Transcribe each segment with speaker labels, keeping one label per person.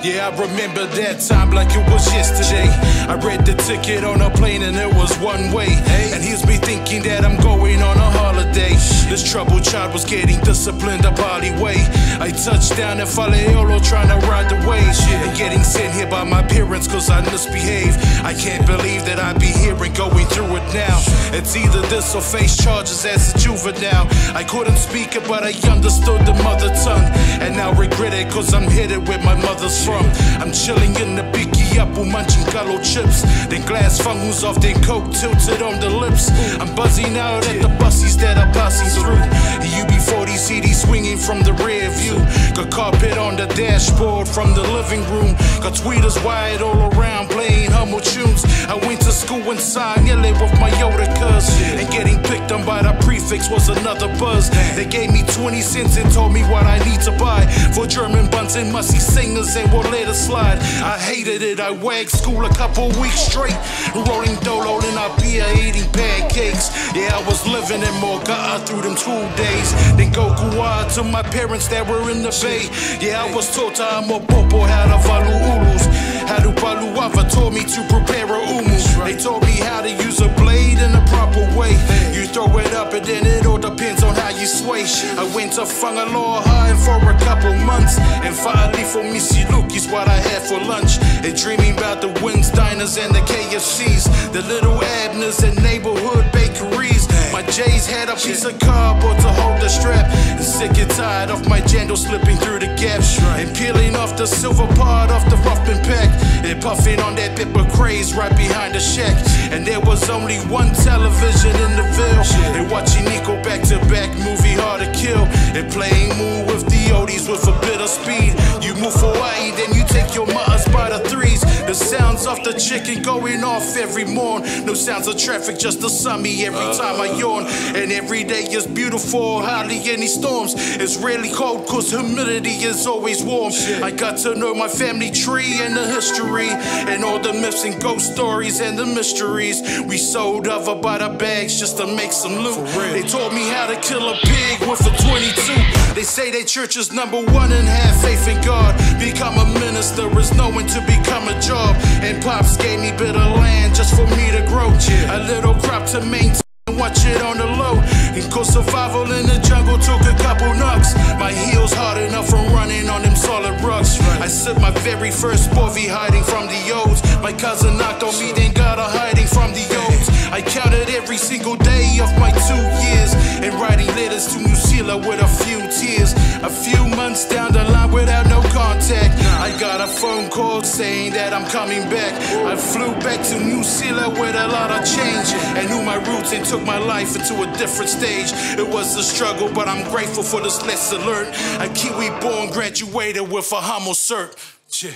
Speaker 1: Yeah, I remember that time like it was yesterday. I read the ticket on a plane and it was one way. And here's me thinking that I'm going on a holiday. This troubled child was getting disciplined up way. I touched down in Faleolo trying to ride the wave. And getting sent here by my parents cause I misbehaved. I can't believe that I'd be here and going through it now. It's either this or face charges as a juvenile. I couldn't speak it but I understood the mother tongue. And now regret it cause I'm headed where my mother's from. I'm chilling in the Biki Apple munching gullo chips. Then glass fungus off, then coke tilted on the lips. I'm buzzing out at the bussies that are passing through. The UB40 CD swinging from the rear view. Got carpet on the dashboard from the living room. Got tweeters wired all around playing humble tunes. I went to school in Sanyele with my older cuz. And getting picked on by the prefix was another buzz. They gave me 20 cents and told me what I need to buy. For German buns and musty singers and we'll let it slide. I hated it, I wagged school a couple weeks straight. Rolling dolo in our beer, eating pancakes. Yeah, I was living in Moga'a through them 2 days. Then go Gua to my parents that were in the bay. Yeah, I was taught I'm a popo how to valu ulus. How to paluava taught me to prepare a umu. They taught me how to use a blade in the proper way. You throw it up and then it all depends on how you sway. I went to Fangaloa High for a couple months. And finally for Misiluki is what I had for lunch. And dreaming about the Wins Diners and the KFCs, the little Abners and neighborhood bakeries. My J's had a piece of cardboard to hold the strap. And sick and tired of my jandal slipping through the gaps. And peeling off the silver part off the Ruffin pack. And puffing on that pepper craze right behind the shack. And there was only one television in the ville. And watching Nico back to back movie Hard to Kill. And playing Moon with the oldies with a bit of speed. You move for Hawaii, then you take your mothers by the threes. The sounds of the chicken going off every morn. No sounds of traffic, just the summy every time I yawn. And every day is beautiful, hardly any storms. It's really cold cause humidity is always warm. I got to know my family tree and the history. And all the myths and ghost stories and the mysteries. We sold other by the bags just to make some loot. They taught me how to kill a pig with a 22. They say that church is number one and have faith in God. Become a minister is knowing to become a job. And Pops gave me bit of land just for me to grow. A little crop to maintain, watch it on the low. And cause survival in the jungle took a couple knocks. My heels hard enough from running on them solid rocks. I sipped my very first bovie hiding from the olds. My cousin knocked on me, then got a hiding from the olds. I counted every single day of my 2 years. And writing letters to New Zealand with a few tears. A few months down the line without no contact, I got a phone call saying that I'm coming back. I flew back to New Zealand with a lot of change. And knew my roots and took my life into a different stage. It was a struggle, but I'm grateful for this lesson learned. A Kiwi born, graduated with a humble cert. Yeah.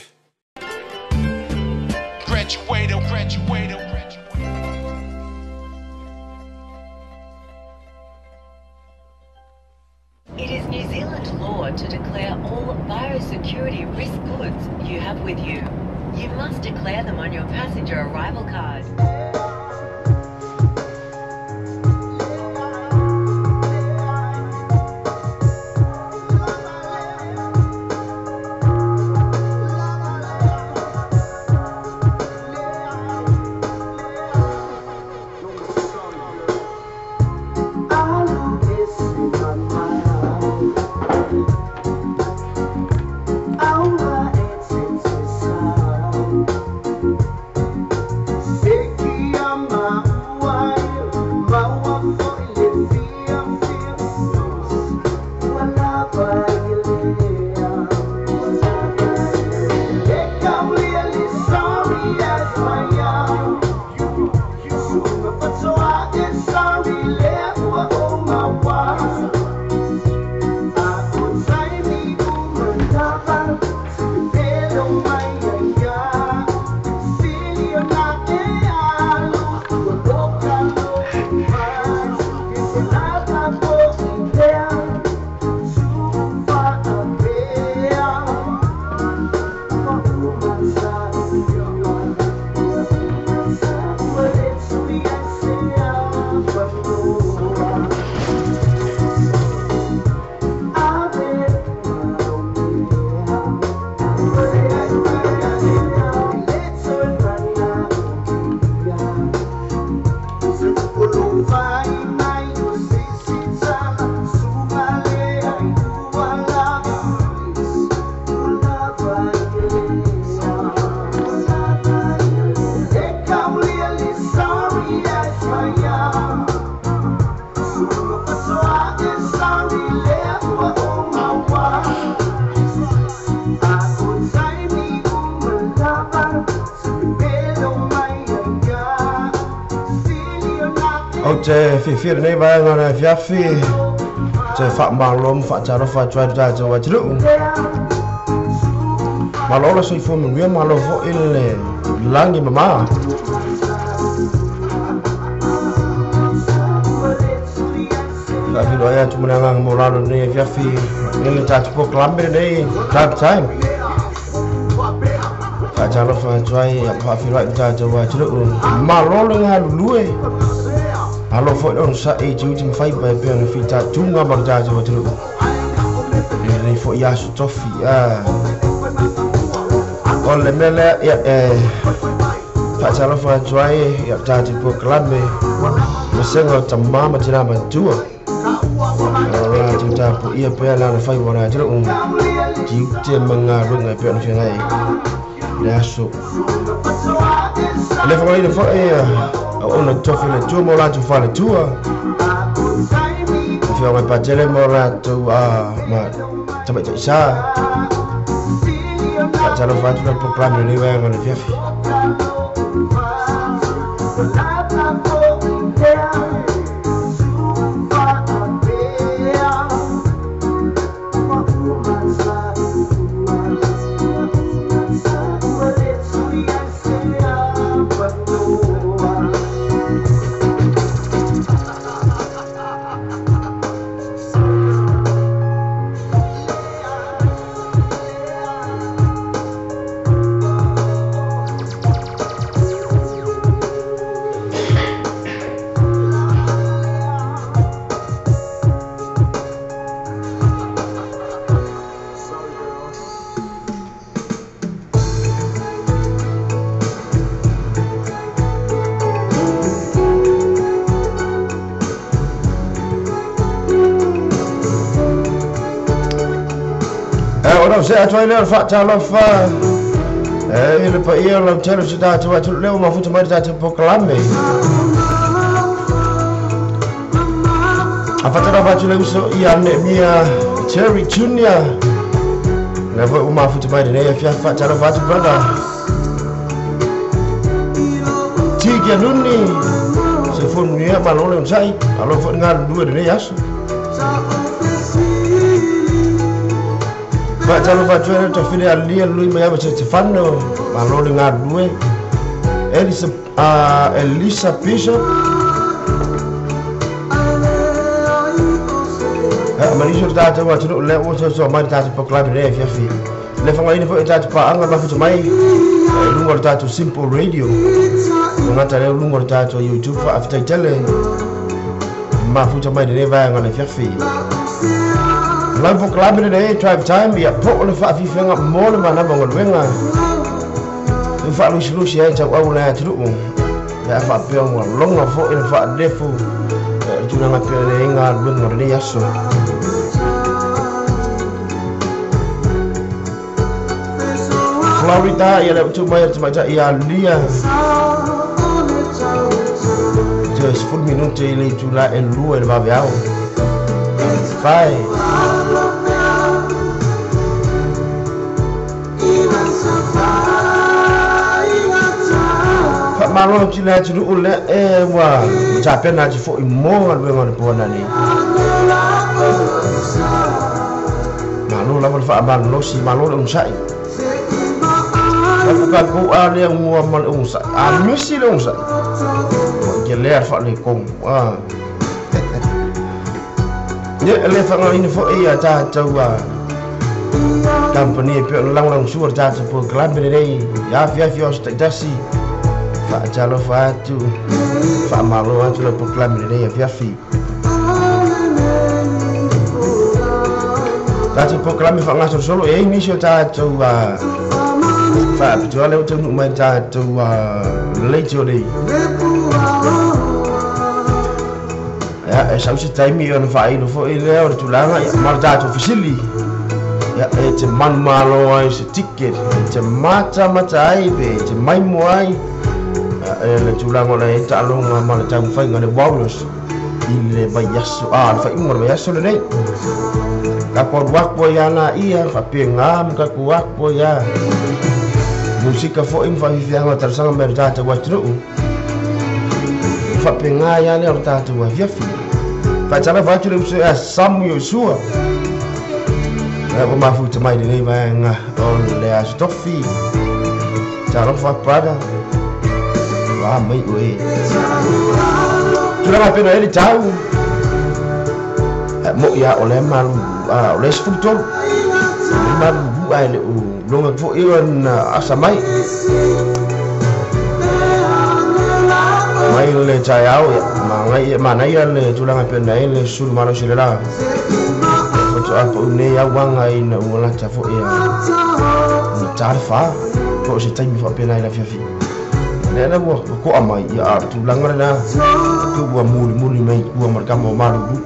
Speaker 1: Graduated, graduated, graduated.
Speaker 2: It is New Zealand law to declare all biosecurity risk goods you have with you. You must declare them on your passenger arrival card.
Speaker 3: Sick. Ou te fiafia lenei vaega o le afiafi, te faamalo ma faatalofa atu ai le tatou atunuu. Malo le soifua manuia, malo foi le lagi mama. Faafeiloai atu ma le agaga maualalo i lenei afiafi i le tatou polokalame lenei Drive Time. Faatalofa atu ai ma faafeiloai i le tatou atunuu. Malo le galulue. Malo foi le onosai i tiute ma faiva e pei ona fitaituga ma le tatou atunuu i lenei foi aso tofi. O le mea lea ia, e faatalofa atu ai i le tatou polokalame Vasega o Tama ma Tina Matua. O latou tapuia pea le alafaiva o le atunuu, tiute ma galuega e pei ona feagai i le aso. E le faagaloina foi auauna tofi o le Atua ma o latou faletua, afioga i Patele ma o latou ma tamaitai sa. Faatalofa atu le polokalame lenei vaega o le afiafi. Ona ou see atu ai lea o le faatalofa e i le paia o lautele o si tatou atunuu lea ua mafuta mai le tatou polokalame. A faatalofa atu le uso ia Neemia Terry Junior, lea foi ua mafuta mai lenei afiafi. Faatalofa atu brother Tiki Anuni, soifua manuia, malo le onosai, malo foi le galulue lenei aso. Faatalofa atu ai le tafile alia lui mai ava Stefano, malo le galulue. Elisa Bishop, manisi o le tatou atunuu lea ua soasoa mai le tatou polokalame lenei afiafi. Le faaaogaina foi e tatou paaga mafuta mai e luga o le tatou Simple Radio. Le gata lea o luga o le tatou YouTube. Faafetai tele mafuta mai lenei vaega o le afiafi. Lau polokalame lenei Drive Time ia po o le faafiafiaga mo le manava o galuega. E faalusilusi ai tauau le atunuu. Le a faapea ua loga foi le faalefu le tulaga pea le galuega o lenei aso. Florida ia le utu mai o le tamaitai ia Lia. Te 10 minute i le itula e 2 i le vaveao. Fai. Faamalo atu le atunuu lea e ua tapena atu foi mo galuega o le poana nei. Malo lava le faamalolosi, malo le onosai. Ka tatou a lea ua ma le onosai. A misi le onosai. Ke lea le faaletonu. Ia le faaaogaina foi ia tatou company e pei ona lagolagosua le tatou polokalame lenei i afiafi o aso taitasi. Faatalofa atu, faamalo atu le polokalame lenei afiafi. Tatou polokalame faagasolosolo e ai nisi o tatou faapitoa lea ua taunuu mai tatou leitio nei. Ia, e sau se taimi ona faailo foi lea o le tulaga ia, ma le tatou fesili. Ia, e te manumalo ai se ticket, e te matamata ai pe e te maimoa ai. Ia, e le tulaga o le taaloga ma le taumafaiga le Warriors i le vaiaso, le faaiuga o le vaiaso lenei. Ka alu atu ai ana ia, faapena ma tatou atu ai a. Musika foi ma faafiafiaga o talosaga mai le tatou atunuu. Faapegai lava lea o le tatou afiafi. Faatalofa atu le uso ia Samu Iosua. Ua mafuta mai lenei vaega o le aso tofi. Talofa brother. Ua mai oe. Tulaga pena ai le tau. Mo ia o le malu o le 13. Le malu ai le longa foi ona asa mai. Mai le taeao ia mangai manaia le tulaga pena ai le sulu malosi le la. Faatoa pau nei auaga ina ua lata foi ia na talefa po o se taimi faapena i le afiafi. Lea la ua ko'a mai ia a tulaga lena ke ua mulimuli mai ua ma le kama o malulu.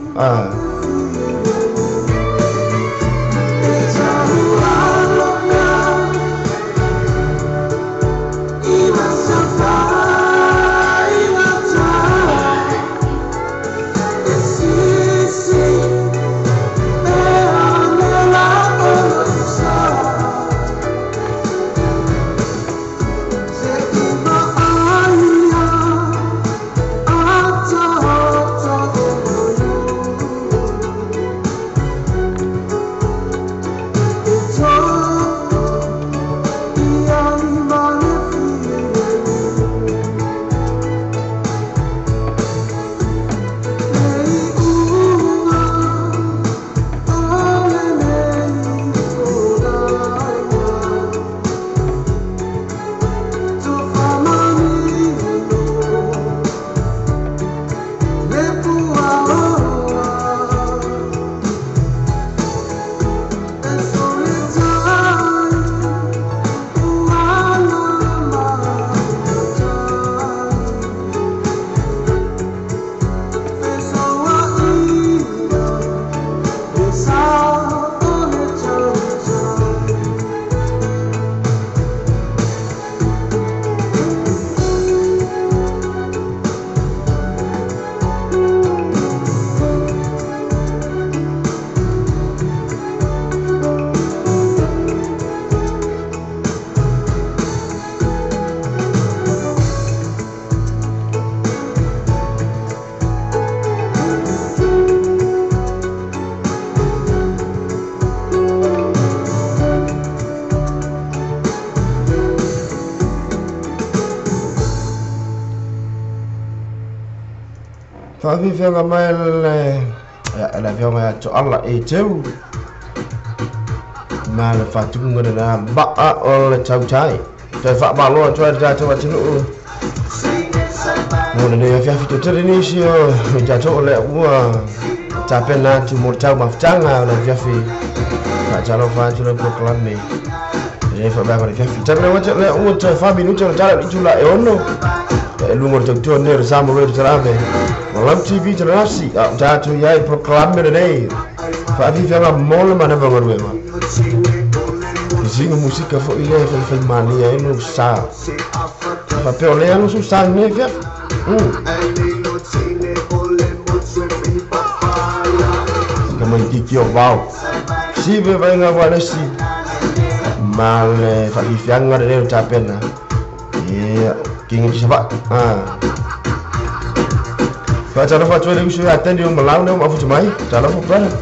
Speaker 3: Faafifega mai le le afioga ia Toala e teu ma le faatuga lena maa o le tautai. Toe faamalo atu ai le tatou atunuu mo lenei afiafi toatele nisi o i tatou o lea ua tapena atu mo le taumafutaga o le afiafi. Faatalofa atu le polokalame lenei faavaega o le afiafi. Taminau atu lea ua toe 4 minuti o le tala i le itula e 6. E luga o le tautua nei o le Samoa Radio Talave. O Lau TV Talalasi, a o tatou iai polokalame lenei. Faafifega mo le manava galuega. Singa musika foi lea faifai malia ai lou sa. Faapea o lea no sou sa lenei afiafi. Sika mai kiki o vao. Sive vainga walesi. Ma le faafifiaga lenei o tapena. Ia, kingi ti savaʻi. Faatalofa atu ai le uso ia Teni o Malau lea ua maafuta mai. Talofa brother.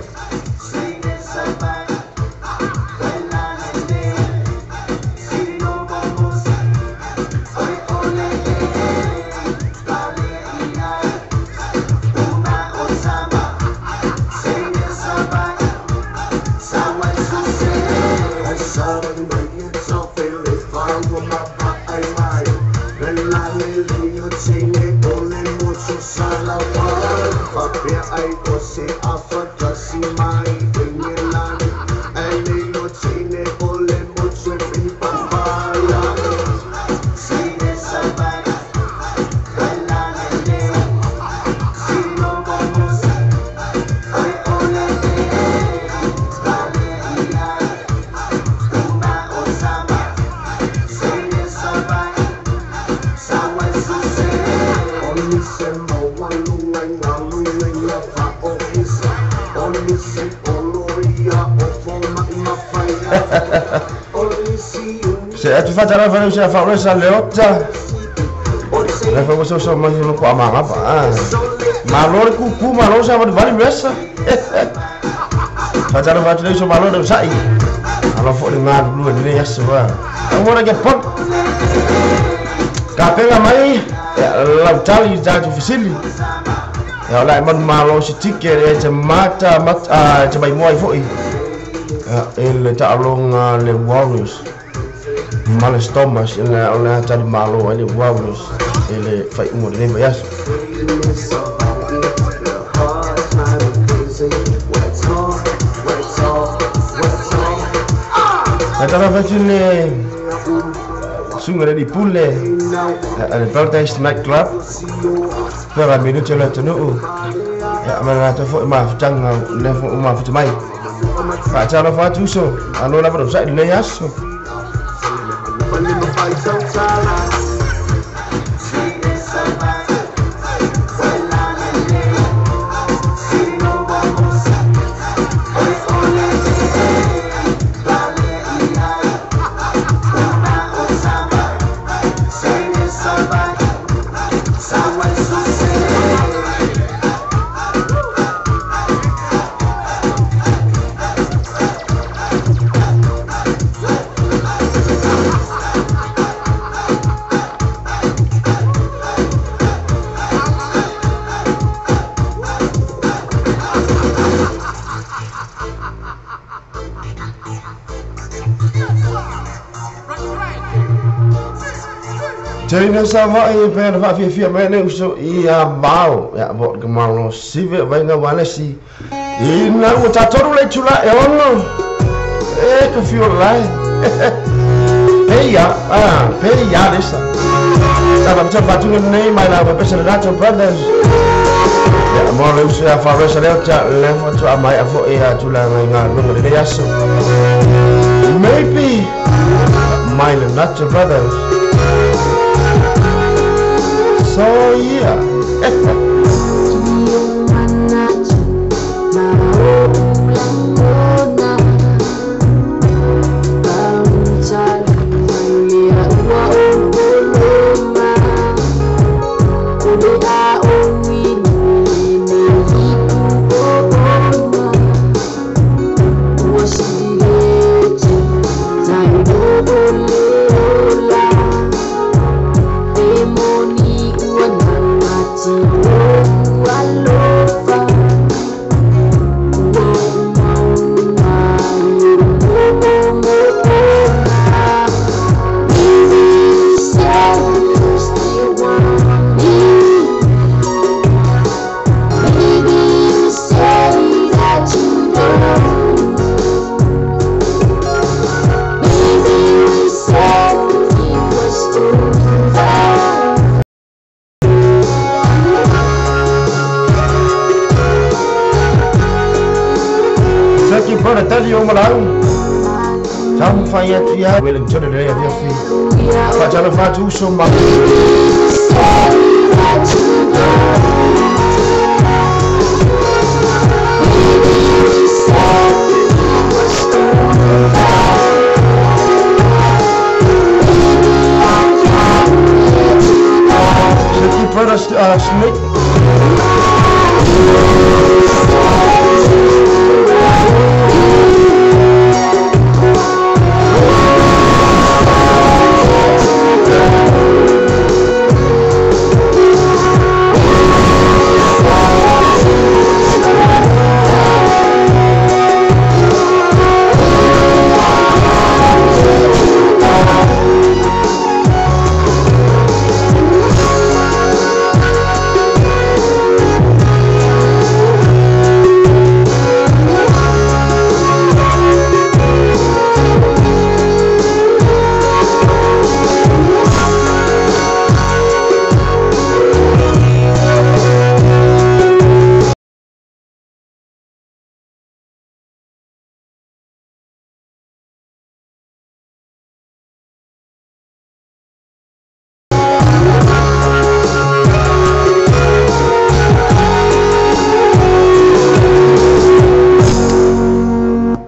Speaker 3: Se atu faatalofa le uso ia Faaulesa Leota. Le fa so so mai no ko amanga pa. Malo le kuku malo sa vali vali mesa. Fa talo fa le so malo de sai. Alo fo le ngā lu le yaso wa. Amora ke pon. Ka pega mai lau tali ta tu fisili. Ya la man malo si tike e te mata mata te mai moi foi. El ta'alonga le Warriors. Males Thomas ele ole tali malo ele Warriors ele fai umo le vai aso. La tala facile sungare di pulle al Paradise Night Club per la minuto la tenu ya mana ta fo ma tanga le fo ma fo mai fa ta la fa tuso alo la fa sa le yaso. Tena sa vai pe na fa fia mai ne uso i a mau ya bo ke mau sive vai nga wale si i na u ta toru le tula e ono e ka fio lai pe ya ah pe ya desa sa ba ta batu ne mai la pe sa na brothers ya mo le uso ya fa re sa le ta le fo tu amai afo e a tula nga nga le ya so maybe my not brothers. So yeah.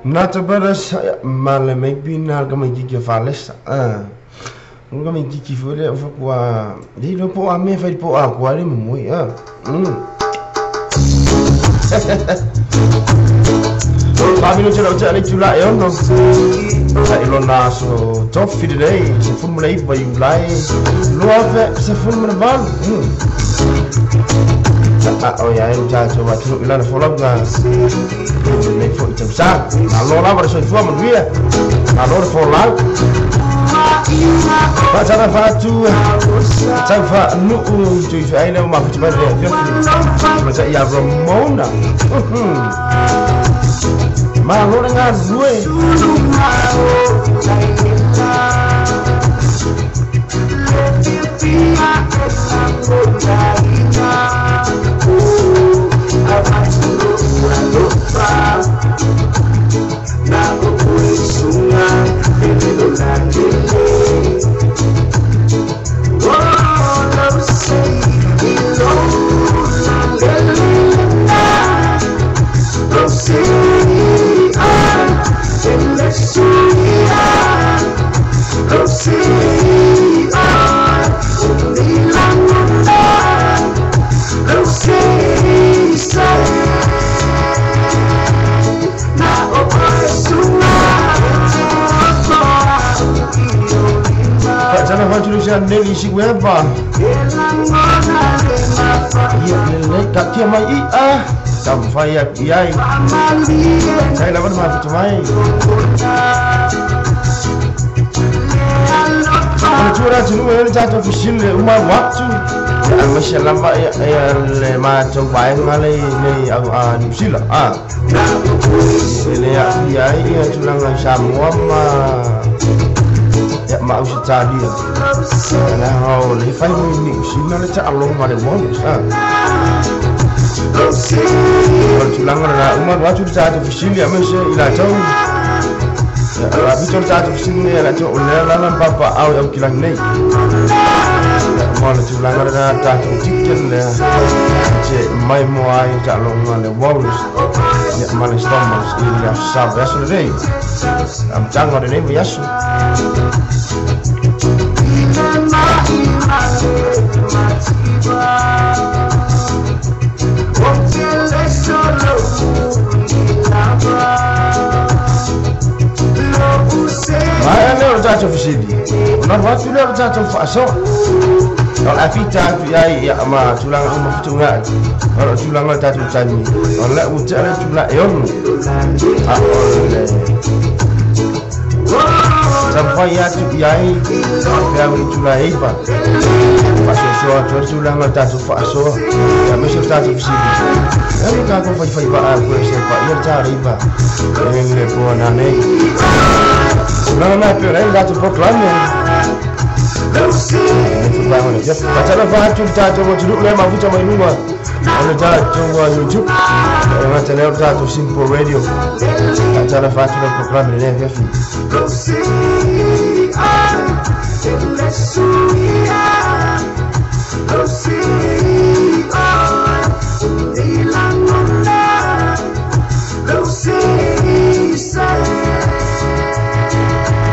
Speaker 3: Nata brothers male maybe na ga mai gigi fales. Nga me tiki fo le fa kwa le lo po a me fa po a kwa le mo ya. Ba mi lo tla le tula e ono. Sa ilona so top fit today se fun mo le ba you lai. Lo fa se fun mo ba. A o ya e ja to wa tu ila na fola nga. Le fo i sa. Na lo la ba so fo mo ria. Na lo fo la. Fa fatu tau fa nuu tui whaina o mafuta mai rea fiafi ma ta ia Ramona. Ma lore ngā rue. Nelly si weba. Ia le ka kia mai i a. Tam fai a i ai. Sai la ma futu mai. Ona tura tunu e le tato fisile uma watu. Ya ma sha lamba ya le ma to bai ma le le a New Zealand a. Le ya ia ia tulanga Samoa ma ya ma Australia. Na ho le fai mo ni sina le ta along ma le won sa. O tulanga na uma watu ta to fisile ma se ila tau. Ya la bitol ta to fisile la to le la la papa au au kilang nei. Ma le tulanga na ta to tikel le che mai mo ai ta along ma le won. Ya ma le stomach i la sa verso le. Am tanga le nei yasu. Tato fisili. Ona watu le tato faso. Ona fita ya ya ma tulanga uma futunga. Ona tulanga tato tani. Ona utale tula eon. A ole. Sampai ya tu yai. Ya wi tula eipa. Faso so tulanga tato faso. Ya me tato fisili. Ya mi ka ko fai fai ba a ko se pa ya ta riba. Le po na nei. No, no, pero é gato proclame. Patala fatu tato mo tulu le mafuta mai luma. Ona tato wa YouTube. Ona tele tato Simple Radio. Patala fatu le proclame le fiafi.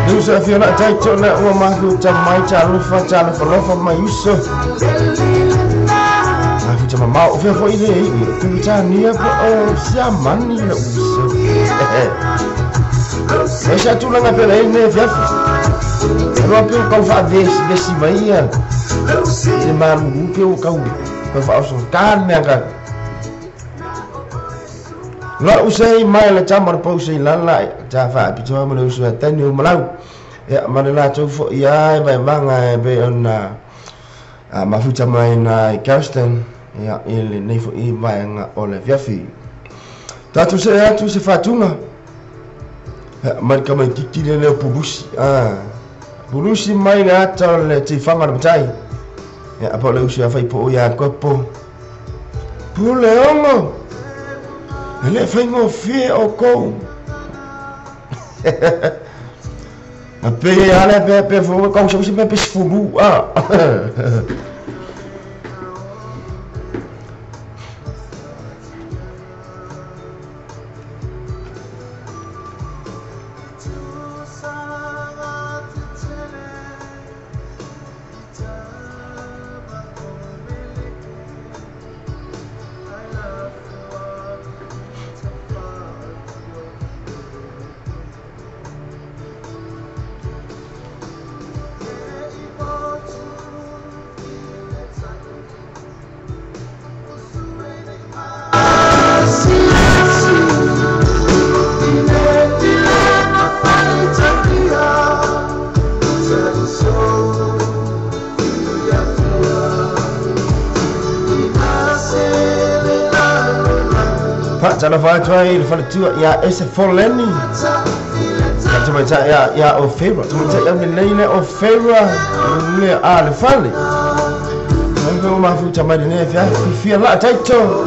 Speaker 3: Nusa fiona taito na uma mahu ta mai ta lufa ta lufa lufa mai uso. Mahu ta mamau o fia foi le i ta nia po o sia mani le uso. Esa tulanga pela ne fiafi. Ro pe kau fa vesi mai ia. Se malu pe o kau kau fa so kan me ka. La usai mai le tamar po usai la la ta fa pito mo le uso tani o malau. Ya ma le la to fo ia mai manga be ona a mafuta mai na Kirsten ya ile nei fo i mai nga o le fiafi. Tatu se atu se fatunga. Mai ka mai kiki le pulusi. Ah. Pulusi mai na ta le ti fanga le tai. Ya po le uso fa po ya kopo. Pule ongo. Le fai fie o kou. A pe ale pe pe fo kau se pe pe fulu ah. Faatalofa atu ai le faletua ia Ese Foleni. Tamaitai ia o Feira. Tamaitai au lelei le o Feira le a le fale. Mai o mafuta mai lenei fia la taito.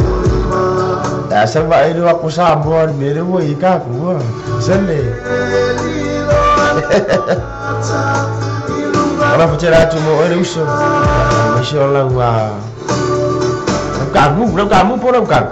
Speaker 3: Ya sa va ile wa ko sa mo me le wo i ka ku sele. Ora fatela atu mo ele uso. Ma se ola ua. Ka mu, ka mu po ka.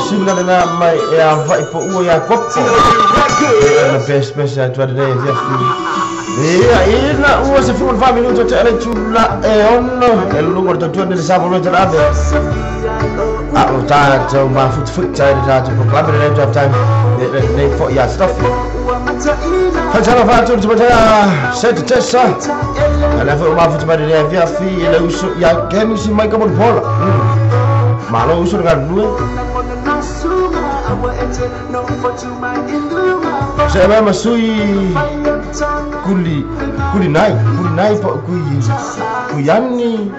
Speaker 3: Sina lena mai e a vai po ua ia kopo. E na pes a tua nei via fi. E ina ua se fu 5 minuto te ale tula e ono e lungo to tua nele sabo lo te abe. A o ta to ma fut ta ta to proclaim the name of time. Ne fo ia stuff. Fatala fatu te ta set tessa. Ala fo ma fut ma ne via fi e le uso ia kemi si mai ka pola. Malo uso nga nue. Se vai masui Kuli kuli nai po kui kuiani.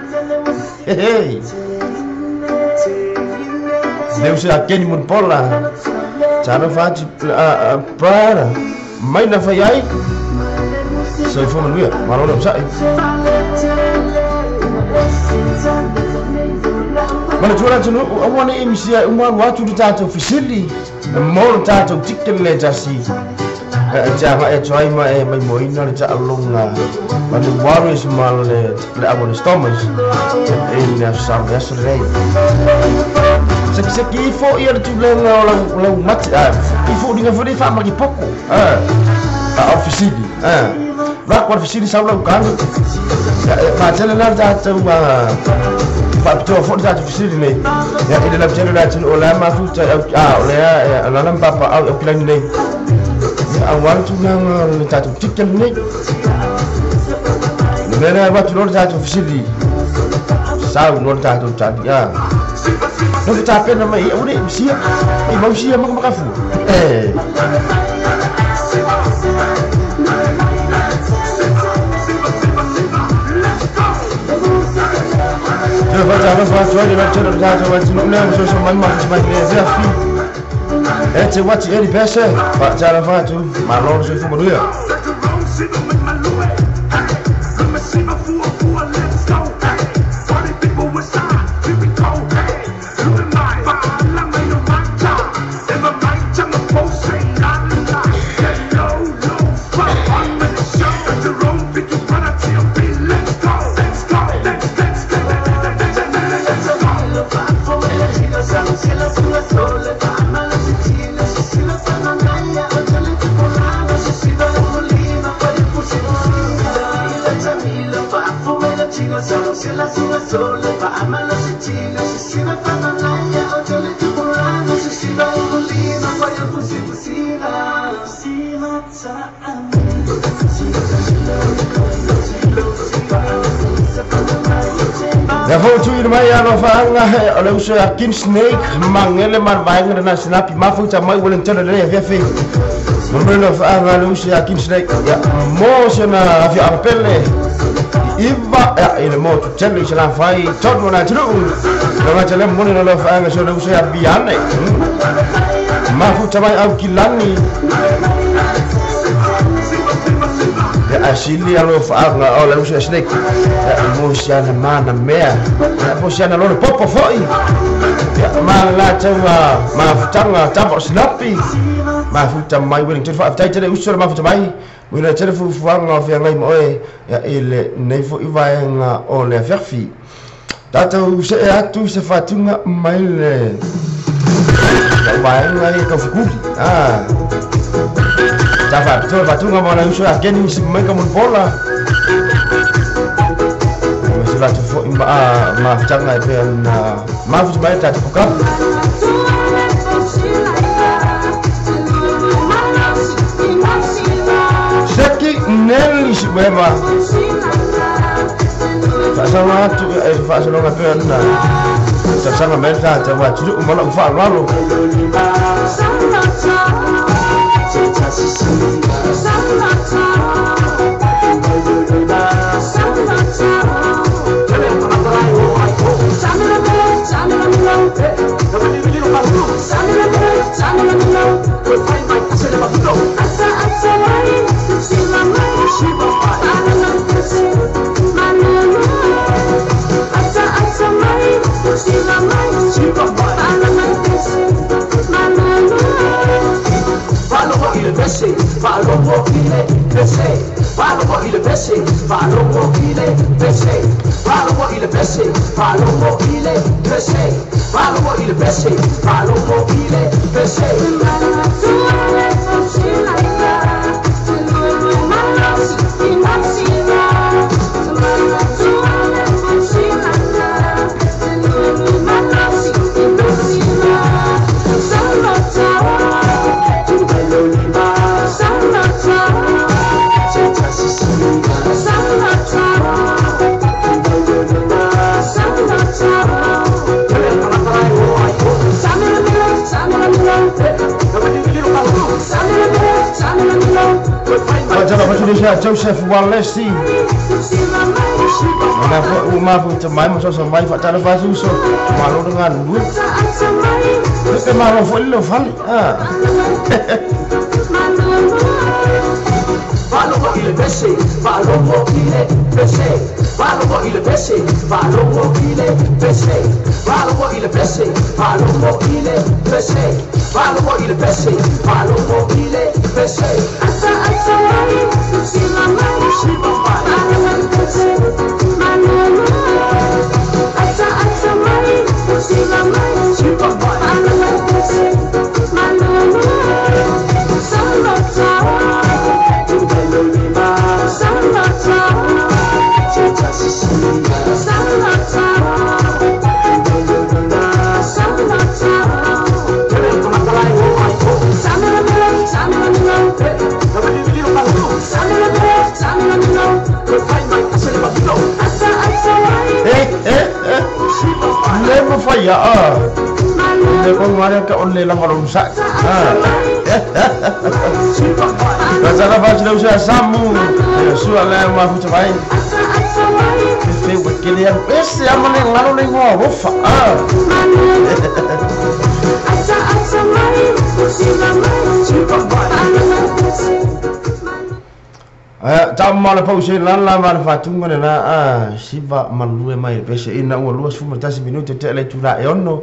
Speaker 3: Hey. Deus a Kenny Munpola. Talo fati para mai na fai ai. Soifua manuia, malo le osa'i. Manatua le atunuu aua nei misia e uma alu atu le tatou fesili mo le tatou tikele tasi e te agai atu ai ma e maimoina le taaloga ma le Warriors ma le Auana Stormers e le aso le aso lenei. Sekiseki ifo ia le tulaga o lau mati ifo uliga foi nei faamakipoko a o fesili la o le fesili sau lau kanu faatele la le tatou faapitoa foi le tatou fesili nei i le lautele o le atunuu o lea mafuta o lea alala ma papaau i aukilani nei auā le tulaga o le tatou tika lenei le mea lea alu atu loa le tatou fesili sau loa le tatou tali no ke tapena mai aua nei misia e mausia makamakafu E te wati e pese, whaatala whaatu, malo soifua manuia. Ia fautuina mai alofaga o le uso ia King Snake magele ma le vaega lena sinapi mafuta mai ua le lelei afiafi. Momoli alofaaga le uso ia King Snake ia mo sona afiaga pele iva ia i le motu tele i se lafai tonu o le atunuu. Lagata le momoli alofaaga sona uso ia Biane mafuta mai aukilani ia asili alofaaga o le uso ia Snake ia mo siana mana mea ia mo siana lolo popo foi ia ma latou mafutaga tapa o sinapi mafuta mai Wellington faafetai tele uso le mafuta mai uina tele fuafuaga o feagai ma oe ia i lenei fo'i vaega o le afiafi. Tatou se'e atu se faatuga mai le vaega ia taufukuli ta faapitoa le faatuga ma ona uso ia Keni mai ka Monpola ma se latou fo'i mafutaga e pea na mafuta mai tatou pokapu. Seki Nelly Siwema faasaloga atu e faasaloga pea na tausaga mai le tatou atunuu ma la'u faaaloalo. Faatalofa Joseph Walesi. Na foi o mafuta mai ma soso mai faatalofa atu uso. Malo le galulue. Pe malo foi le fale. Ah. Le mafai ah. Le ko mare ka o le la ngolo sa. Ah. Faatalofa atu le uso ia Samu. Sua le mafuta mai. Fe wa kele ya ese ama le ngalo le ngoa rofa. Ah. Tama le pause la la ma le fatunga le la a siva malue mai pese ina ua 21 minute te le tula e ono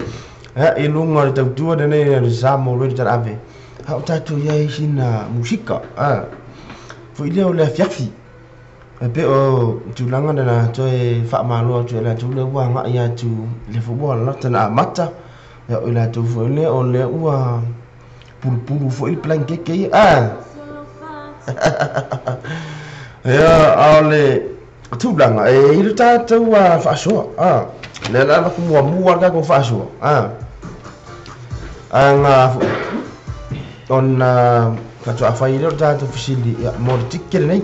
Speaker 3: e lunga le tautua le nei le samo le tala ave ha o tatu ia sina musika a foi le o le fiafi e pe o tulanga na toe fa malo tu la tu le ua nga ia tu le fo la tana mata ya o la tu foi le o le ua pulupulu foi plan ke ke a ia ale tulaga e i le tatou faasoa a le la ku muamua le tatou faasoa a aga ona faatoa fai lea o le tatou fesili ia mo le tike lenei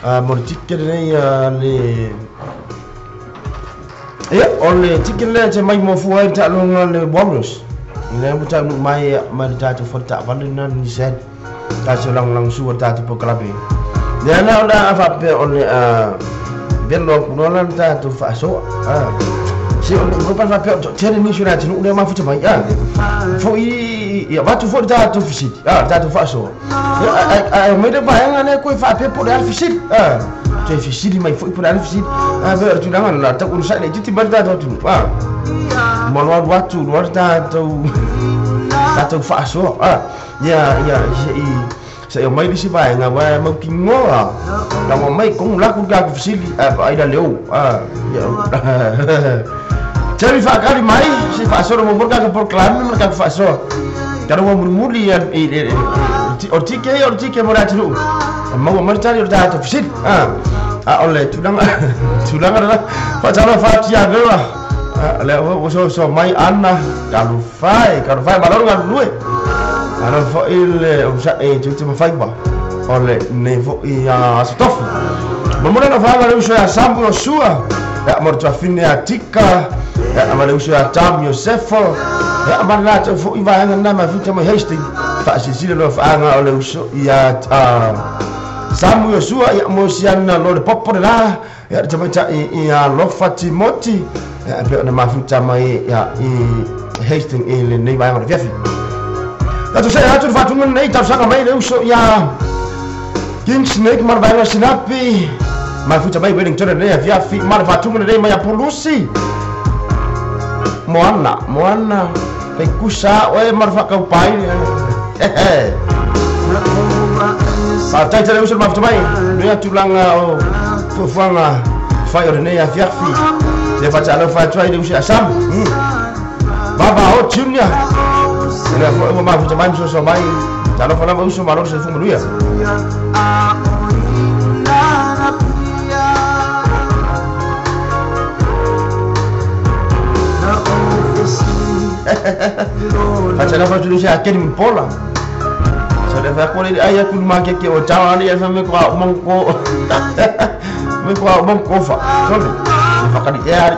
Speaker 3: a mo le tike lenei le ia o le tike lea te mai mofua ai le taaloga le Warriors lea ua taunuu mai mai le tatou faletaavale lena le Nissan tatou lagolagosua le tatou pokalape lea la o le a faapea o le velo akuloa la le tatou faasoa a se o le pa faapea o toatele nisi o le atunuu lea mafuta mai a fo'i ia avatu fo'i le tatou fesili a le tatou faasoa ae omai le vaega lea koe faapea po o le a le fesili a toe fesili mai fo'i po o le a le fesili a pe o le tulaga la tau onosai le itiiti mai le tatou atunuu a ma alualu atu loa le tatou faasoa a ia ia se'i se o mai lisi vaega ua mautinoa laua mai kogu laku le tatou fesili ae vaai la leo a ia Temi faakali mai se faasolo mo le tatou polokalame ma le tatou faasoa tala ua mulimuli o le tike ia o le tike mo le atunuu e maua mai le tali o le tatou fesili a a o le tulaga tulaga lena faatalofa atu ia veua lea ua soasoa mai Ana talufai talufai malo le galulue Ana foi le onosai tiute ma faiva o le nei fo'i aso tofi momoli na faaga le uso ia Samu Iosua ia mo le tuafine ia Tika ia ma le uso ia Tam Iosefo ia ma le latou fo'i vaega lena mafuta mai Hastings faasilasila loa faaga o le uso ia Samu Iosua ia mo siana lo le popo le la ia le tamaita'i ia Lofa Timoti ia pe ona mafuta mai ia i Hastings i lenei vaega o le fiafi. Tatou se'e atu le faatuga lenei talosaga mai le uso ia King Snake ma le vaega Sinapi mafuta mai Wellington lenei afiafi ma le faatuga lenei mai Apulusi Moana Moana kaikusa oe ma le faakaupai faafetai tele uso le mafuta mai lea tulaga o fuafuaga fai o lenei afiafi le faatalofa atu ai le uso ia Samu Vava o Junior lea foi ua mafuta mai ma soasoa mai talofa lava uso malo le soifua manuia. Faatalofa atu le uso ia Keni Mpola sa le fai ko le ai aku ma ke ke o tawa ni fa me ko o ko me ko o ko fa sole fakali e ari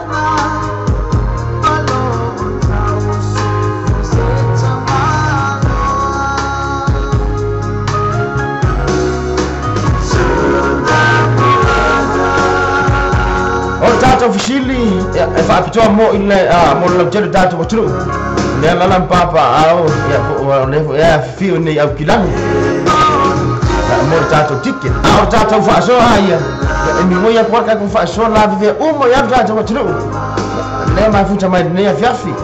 Speaker 3: tatou fesili e faapitoa mo i le mo le lautele o tatou atunuu. Lea lala ma papaaao ia po o lea foi e afifio nei Aukilani mo le tatou ticket. A o le tatou faasoa a ia e migoi atu ai le tatou faasoa lavevea uma i le tatou atunuu lea mafuta mai lenei afiafi.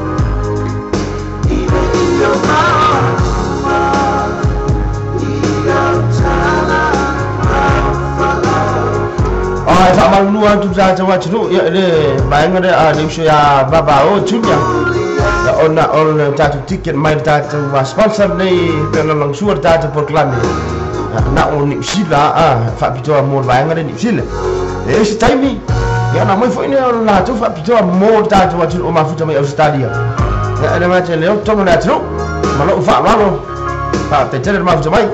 Speaker 3: Ai faamalulu atu le tatou atunuu ia le vaega lea a le uso iā Vavao Junior ia ona o le tatou ticket mai le tatou sponsor lenei pe ona lagasua le tatou polokalame na o Niu Sila a faapitoa mo le vaega lea Niu Sila. E isi taimi ia ona aumai foi lea o le latou faapitoa mo le tatou atunuu o mafuta mai Ausetalia. Ia e le gata i lea o totonu o le atunuu ma lou faaaloalo faafetai tele le mafuta mai.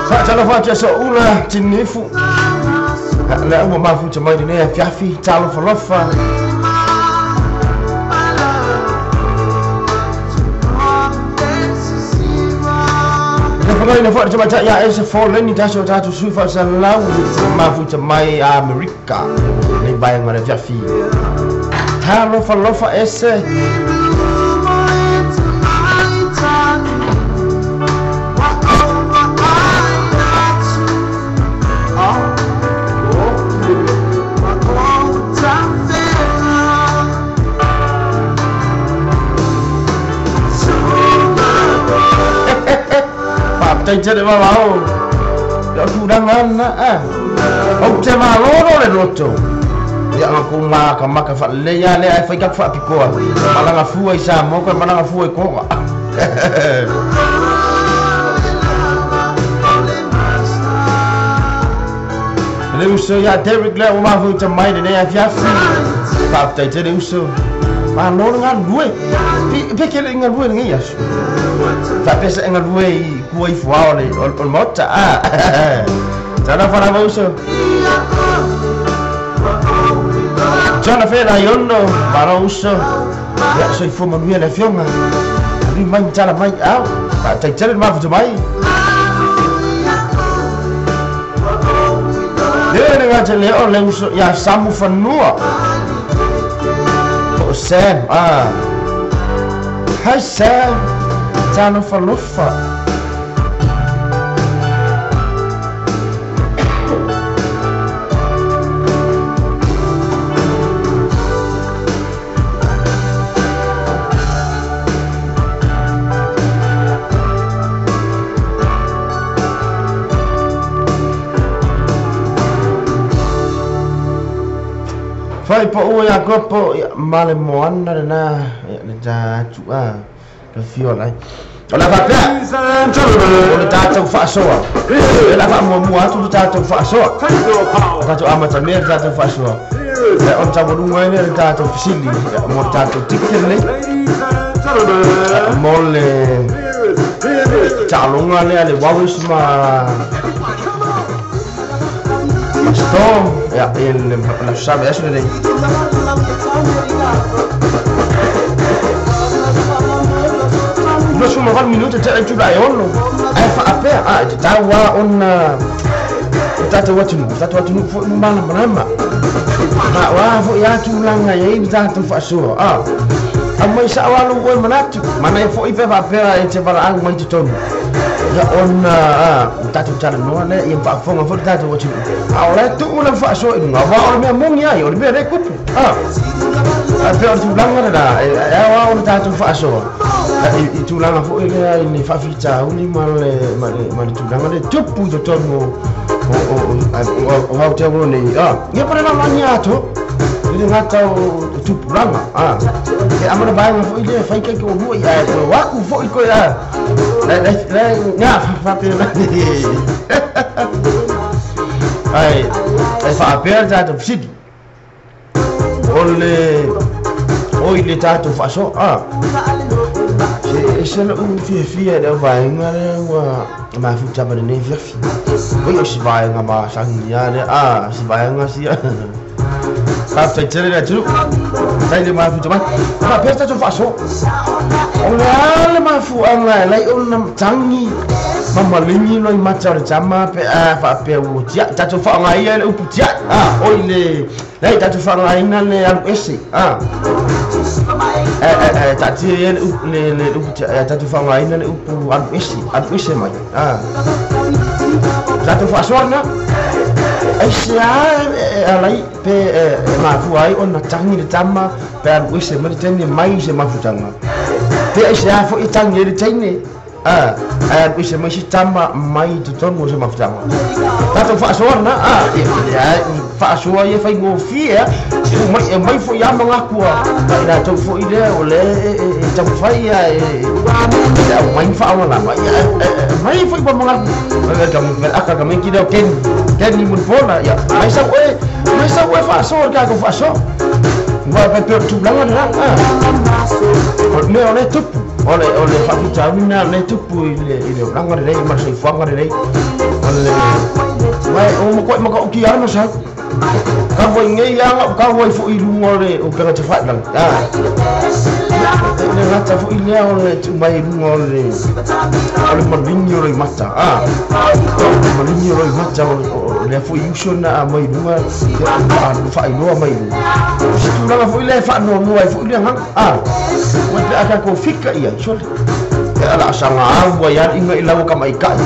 Speaker 3: Faatalofa atu ia So'ula Tinifu lea ua mafuta mai lenei afiafi talofalofa. Le whangaina foi le tamaitai ia Ese Foleni tasi o tatou sui faasalau mafuta mai Amerika nei vaega o le afiafi. Talofalofa Ese. Faafetai tele vavao. Le o tulaga ana a. Ou te malolo le loto. Ia nga kou makamaka faalelei a lea ae fai taku faapitoa. Malaga fua i Samoa koe malaga fua i Koga. Le uso ia Derek lea ua mafuta mai lenei afiafi. Faafetai tele uso. Malo le galulue. Pe ke le galulue lenei aso. Faapea sa e galulue i kua ifo ao le o le maota. Talofa lava uso. Jonathan Aiono, malo uso. Ia soifua manuia le afioga. Ali mai ma tala mai ao. Faafetai tele le mafuta mai. Le le gata le o le uso ia Samu Fanua. Po o Sam. Hi Sam. Talofalofa. Fai po ua ia kopo ia ma le moana lena ia le ta atu a le fio lai. O le faapea o le tatou faasoa. E la faamuamua atu le tatou faasoa. Tatou amatamea le tatou faasoa. Ia o le taualuga ai lea le tatou fesili mo le tatou ticket lenei. Mo le taaloga lea le Warriors ma Storm ia i le Aso Sa vaiaso lenei. 28 minute tea itula e 6 ae faapea a e tatau lava ona o tatou atunuu, o tatou atunuu foi ua malamalama. Ma o a foi a tulaga e ai le tatou faasoa a. Aumai sao lava lou oe manatu, manaia foi pe faapea e te valaau mai i totonu. Ia ona a o tatou talanoa lea ia faafofoga foi le tatou atunuu. A o la e tuu lau faasoa i luga, aua o le mea moni ai, o le mea lea e tupu. A faapea o le tulaga lena, e ao lava ona tatou faasoa i tulaga foi lea i le faafitauli ma le tulaga lea e tupu i totonu o Aotearoa nei. Ia po o le lalolagi atoa, e le gata o tupulaga. E amata vaega foi lea e fai taitoalua ae toe o atu foi toe a. Nga faapena. Ae e faapea le tatou fesili. O le oi le tatou faasoa. Se ese lou fiafia i le auvaega lea ua mafuta ma lenei afiafi. Oi o si vaega masani lava lea, si vaega sia. Faafetai tele le atunuu. Faafetai le mafuta mai. Faapea se tatou faasoa. O le a le mafuaaga e alai ona tagi ma maligi loimata o le tama pe a faapea ua tiai. Tatou faaaogaina le upu tiai. A, oi le leai tatou faaaogaina le alu ese. A. E taatia ia le upu le upu tiai, tatou faaaogaina le upu alu ese, alu ese mai. A. Tatou faasoa lena. Aisea e alai pe e mafua ai ona tagi le tama pe alu ese mai le teine mai se mafutaga. Pe aisea foi e tagi ai le teine a ae alu ese mai se tama mai i totonu o se mafutaga. Tatou faasoa lena a leai faasoa ia faigofie a mai e mai foi lava magatua ma i latou foi lea o le e taumafai ia e aumai ni faaolalama ia mai foi pa magatu aka ka mai kile o Ken Ken Mulipola ia mai sau oe mai sau oe faasoa le tatou faasoa ua pe pe o le tulaga lena a o le mea o lea e tupu o le faafitauli lena o lea e tupu i le olaga lelei ma le soifuaga lelei o le uae o matuai matautia lava ma sau kau ai nei lava na ou kau ai foi i luga o le upega tafailagi a e le gata foi lea o le tuu mai i luga o le maligi o loimata a o le maligi o loimata o lea foi uso na aumai i luga faailoa mai i luga o se tulaga foi lea e faanoanoa ai foi le agaga a ua pe a tatou fika i ai sole e ala asaga au ai lava inga i lau kamaikai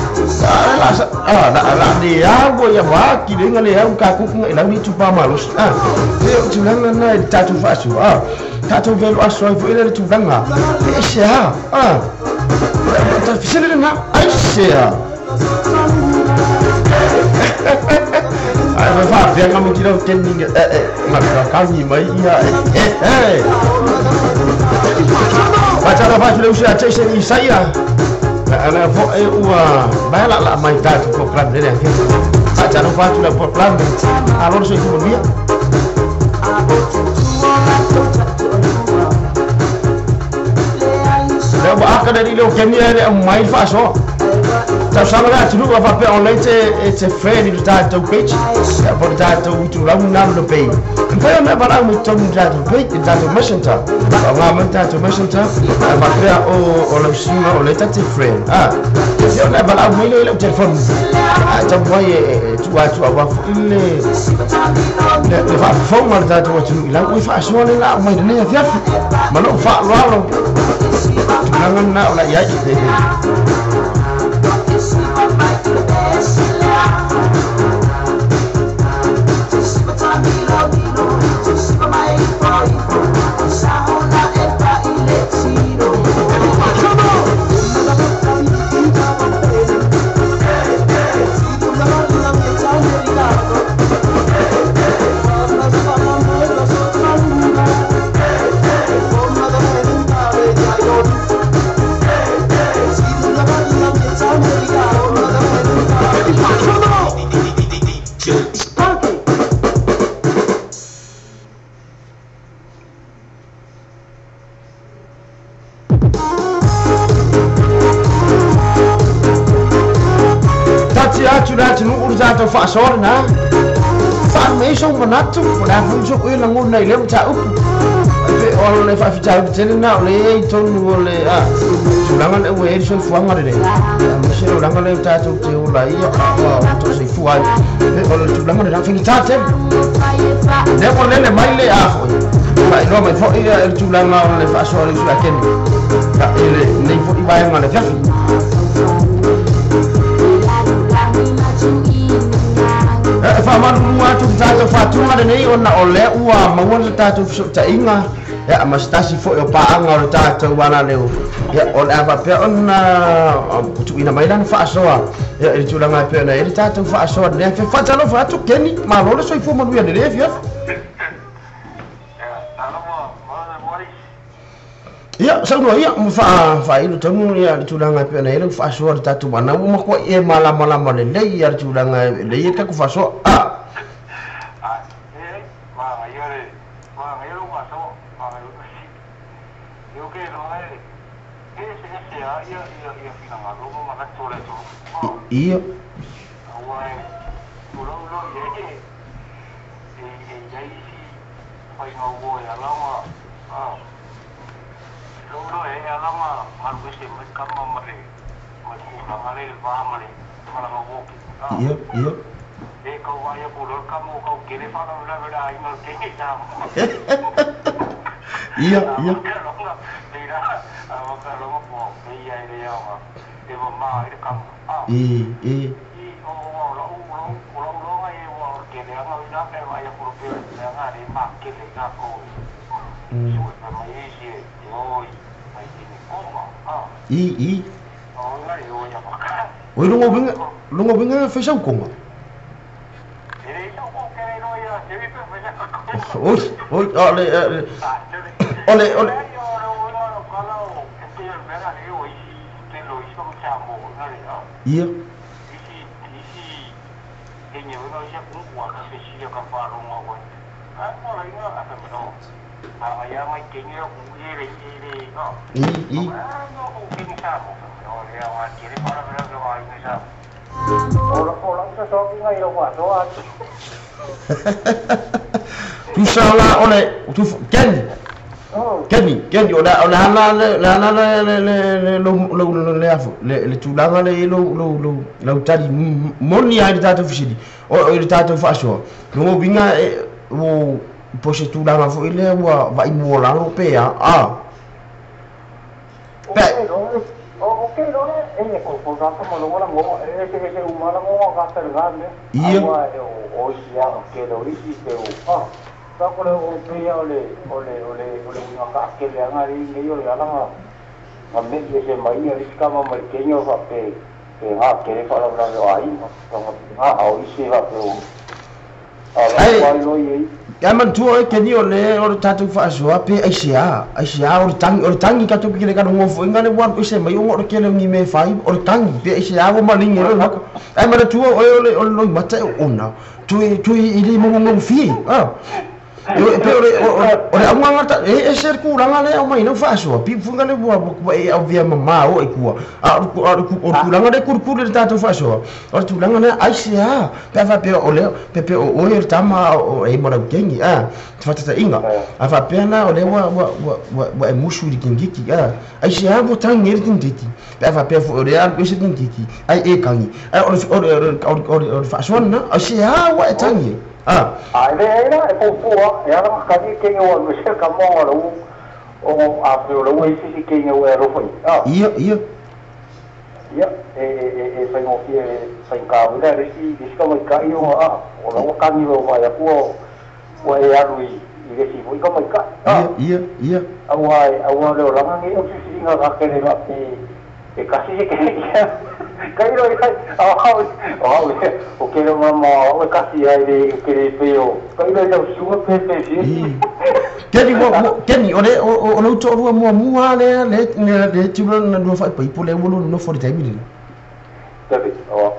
Speaker 3: a la le au ai va ki le inga le au ka ku inga i lau ni tupa malosi a e o tulaga na i le tatou faasoa a tatou velo aso ai foi le tulaga pe aisea a fesili lena aisea ai ma faapea mai ki lau teni e mai ia e Faatalofa atu le uso ia Jason Isaia. Ala foi ua mai la la mai tatou program lele afiafi. Faatalofa atu le program. Alo le soifua manuia. Lea ua aka le lile o Kenya le aumai le faasoa. Tausaga le atunuu a faapea online e te friend i le tatou page. Ia po o le tatou itulau lena ma le page. E mafai ona e valaau mai totonu i le tatou page, i le tatou messenger. Faaaoga mai le tatou messenger a faapea o lau susuga o lea ta te friend. A, ia ona e valaau mai lea i lau telefoni. A taumafai e tuu atu aua foi le faafofoga o le tatou atunuu i lau ue faasoa lea la aumai lenei afiafi. Ma lou faaaloalo. Tulaga lena o la i ai. Taatia atu le atunuu le tatou faasoa lena. Faamei sou manatu, po o le a foi sou oe lagona i lea mataupu. Pe o le faafitauli tele lena o lea e i ai i totonu o le tulaga lea ua i ai le soifuaga lelei. Aemaise le olaga lea ua tatou te ola ai ua toasoifua ai. Pe o le tulaga lena, faigata tele. Lea ua lele mai le a foi. Faailoa mai foi le tulaga o le faasoa o le uso ia Keni. I lenei foi vaega o le afiafi. E faamalulu atu i le tatou faatuga lenei ona o lea ua maua le tatou fesootaiga ia ma se tasi foi o paaga o le tatou alaleo ia o le a faapea ona tuuina mai lana faasoa ia i le tulaga e pei ona i ai le tatou faasoa lenei afiafi. Faatalofa atu Keni, malo le soifua manuia i lenei afiafi. Ia, saunoa ia ma faailo tonu ia le tulaga e pei ona i ai lau faasoa i le tatou anau ua matuai e malamalama lelei ia le tulaga e lelei ai le tatou faasoa. A. Ia. Ia, ia. Ia, ia. E, e. I, i. Oi lunga winga fai konga. Oi, oi, ole, ole, ole. Ia. I, i. Tu sala ole tu Kenny. Kenny, Kenny ole ole hana le hana le le le lo lo le afo le le tulaga le lo lo lo lo tali moni ai tatou fisili o le tatou faasoa no winga o pose tulaga foi le ua vai mo lalo pe a a pe ia ai man tua e keni o le o tatou faasoa pe aisea aisea o le tangi ka tuki le ka ngofo inga le wan ise mai o le kele ngi me fai o le tangi pe aisea o malingi le maka ai man tua o le o le mata o ona tui tui i le mo ngo fi ah pe o le aunga ta e ser ku langa le o mai no faasoa pi funga le bua e au via mama o e kua a o tulanga le kurkuru le tatou faasoa o tulanga le aisea pe fa pe o le pe pe o e tama o e mo kengi a fatata inga a fa pe na o le wa wa wa e musu di kingiki a aisea bo tangi le tintiti pe fa pe fo o le a se tintiti ai e kangi ai o o o faasoa na aisea wa e tangi. Ah.
Speaker 4: Ai le era e pua e ara ka ni ke o no se ka mo ro o a pe o e si ke o e ro foi. Ah.
Speaker 3: Ia ia.
Speaker 4: Ia e e e fai mo ki e fai ka o le si si ka mai ka i o a o lo ka ni o vai a ku o e aru i le si foi ka mai ka.
Speaker 3: Ia ia ia.
Speaker 4: Au ai au le o la ngi o si si nga ka ke le ma e e ka si ke kai ro kai au au o ke lo mama o kasi ai le ke le pe o kai ro lau su pe pe si
Speaker 3: Kenny Kenny o le o lo to ru mo mo le le le ti lo na no fa pe po le wo no for time ni
Speaker 4: tabe o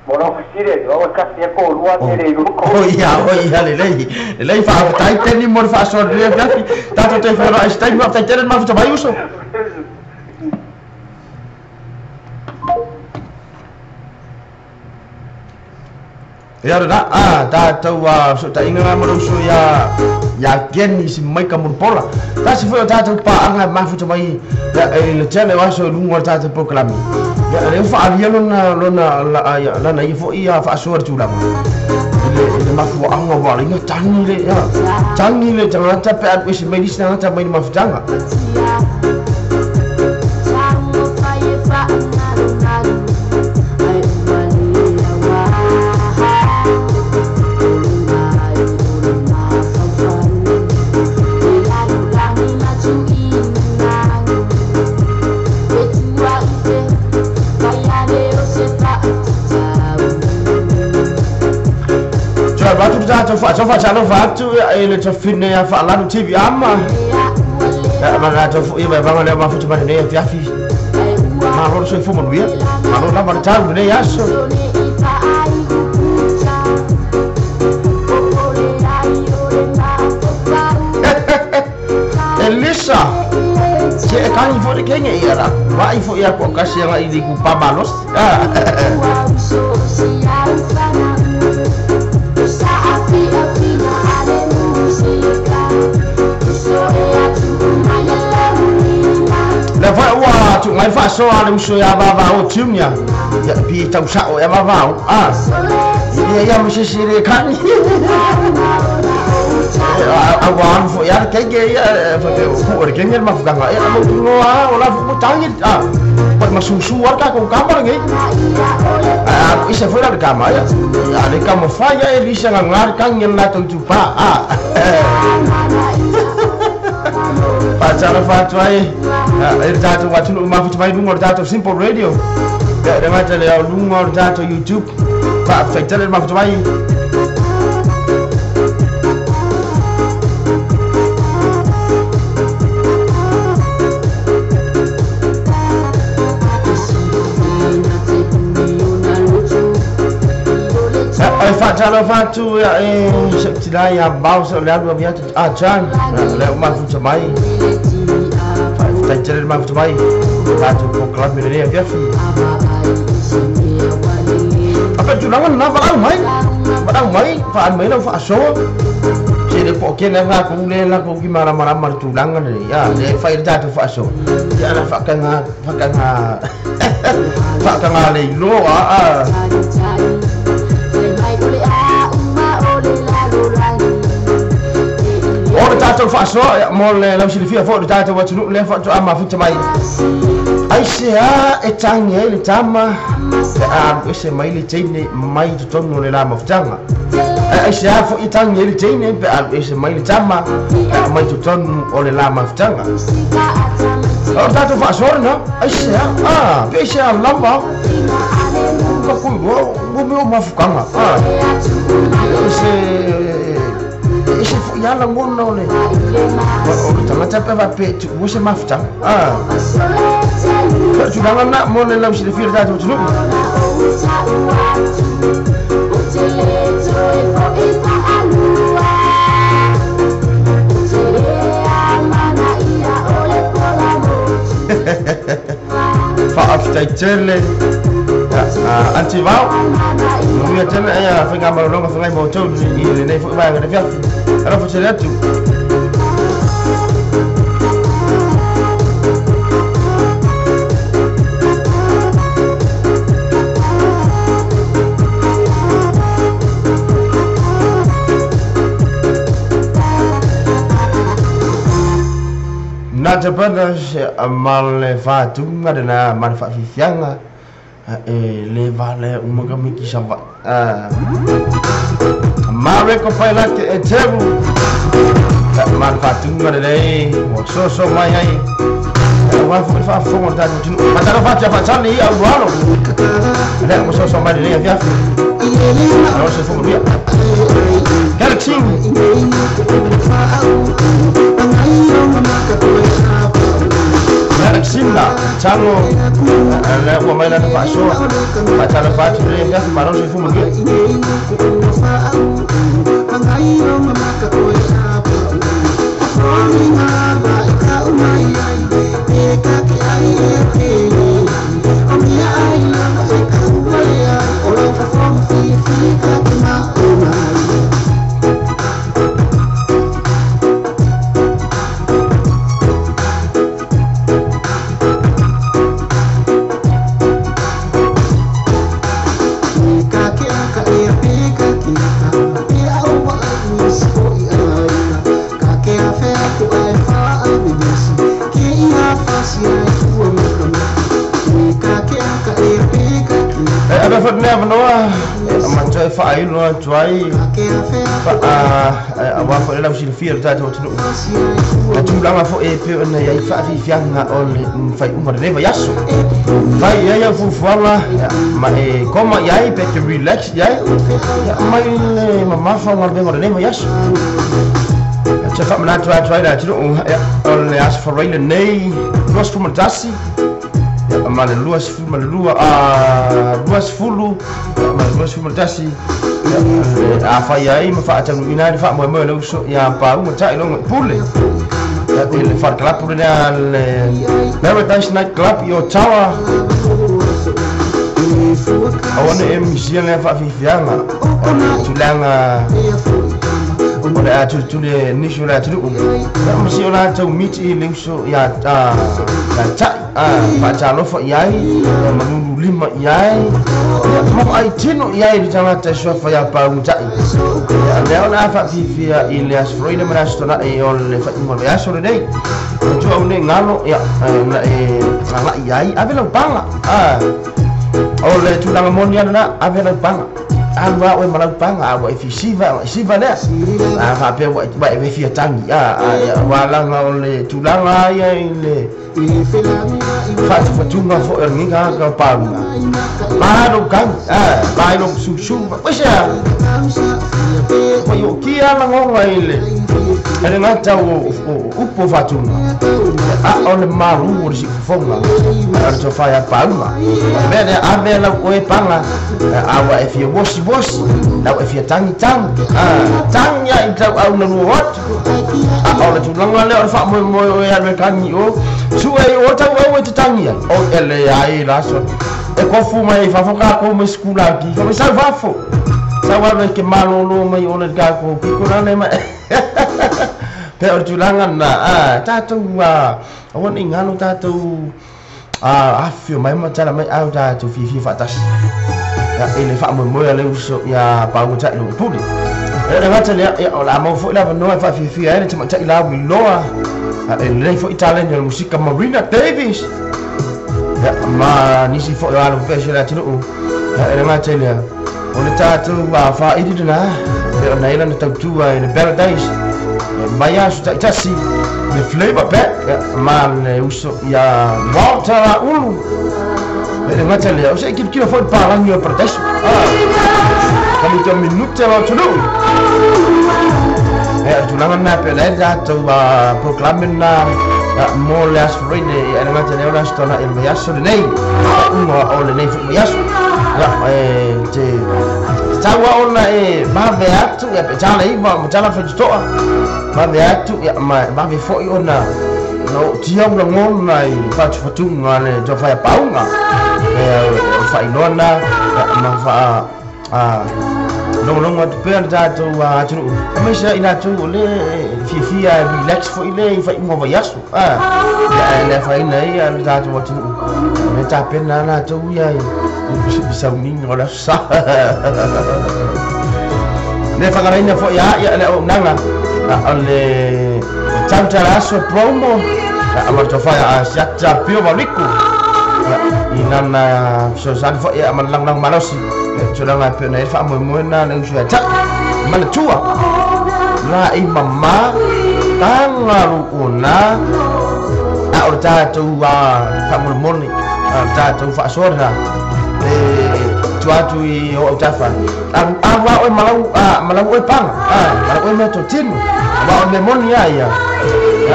Speaker 4: mo no sire o kasi ko ru a te le ru ko
Speaker 3: o ia le le le fa tai Kenny mo fa so le fa ta to te fa ro ai ma ta te ma fa vai uso. Ia rā, a, tātou so ta inga mo so ia ia Kenny si mai ka pola. Ta si foi o tātou paanga mafuta mai e le tele o aso lunga o tātou proklami. Ia le whaalia lona lona la na i foi ia faasoa tulaga. Le mafu anga wala inga tangi le ia. Tangi le tangata pe alu ese mai lisi tangata mai mafutanga. Fa talo fa tu e le tofine ya fa lanu TV ama ya ma to fu e ba le ma fu to ne ya fi ma ro so fu mo wi ma ro la ma ta ne ya so Elisa se e kan fo le kenge ia la va i fo ia ko ka se i di ku pa malos. Faatu ngai faasoa le uso ia vavao Junior ia pi tausa'o ia vavao a ia ia ma sesi le kani aua fo'i a le keike ia faapea pu'u le kenge le mafutaga ia mautunoa o la fo'u tagi a pa'i masusu a le tatou kama legei a isa foi la le kama ia a le kama fai ia e lisa gagā le kagi e le latou itupā a faatala faatu ai e le tatou atunuu mafuta mai luga o le tatou Simple Radio ia le gata le luga o le tatou YouTube faafetaitele le mafuta mai. Ai faatalo faatu ia e se'utilā ia bao se o le alu avi atu a John le o mafuta mai faafetaitele le mafuta mai tatou pokalapi lenei afiafi ape tulaga lena valaau mai faali mai lau faasoa se le po o kele lakou le lakou ki malamalama le tulaga lenei a le fai le tatou faasoa ia ala faakaga faakaga faakaga leiloa a o le tatou faasoa mo le lausilafia fo'i le tatou atunuu lea faatoa mafuta mai aisea e tagi ai le tama e alu ese mai le teine mai totonu o le la mafutaga aisea fo'i e tagi ai le teine pe alu ese mai le tama mai totonu o le la mafutaga o le tatou faasoa lena aisea a pe aisea lava kakui ua mea o mafukaga a se ese fo'i ala gona o le tagata pe faapea tuua se mafutaga a tulaga lena mo le lausilafia le tatou atunuu. Faafetaitele antivao manuia tele ia faigamalologa fegai ma outou i lenei fo'i vaega le fiafi alofa tele atu. Nata Brothers ma le faatuga lena ma le faafiafiaga e le valea uma ka miki sava'i mareko failake e tevu ma le faatuga lelei ua soso mai ai aua fo'i le faafofoga o le tatou atunuu faatalo faatu ia faatali ia ulualo lea ua soso mai lelei afiafi alo se fomanuia Galaxy Galaxina tango le ua mai lana faasoa faatalo faatu lelei afiafi malo se fomanuia. Faailoa atu ai aua fo'i le lausilafia le tatou atunuu a tulaga fo'i e pei ona iai faafiafiaga o le faiuga lenei vaiaso fai iai au fuafuaga ma e koma iai pe te relax iai mai le mamafa o galuega o lenei vaiaso te faamanatu atu ai le atunuu o le aso farai lenei 21 ma le 22 20 ma le 21 a fai ai ma faataunuuina ai le faamoemoe o le uso ia pauga ta'iloga i pule i le falekalapu lea le Paradise Night Club i Ottawa aua ne e misia lea faafiafiaga o le tulaga O le a tulituli e nisi o le atunuu ia ma si o latou miti i le uso ia tai faatalofa i ai ia malululima i ai ia ma faaitino i ai le tagata e suafa ia paugata'i ia lea o le a faafiafia i le Aso Faraile ma le Aso Tona'i o le faaiuga o le aso lenei matua au nei galo ia na e aga'i ai ave lau paga o le tulaga moni ana na ave lau paga alu a oe ma lau paga a ua e fisiva siva lea a faapea ua e fia tagi ua laga o le tulaga ia i le faatufatuga fo'i o legiga aga o pauga pa lou kagi pa i lou susu paisea ua i o'okia lagoga i le e le gata o upu o faatuga a o le malu o le si'ufofoga o le tofa ia pauga o le mea lea ave lau oe paga a ua e fia wosiwosi lau e fia tagitagi tagi ai tau'au na lua atu a o le tulaga lea o le fa'amoemoe oe alu e kagi o su'e o tau'au e tatagi ai o e leai laso e kofu mai fafo kākou mai sikula ki fa sau fafo sau alu e ke malōlō mai o le kākou piko lale mai pe o le tulaga na tatou aua nei galo tatou afio mai ma tala mai au tatou fiafia fa'atasi e le fa'amoemoe a le uso ia paugata'i lou pule e le gata lea ia o le a mau fo'i le avanoa e fa'afiafia ai le tama'ita'i lauiloa e lelei fo'i taleni o le musika Marina Davis ia ma nisi fo'i o alo pea le atunu'u e le gata i lea o le tatou fa'aili lena pe ona ai lana tautua i le Paradise mai aso ta'itasi le Flavor Back ma le uso ia Walter La'ulu e le gata lea o se i kilokilo fo'i le palagi o Paradise kamita minute o atunu'u e o tulaga na pe ona ai le tatou proclame na mo le Aso Faraile e le gata lea o le Aso Tona'i o le vaiaso lenei uga o lenei fo'i vaiaso ia e te taua ona e vave atu ia pe tala iva ma tala faitoto'a vave atu ia ma vave fo'i ona na o'otia ulagona i fatufatuga le tofa ia pauga e fa'ailoana ma fa'a logologo atu pea le tatou atunu'u amaise i latou o le fiafia relax fo'i le i faaiuga vaiaso ia le afaina ai le tatou atunu'u le tapena latou ia i pisauniga o le aso sa le fagalaina fo'i a ia le auaunaga o le tautala aso promo ma le tofa ia Siata Pio Mauliku i lana fesoasoani fo'i ma le lagolago malosi tulaga pe ona ai le fa'amoemoena le uso ia ta'i manatua la i mamā taga lu'una a o le tatou fa'amolemole le tatou fa'asoa e tua atu i o autafa alu a oe malau oe paga malau oe mea totino ma o le mea moni a ia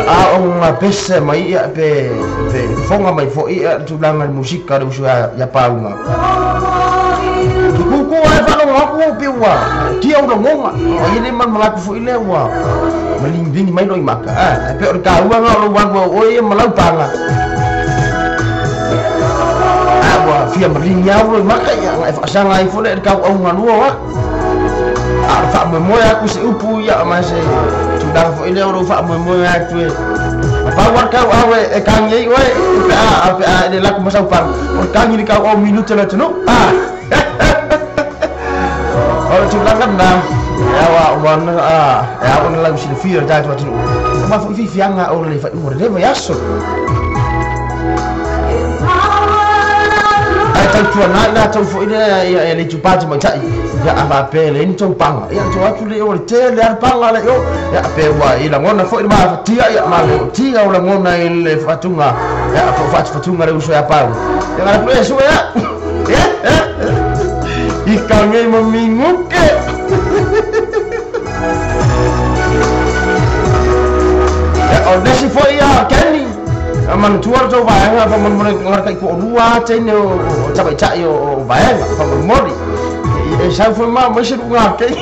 Speaker 3: a o ga pese mai ia pe fofoga mai fo'i ia le tulaga le musika le uso ia pauga tukuku ai fa'alogo aku pe ua tia ulagoga o ia le malmalatu fo'i lea ua maligiligi mai lo'i maka pe o le kāuaga o lou alu au oe ia ma lau paga a ua fia maligi au loi maka ia aga e fa'asaga ai fo'i lea i le kau'auga lua o aku a o le fa'amoemoe aku se upu ia ma se tulaga fo'i lea o lou fa'amoemoe atu e pau a le kau'au e kagi ai oe pe a e le laku ma sau paga o le kagi le kau'au minute le atunuu o le tulaga lena e aua e ao ona lau silafia o le tatou atunuu ma fo'i fiafiaga o le faaiuga o lenei vaiaso ae tautuana i latou fo'i lea ia e le itupā tamaitai ia a faapea e leai ni tou paga ia tou atu le o le tele a le paga le o ia pe ua i lagona fo'i le mafatia ia ma le o'otia o lagona i le fatuga ia po o fatufatuga le uso ia pau ia galapu e sue a i kagei ma miguke ia o nesi fo'i ia Kenny manatua le tou vaega fa'amolemole gata'i to'alua teine o tamaita'i o vaega fa'amolemole e sau foi ma mai se lu'uga kei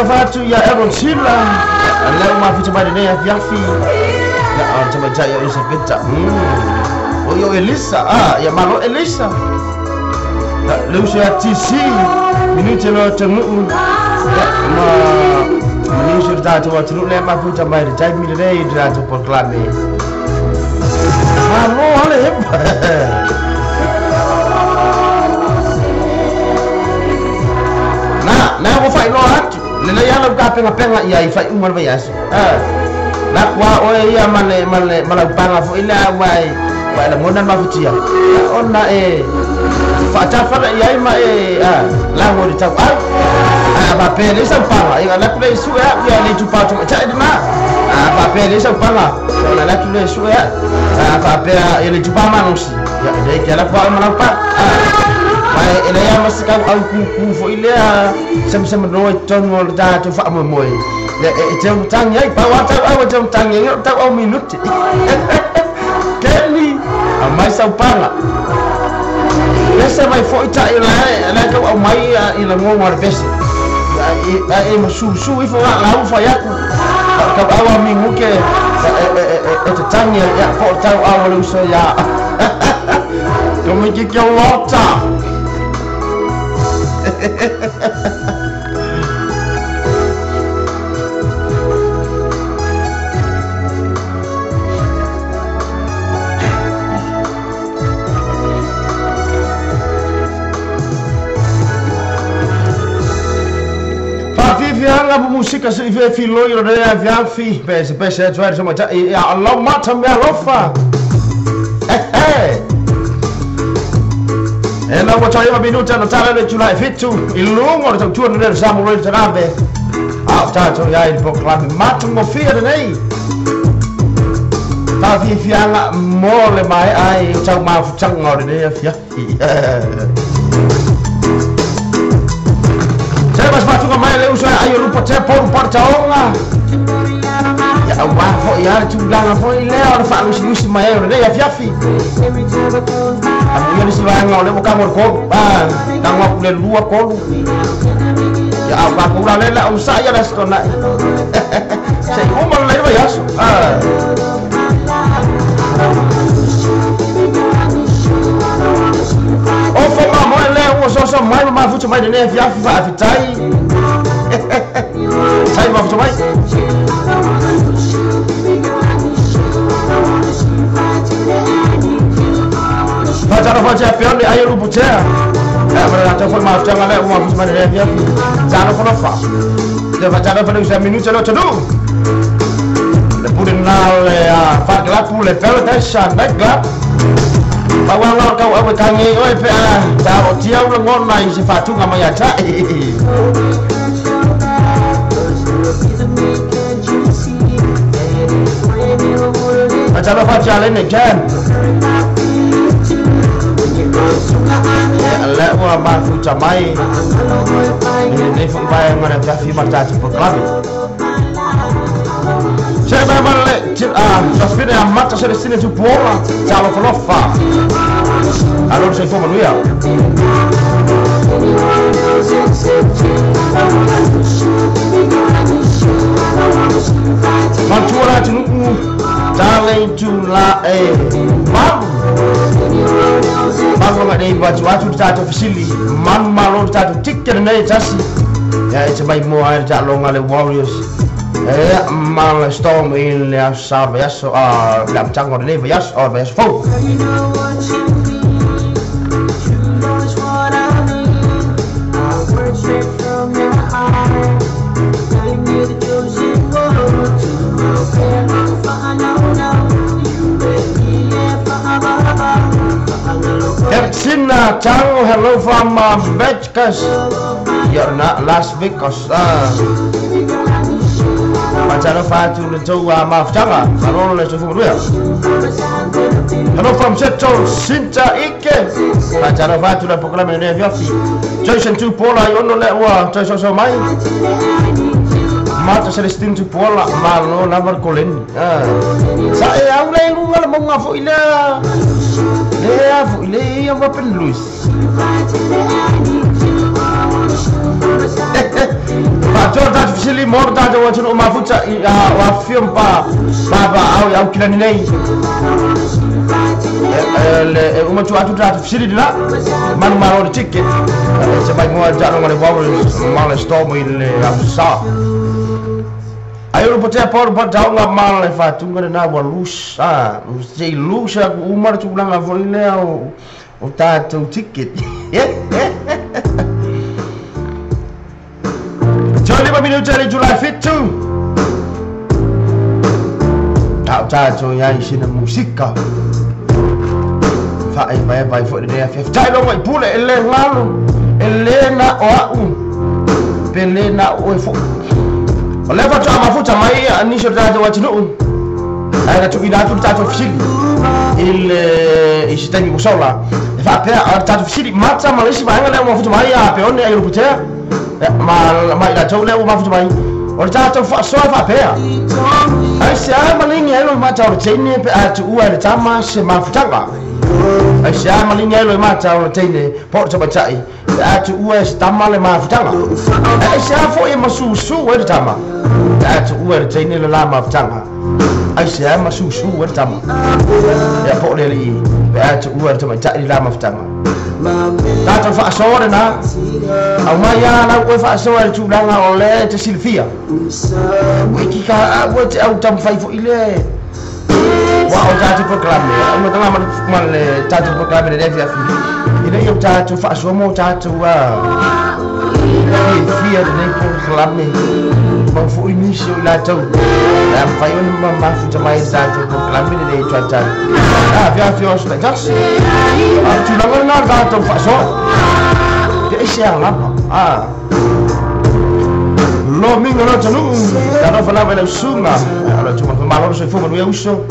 Speaker 3: Fatu ia Aaron Sila le ua mafuta mai lenei afiafi ia o le tamaitai o Elisapeta o ia o Elisa ia malo Elisa le uso ia TC minute lo tanu'u ia ma manisi o le tatou atunuu lea mafuta mai le taimi lenei i le tatou polokalame malo ale hepa. Na ua faailoa atu lelei ala u tapegapega ia i faaiuga le vaiaso la kua oe ia ma le ma laupaga foʻi lea ua e lagona le mafutia ona e faatafala i ai ma e lago i le tauau a faapea lei saupaga ia le atu le sue a'u ia le itupā tamaitai lenā a faapea lei saupaga ona le atu le sue a'u a faapea ia le itupā malosi ia lei ke ala kua oe ma laupaga ma e leai ma se kauau kūkū foʻi lea semasemanoa i totonu o le tatou faamoemoe e teumatagi ai pau a tauau e teumatagi ai o tauau minute keli aumai saupaga pese mai foʻi taʻi lae tauau mai i lagoga o le pese e masusu ifo lau fai atu tauau a minute e tatagi ia po o tauau o le uso ia Come che lotta. Faafiafiaga musika se i filoi o le afiafi pese pese atu ai sama ia Allah mata me alofa. E na ua taiva minuta na tala le tula e fitu i luga o le tautua na le Samuel Tanabe a o tatou iai le polokalame matagofia lenei faafiafiaga mo le maea ai o taumafutaga o lenei afiafi. Se mas fatuga mai le uso ai o lupa te polu partaoga ia auā foʻi a le tulaga foʻi lea o le faalusilusi mai ai o lenei afiafi amuia le sivaega o le ua kago le kolu tago aku le lua kolu ia au kakou la le au saʻi ia le aso tonaʻi seʻi uma lelei le vaiaso. Ofo mamoe lea ua soso mai ma mafuta mai lenei afiafi faafitai sai mafuta mai. Fatara fatia peone ai o luputea ma la tau mafutaga lea ua mafuta mai lenei afiafi talo falofa le fatara fa le minuta le tanu le pule na le fakalapu le Paradise Night Club. Pauanga kau au e kangi oe pe a ta o tia ula ngona i se faatuga mai ataʻi. Fatara fatia lene ken le ua mafuta mai lenei foʻi vaega le afiafi ma le tatou polokalame. Se mai ma le Safine a mata Celestine Tupuola Talofalofa Allora sei manuia. Matua la tunuku Tale tu la e Malu Malu nga nei watu atu tatou fisili manu malo tatou ticket nei tasi ia e te mai moa ai le taaloga le Warriors e ma le Storm i le aso sa vaiaso le amataga o lenei vaiaso o le vaiaso fou. Ertsina Tango, hello from Vegas. Ya na Las Vegas. Patara fatu le tau mafutaga malolo le soifua manuia. Hello from Seto Sinta Ike. Patara fatu le polokalame lenei afiafi Jason Tupola i ono le ua toe soso mai Mata Celestine Tupola malo lava le koleni. Sa e au le luga le mauga foʻi lea lea foʻi le ia Weapon Louis. Faatoa tatou Fesili mo le tatou atunuu mafuta i o afifio ma papaaao i Aukilani nei. E uma atu atu tatou fesili lena manumalo le ticket se maimoa i le taaloga a le Warriors ma le Storm i le Aso Sa. Ai o le potea pa o le taoga ma le faatuga lena ua lusa, se i lusa aku uma le tulaga foi lea o tatou ticket. 25 minuta le itula e 7. A o tatou iai sina musika. Faaevaevae foi lenei afiafi. Tailoga i pule e le galo, e le na o a'u, pe le na o oe fo'i. O lea faatoa mafuta mai nisi o le tatou atunuu, ae na tuuina atu le tatou fesili i le i se taimi ua sola. E faapea o le tatou fesili mata ma le isi vaega lea ua mafuta mai ia Peone Aiolupotea ma i latou lea ua mafuta mai. O le tatou faasoa faapea. Aisea maligi ai loimata o le teine pe a tuua e le tama se mafutaga. Aisea maligi ai loimata o le teine po o le tamaitai pe a tuua e se tama le mafutaga. Aisea foi e masusu ai le tama pe a tuua e le teine le la mafutaga. Aisea masusu ai le tama ia po o le alii pe a tuua e le tamaitai le la mafutaga. Tatou faasoa lena. Aumai a lau oe faasoa i le tulaga o lea e te silafia. Ua ikika a ua te au taumafai foi lea e ua o tatou polokalame, uma taga ma le tatou polokalame lenei afiafi ina ia o tatou faasoa mo tatou fiafia lenei polokalame mau foi nisi o i latou e a mafai ona mafuta mai le tatou polokalame lenei tuatali afiafi o aso taitasi. A o le tulaga lena o le tatou faasoa pe aisea lava Lomiga lo atunuu, talofa lava i lau susuga, o le atunuu malo le soifua manuia uso.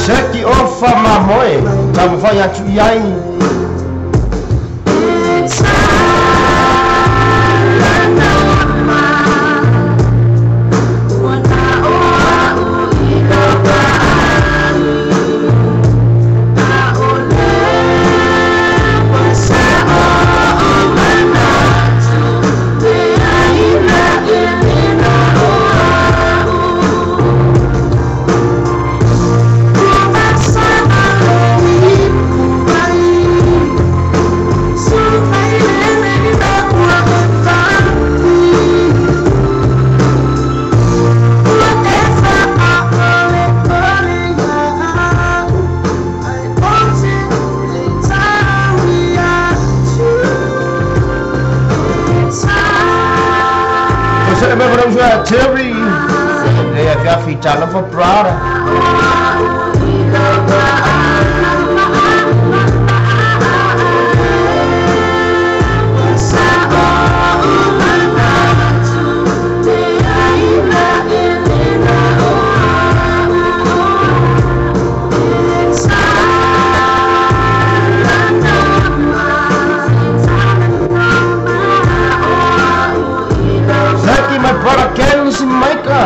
Speaker 3: Seki ofa mamoe, taumafai atu i ai. O se mea fana uso ia Terry, le afiafi talofa brother. Thank you my brother Ken Simaika.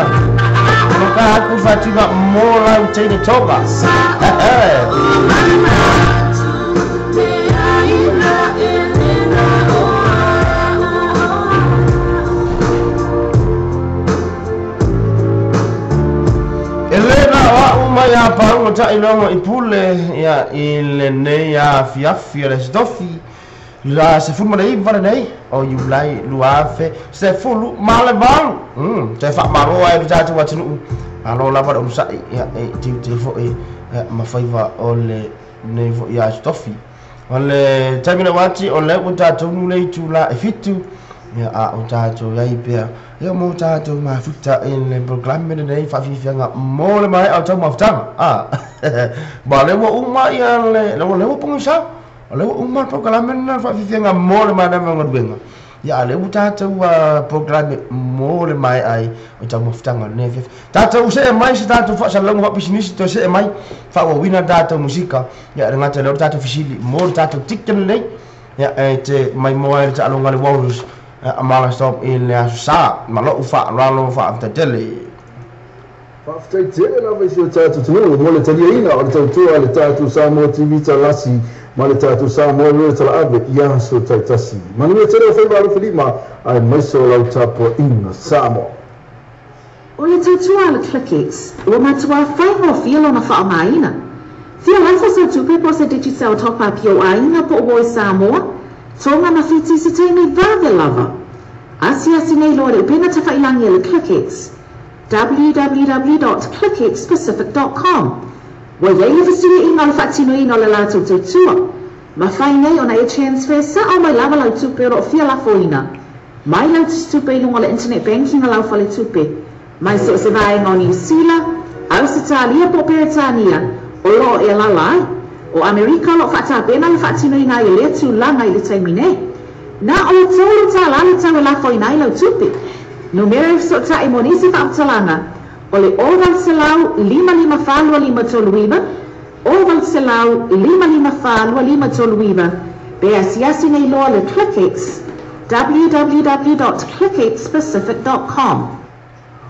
Speaker 3: O ka aku faatuga mo lau teine toga. E le na o a'u mai a pauga ta'iloga i pule ia i lenei afiafi o le Aso Tofi la 19 lenei o Iulai 2018. Toe faamalo ai le tatou atunuu, malo lava le onosa'i ia e tiute foi ma faiva o lenei foi Aso Tofi. O le taimi lau ati o lea ua tatou nu le itula e 7 ia a o tatou iai pea ia mo tatou mafuta i le polokalame lenei faafiafiaga mo le maea o tau mafutaga. Ma lea ua uma ia le lea ua pogisa. O lea ua uma le polokalame lena faafiafiaga mo le maea o galuega. Ia a lea ua tatou polokalame mo le maea ai o tau mafutaga lenei afiafi. Tatou see mai se tatou faasalalauga faapisinisi toe see mai faaauauina le tatou musika. Ia e le gata i lea o le tatou fesili mo le tatou ticket lenei. Ia e te maimoa ai le taaloga a le Warriors a Mala Stop i le Aso Sa ma lou faaaloalo faafetai tele.
Speaker 5: Faafetai tele lava i si o tatou atunuu mo le taliaina o le tautua a le tatou Samoa TV Talasi ma le tatou Samoa Radio Talaave i aso taitasi. Manuia tele o faiva alofilima aemaise o lau tapuaiga Samoa.
Speaker 6: O le tautua a le ClickX, ua matuā faigofie lona faaaogaina. Fia lafo sau tupe po o se Digicel top-up i ou aiga po o uo i Samoa, Tonga ma Fiti i se taimi vave lava. Asiasi nei loa i le upega tafailagi a le ClickX, www.clickxpacific.com. Ua i ai le fesiliaiga o le faatinoina o le latou tautua. Mafai nei ona e transfer sao mai lava lau tupe o lo o fia lafoina mai lau tusitupe i luga o le internet banking a lau faletupe mai so o se vaega o Niu Sila, Ausetalia po o Peretania o lo o e alaala ai. O Amerika o lo o faatapena le faatinoina ai o lea tulaga i le taimi nei. Na o le $3 le tau e lafoina ai lau tupe. Numera e fesootai mo nisi faamatalaga o le 0800 554 2539, 0800 554 2539, pe asiasi nei loa le ClickX, www.clickxpacific.com.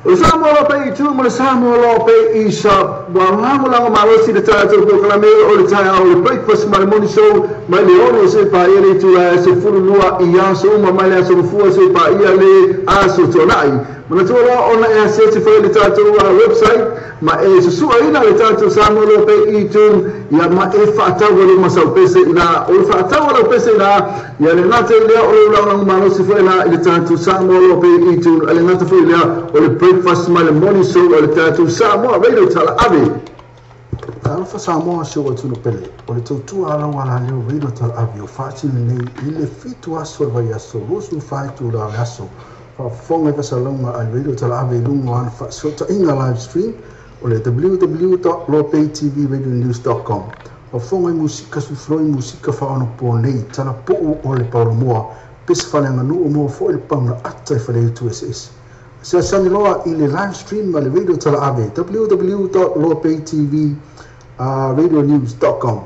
Speaker 5: O le Samoa Law Pay i ma le Samoa Law Pay i Shop. Ua lagolago malosi le tatou polokalame o le taeao o le Breakfast ma le Morning Show mai le 6 seia paia le itula e 12 i aso uma mai le aso Gafua seia paia le aso Tuanai. Manatua loa ona e asiasi foi le tatou website ma e susuaina le tatou Samoa Law Pay iTunes ia ma e faatau ai ma sau pese ina. O le faatau a lau pese ina ia le gata i lea o lou lagolago malosi foi la i le tatou Samoa Law Pay iTunes a le gata foi lea o le Breakfast ma le Morning Show a le tatou Samoa Radio Talaave. Talofa Samoa si ou atunuu pele, o le tautua a lau alaleo Radio Talaave o faatino nei i le 7 aso o le vaiaso, 24 itula o le aso. Faafofoga i fasalauga a le Radio Talaave i luga o ana faasootaiga live stream o le www.lawpaytvradionews.com. Faafofoga i musika sufuloi musika faaonaponei, talapuu o le paolomoa, pese faaleaganuu moa foi le pauna ata i faleaitu eseese. Asiasi loa i le live stream a le Radio Talaave www.lawpaytvradionews.com.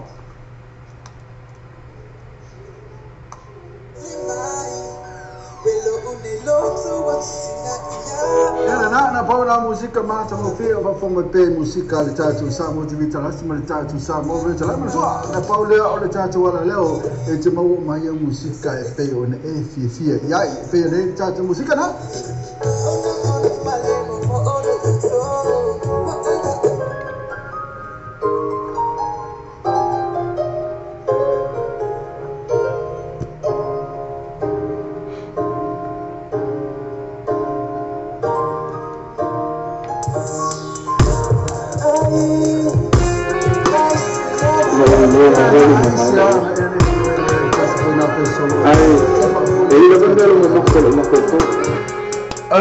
Speaker 5: Na na pau na musika matagofie o faafofoga mai pea i musika a le tatou Samoa TV Talasi ma le tatou Samoa Radio Talaave. Manatua na pau lea o le tatou alaleo e te maua mai au musika e pei ona e fiafia i ai e pei ona i ai le tatou musika na.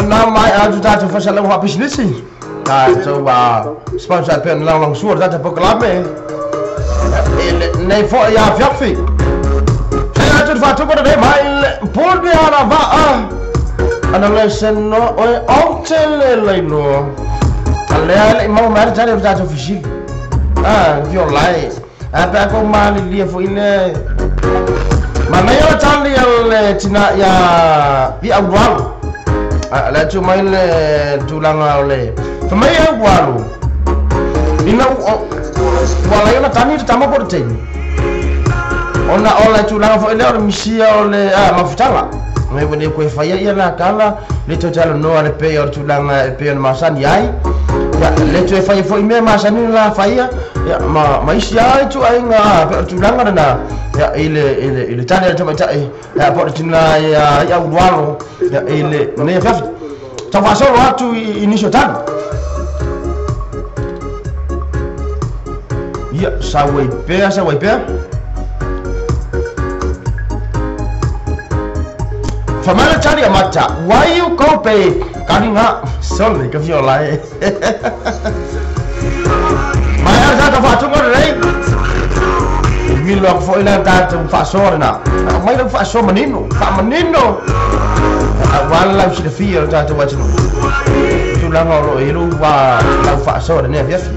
Speaker 3: Na mai atu tatou faasalaga faapisinisi tatou sponsor pea na lagolagosua le tatou polokalame i lenei foi afiafi. Seia atu le faatupu lenei mai le puni ana vaa ana le seno oe ou te le lainoa. A lea e le i maua mai ai le tali o le tatou fesili. Ah, fiolai. A pe a kou malilie foi le manaia o le tali a le tina ia i Aualu. A le atu mai le tulaga o le fai mai Aualu ina ua alai ona tani le tama po o le teine. Ona o le tulaga foi lea o le misia o le mafutaga. Ngai ua le koe faia ia la kala le toe talanoa le pei o le tulaga e pei ona masani ai. Ia le toe faia foi mea masani ona la faia ia ma ma isi lava ituaiga pei o le tulaga lena ia i le i le i le tali a le tamaitai ia po o le tina ia i Aulualo ia i lenei afiafi. Tau faasolo atu i nisi o tali. Ia sau ai pea sau ai pea. Fai mai le tali a Mata, Wai u kou pe kani nga sole ka fiola e. Mai a tatou faatunga lelei. E milo aku foi la tatou faasoa lena. Aumai lau faasoa manino, faamanino. Aua le lau silafia o le tatou atunuu. Tulaga o lo o i ai lou lau faasoa i lenei afiafi.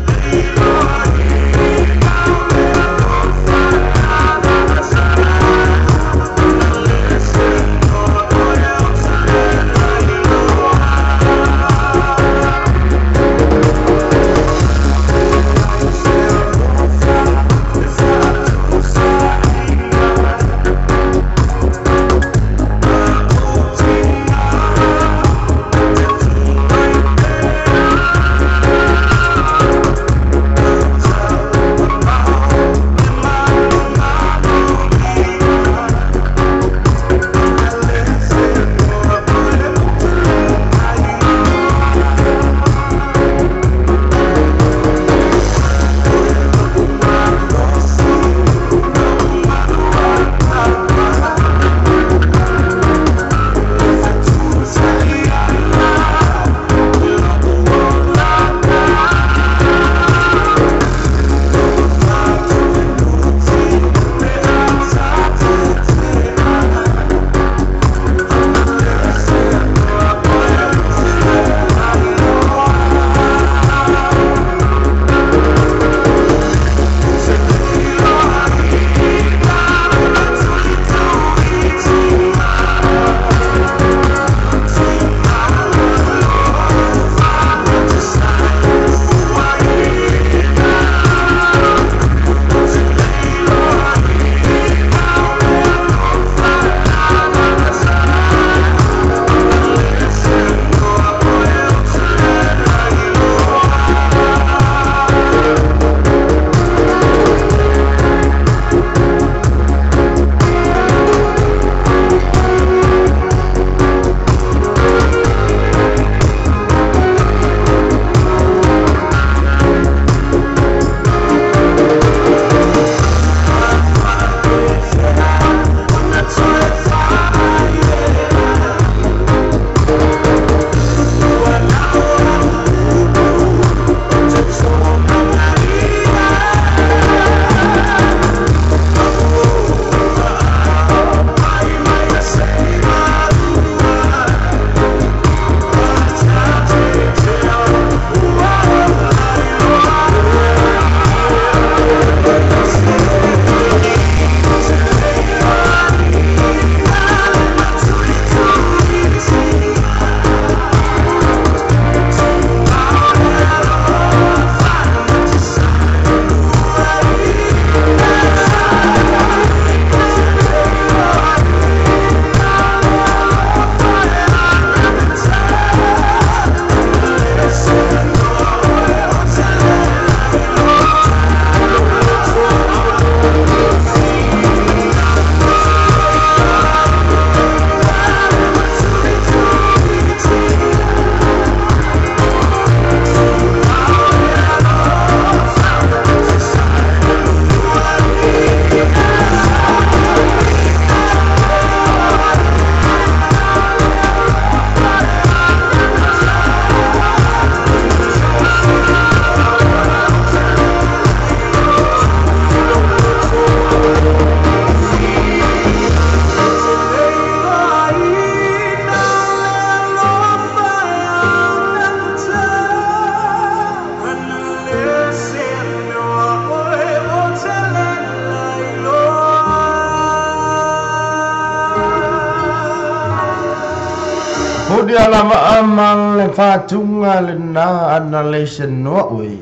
Speaker 3: Dia lama amal le fatunga le na analyse no ui.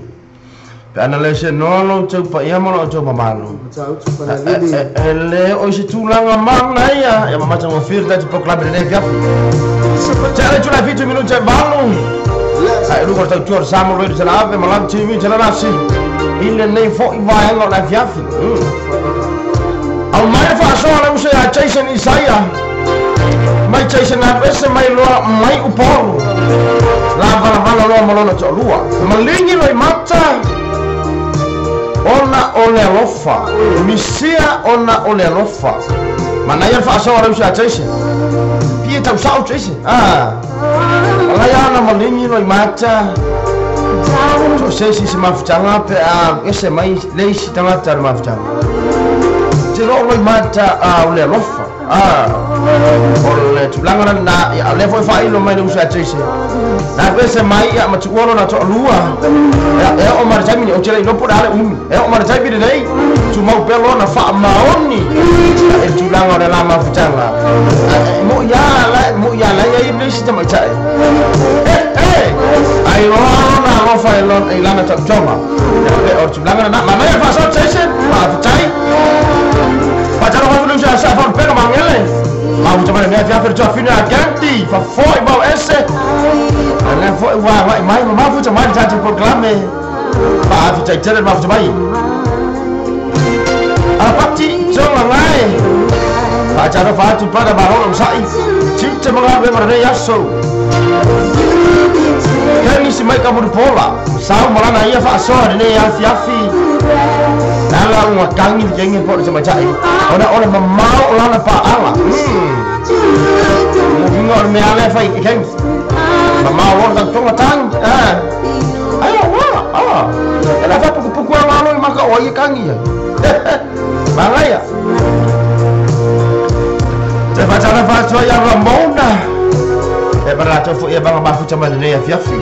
Speaker 3: Pe analyse no lo tau pa ia mo lo tau mamalo. Ele o se tulanga mana ia ya mama tau fir ta tipo club ne fiaf. Tele tu la fitu minuto e valo. Ai lu ko tau tuor samo lo tela ave malam TV tela nafsi. Ile nei fo i vai lo la fiaf. Au mai fa so la usa a Jason Isaiah. Mai Jason apese mai loa mai uporo. La vala vala loa malona to lua. Malingi loi mata. Ona ole alofa. Misia ona ole alofa. Manaia fa so la usa a Jason. Pie tau sao Jason. Ah. Ala ya na malingi loi mata. So se si se mafutanga pe a ese mai leisi tangata mafutanga. Te loi mata a ole alofa. Ah, ole tulanga na ya le foi fai lo mai usa tse. Na pese mai ya matu oro na to lua. Ya e o mar taimi o tele no por ale E o mar taimi de nei. Tu mau pelo na fa maoni. E tulanga le la mafutanga. Mo ya la ya iblis ta mai tai. Eh. Ai lo na lo fai lo e la na ta choma. Ya o tulanga na ma ya fa so tse. Ma futai. Patalo fa lu sa fa pelo mangele. Ma u tamane ne fia per già fino a ganti fa foi mau esse. Ana foi wa wa mai ma fu tamane ta te proclame. Pa fi tai tele ma fu mai. A pati so mai. Patalo fa tu para barolo sai. Chinte ma ve ma ne yaso. Kani si mai ka mo pola. Sa mo la na ia fa so ne ya fi fi. Nala uma kangi jengi po sa macai. Ona ona mamao lana pa ala. Mo me ale fa ikeng. Mamao lona tonga tang. Ah. Ayo wa. Ah. Ela fa puku puku ala lo maka o i kangi ya. Mangaya. Te fa tana fa to ya Ramona. E para to fo e ba ma fu chama ne ya fiafi.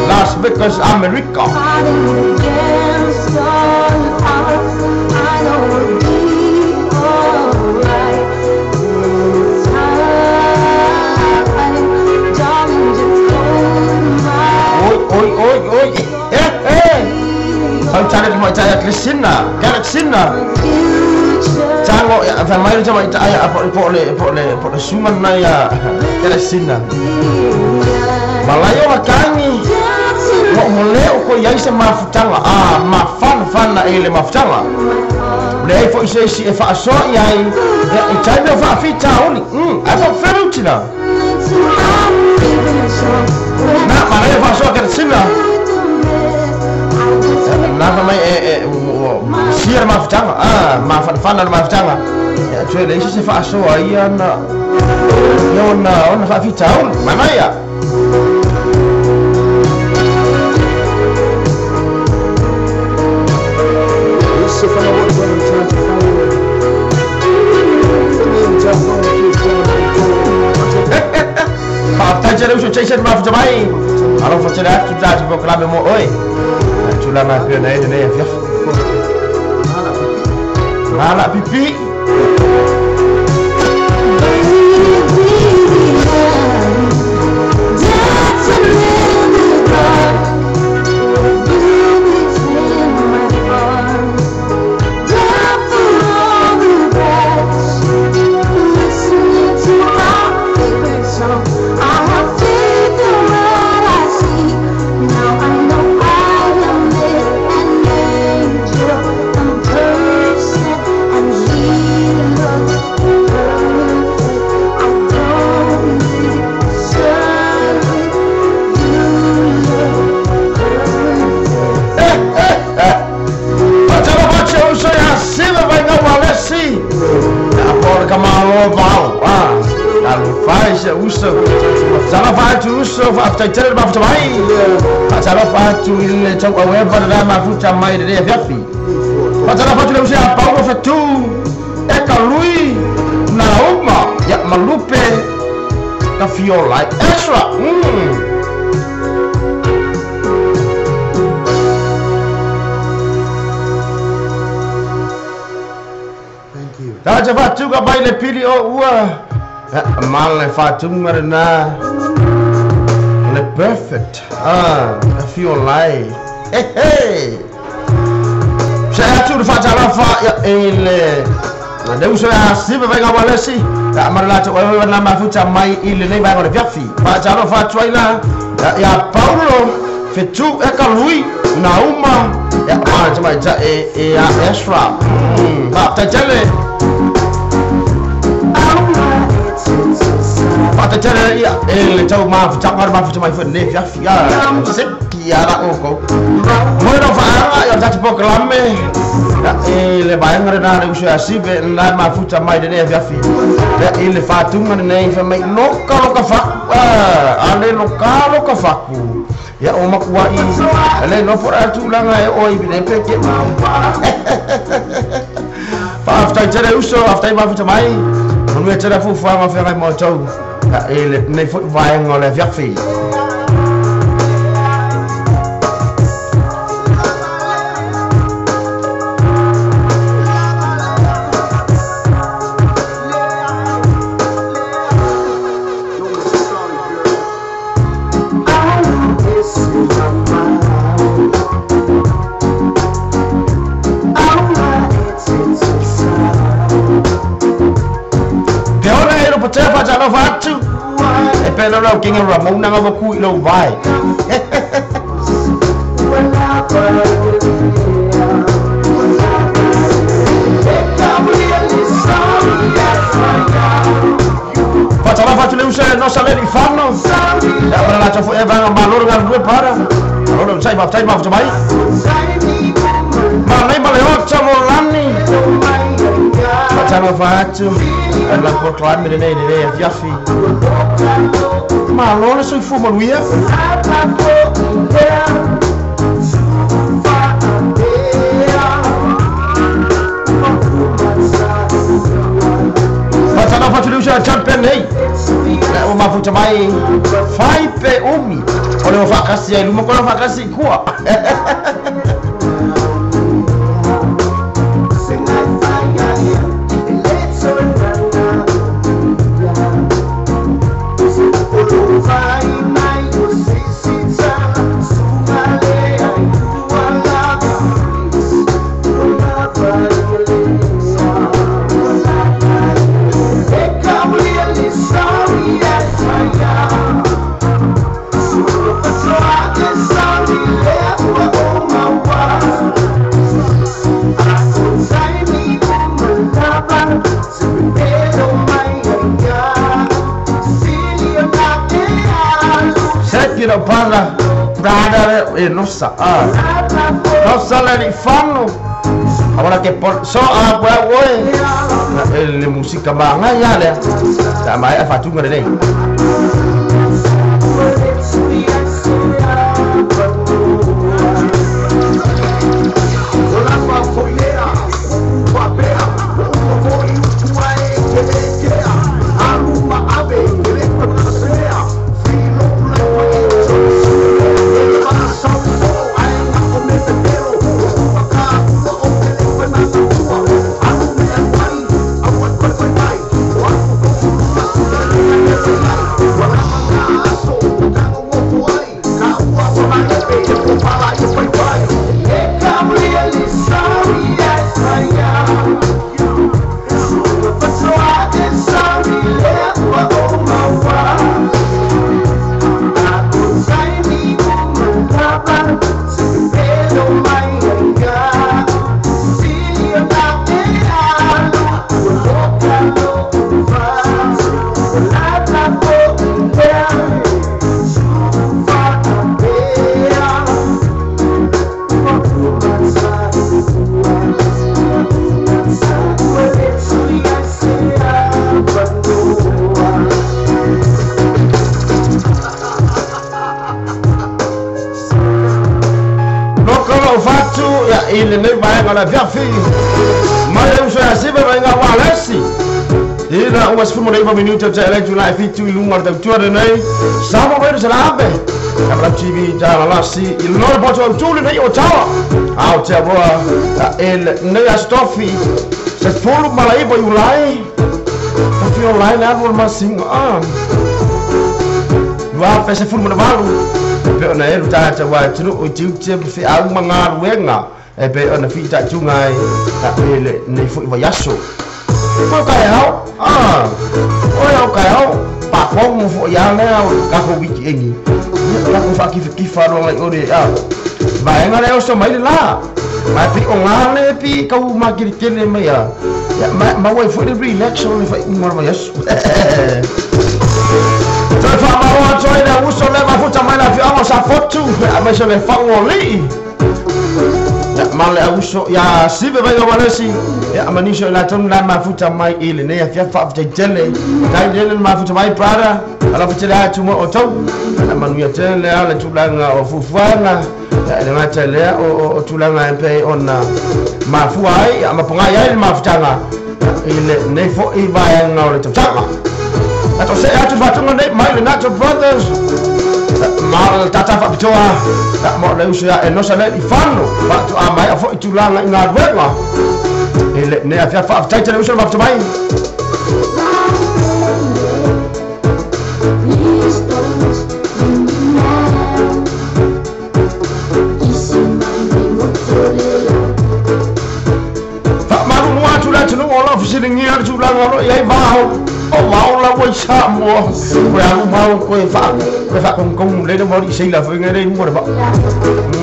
Speaker 3: Las Vegas, America. Oi, oi, oi, eh, eh. Kau cari mau caya Kristina, Kristina. Cango ya, family cuma caya apa pole pole pole suman na ya, Kristina. Malayo makangi. Mo mole ko yai se mafutanga. Ah, mafan fan na ele mafutanga. Le fo ise si e fa so yai. Ya e tai fa fita oli. Afa ferutina. Na malayo fa so Kristina. Na mai e siar mafutanga. Ah, mafan fan na mafutanga. Ya tue le ise se fa so ai na. Yo na ona fa fita oli. Manaya. Pipi. uso. Talofa atu uso faafetai le mafuta mai. Faatalofa atu i le tauaueva le mafuta mai le afiafi. Faatalofa atu le uso ia Paulo Fetu e ka lui na uma ia malupe ka fiola extra. Tata fatuga mai le pili o ua male fatunga na le perfect a fiolai. Hey se atu le fatalafa ia ele le uso a sive vai ngawalesi ya marla to wa na mafuta mai ile nei vai ngore fiafi fatalofa atu la ya Paulo Fetu e ka lui na uma ya ma mai ja e a extra ba ta tele Patatele ia ele tau mafuta ngare mafuta mai fo ne fiafi ya se kia la oko mo no fa ya tati poklame ya ele vai ngare na le uso asibe na mafuta mai ne fiafi ya ele fatunga ne fa mai loka loka fa ale loka loka fa ku ya o makua i le no for atu langa e oi ne peke fa after tele uso after mafuta mai no tele fu fa ma fa mai mo tau ele nei foi vai ngole fiafi. Pelo lau kinga Ramona nga waku i lau vai. Fatala fatu le usa no sale di fanno. Ya para la chafu e va maloro ngal due para. Maloro sai ma mai. Ma lei ma le otto molani. Fatala fatu la proclame le nei le fiafi. Ma allora sui fumo lui. Fatala fatu le usa champion nei. La o mafuta mai fai pe umi. O le fa kasi ai lumo ko fa kasi kua. Parla brada e non sa non sa le fanno ora che por so a qua voi le musica ma ya le ta mai a fatto ngare nei
Speaker 5: What?
Speaker 3: Ia i lenei vaega o le afiafi ma le uso ia sive vaiga ualesi ina ua 19 minuti o te tulai 7 i luga o le tautua lenei Samoa Radio Salave Kapala TV talalasi i lona poto autu lenei o Ottawa Aotearoa e lenei aso tofi 19 Iulai tofi o lai le alu o le masina 2018 e pei ona elu tagata ua atunuu i tiute ma feau ma galuega e pei ona fitaituga ai e lenei fo'i vaiaso. Ko kai hao o au kai hao pa kongo fo'i a lea o kako wiki engi kako whakiwhikiwha roa ngai ore a vaenga lea o so mai le la mai pi o ngā le pi kau makiri tele mai a ma wai fo'i le relax o le whai unga mai aso. Toe whaamaroa atu ai le uso le mafuta mai le afioaga o Safotu a mai se le fagolii ma le auso ia sive vai walesi ia manisi o latou la mafuta mai i lenei afiafi faafetaitele tai lele le mafuta mai brother alafetele atu mo outou na manuia tele a le tulaga o fuafuaga ia le gata lea o tulaga e pei ona mafua ai ia mapagai ai le mafutaga i lenei fo'i vaega o le tausaga. Ato se atu faatuga nei mai le Natural Brothers ma le tata faapitoa mo le uso ia Enosa le i fano faatoa mai a fo'i tulaga i galuega i lenei afiafi faafetai tele uso le mafuta mai.
Speaker 7: Please don't leave me now. Isi mai motolela.
Speaker 3: Faamalulu atu le atunuu o loo fesiligia le tulaga o loo i ai vao o vao la ua i Samoa koe alu mau koe koe faakogikogu lele mo alii seila foiga le iluga le faa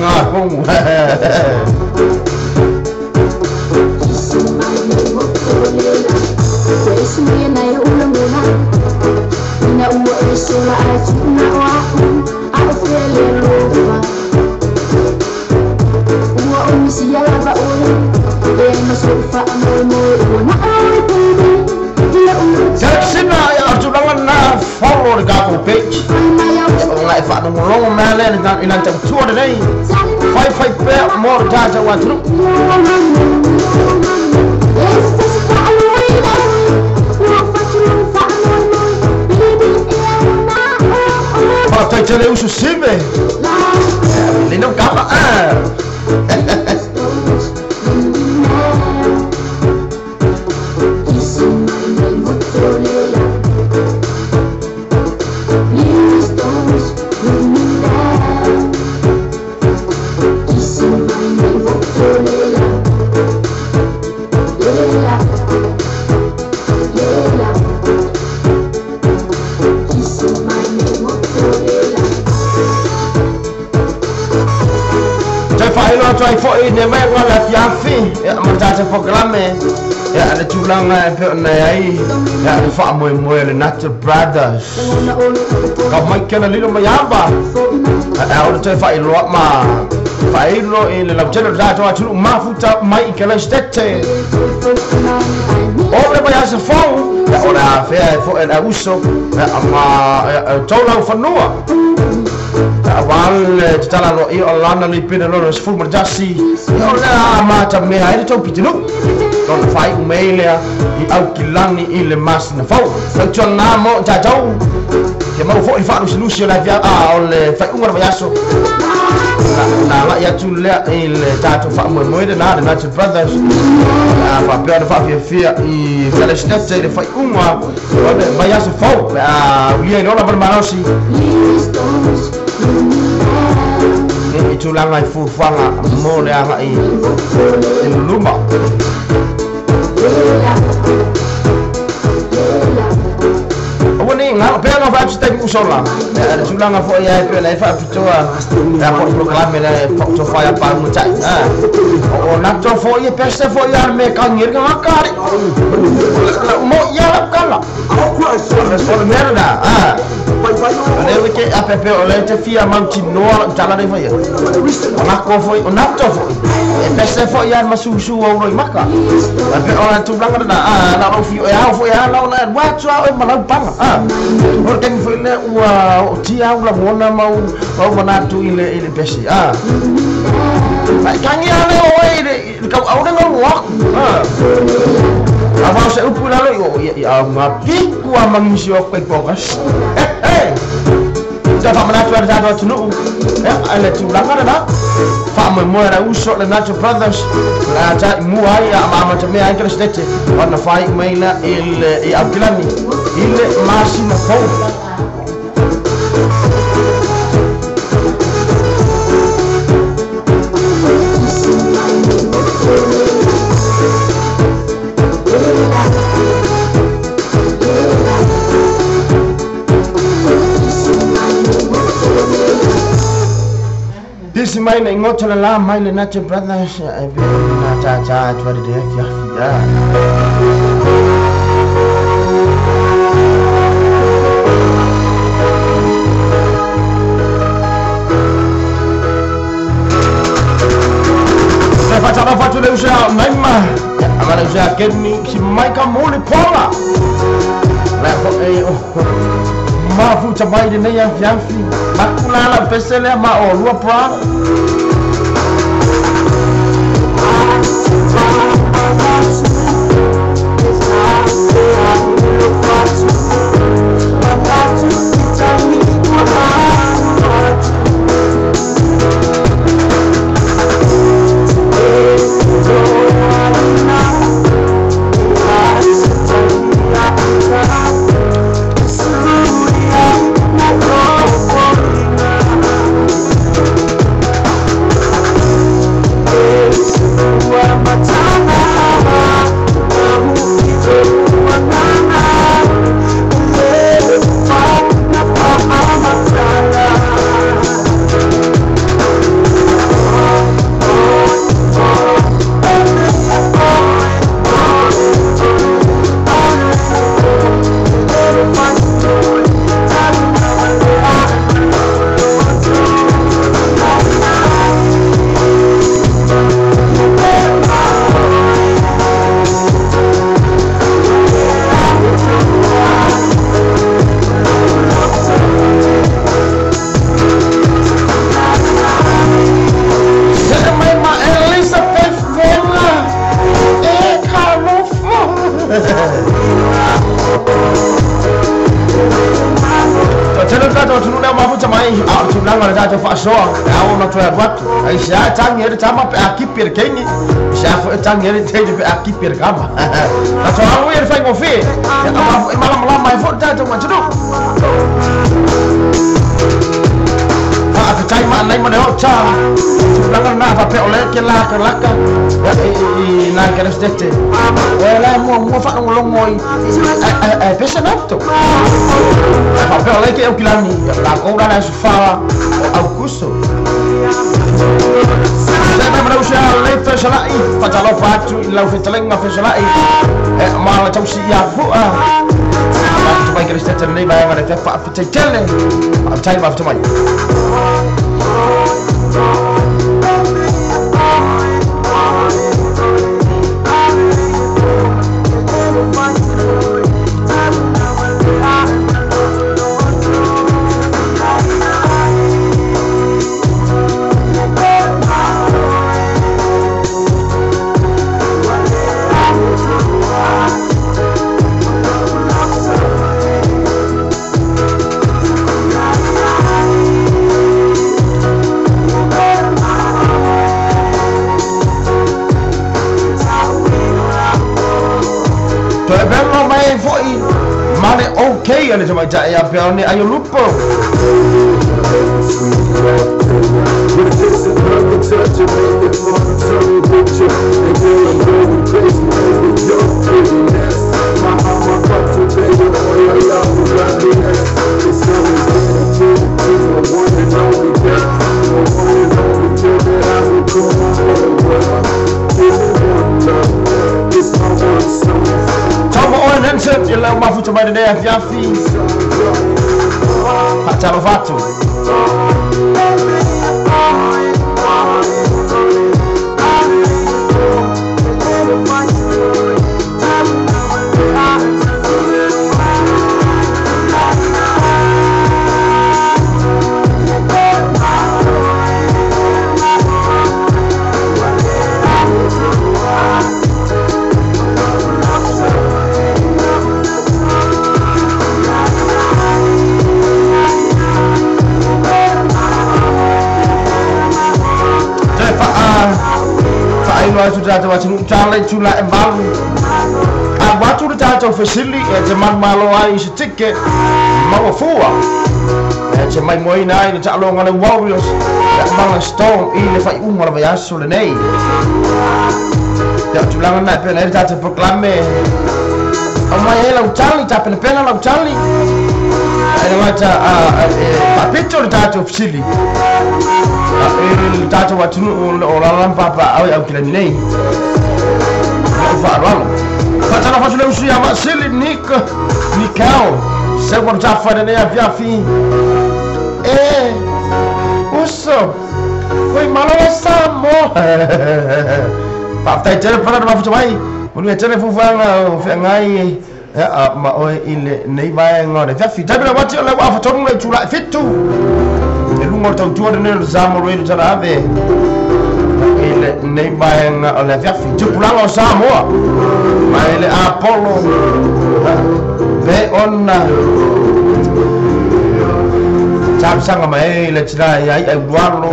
Speaker 3: gakogu.
Speaker 7: Isi mai motolela. Kwesi na ulanguna. Ina ua esola atu na oa'u a o fele lofa. Ua umisi ya lava oe. E masofa moe moe ua na oe baby. Ia ua
Speaker 3: Sina ia tulaga na follow le kako page o ngai faalogologo mea lea i lana tautua lenei faifai pea mo le tatou atunuu. Faafetai tele uso sive lena kapa a.
Speaker 7: Please don't leave me now. Isi mai motolela. Lela, lela. Isi mai motolela.
Speaker 3: Toe faailoa atu ai fo'i le vaega o le afiafi ia ma le tatou polokalame ia le tulaga e pei ona ai ia le faamoemoe le Natural Brothers ka mai kena lilo mai ava a o le toe faailoa ma faailo i le lautele o le tatou atunuu mafuta mai i Kelestete o le vaiaso fou ia o le afea e fo'i le auso ia ma tou laufanua a le tatala loa o lana le pene lona 11 ia o lea matamea ai le tou pitinuu lona faai'u mei lea i aukilagi i le masina fou tautuana mo tatou ke mau fo'i faalusilusi o le afia a o le faai'uga le vaiaso na aga'i atu lea i le tatou faamoemoe lenā le Natural Brothers a faapea ona faafiafia i Felesnete i le faai'uga o le vaiaso fou pe a ulia i le ola ma le malosi
Speaker 7: Please don't leave me now.
Speaker 3: i tulaga i fuafuaga mo le aga'i i luma.
Speaker 7: Lela, lela.
Speaker 3: Aua nei ngalo pea no fa taimi usola le tulaga fo'i ai pe le faapitoa ia po polokalame le to fai a pa mo tai a o na to fo'i e pese fo'i a me kangi ka ngakari mo ia la kala o le mea na a o le wike a pepe o le te fia mautinoa lau tala le faia o nako fo'i o nato fo'i e pese fo'i a masusu au roi maka a pe o le tulaga na a na lau fio e au fo'i a lau na watu au e malau panga a o taimi foi lea ua ootia au lagona ma au manatu i le pesi Faitagia le oe i le kauau le galu aku Avao se upu i lalo i o ia au ngā piku a mangisi o koe kokas. Sa whaamanatu a le tātou atunuu a le tulaga lena faamoemoe le uso le Nacho Brothers la ta i mua ai a maamatamea ai Keresetete ona faai'u mai la i Aukilani i le masina fou. Tisi mai na ingoto la la mai le Nacho Brothers e pe na ta ta tua de fia fia. Se fa tala fatu le usa naima. Amara usa keni si mai ka mole pola. La fo e o. Mafuta mai le nei afiafi. Makulala pesele ma o lua pra. Tangi te pe aki per kama. Ta to au e fai ngofe. E malamalama e fo ta to maturu. Pa te tai ma nei ma o cha. Tulanga na pa pe ole ke la ka laka. I na ke restete. O la mo mo fa ngolongo i. E pesa nato. Pa pe ole ke o kilani. La ko la su fa Augusto. Fesalai, fatalofa atu i lau fetalaiga fesalai ma la tausi ia fu'a mafuta mai Keresetete lenei vaega le fia faafetaitele faafetai mafuta mai. Okay, ale mai ta ia pe one ai lupo. Hansen, ia lau mafuta mai lenei afiafi. Faatalofa atu. atu tatou atunuu tala i tula e valu alu atu le tatou fesili e te malumalo ai i se tike maua fua e te maimoaina ai le taaloga le Warriors ma Storm i le faaiuga o le vaiaso lenei. Ia tulaga na e pei ona i ai le tatou polokalame aumai ai lau tali tapenapena lau tali e le gata faapito le tatou fesili i le tatou atunuu o lo o alaala ma papaaao i Aukilani nei. Lau faaaloalo. Faatalofa atu le usu ia Vaasili Nick Nikau seu ma le tafa i lenei afiafi. E uso koi malo e Samoa. Faafetai tele pala na mafuta mai. Manuia tele fuafuaga o feagai ma oe i lenei vaega o le afiafi. Taimi lau ati o lea ua afatonu le itula e 7. E luga o le tautua lenei o le Samoa Radio Talaave i lenei vaega o le afiafi. Tupulaga o Samoa mai le Apollo pe ona talosaga mai ai le tina ia ia ulualo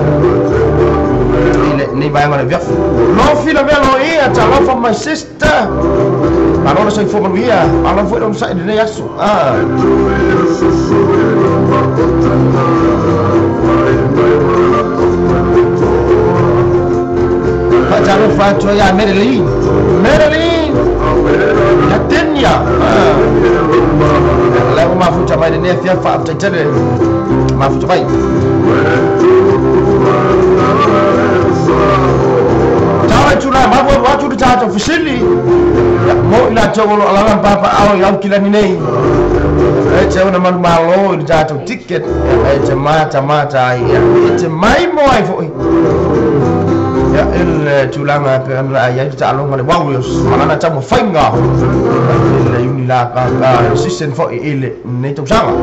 Speaker 3: i lenei vaega o le afiafi. Lofi lavea lo ia, talofa my sister. Malo le soifua manuia, malo foi le onosai i lenei aso. Faatalofa atu ai ia Madeline. Madeline! Ia Tenia! Lea ua mafuta mai lenei afiafi faafetai tele mafuta mai. Tala i tulaga malu alu atu le tatou fesili mo i latou o lo o alaala ma papaao i Aukilani nei. E te ona malumalo i le tatou ticket e te matamata ai e te maimoa ai foi ia i le tulaga e pei ona i ai le taaloga le Warriors ma lana taumafaiga i le Unilakaka season foi i lenei tausaga.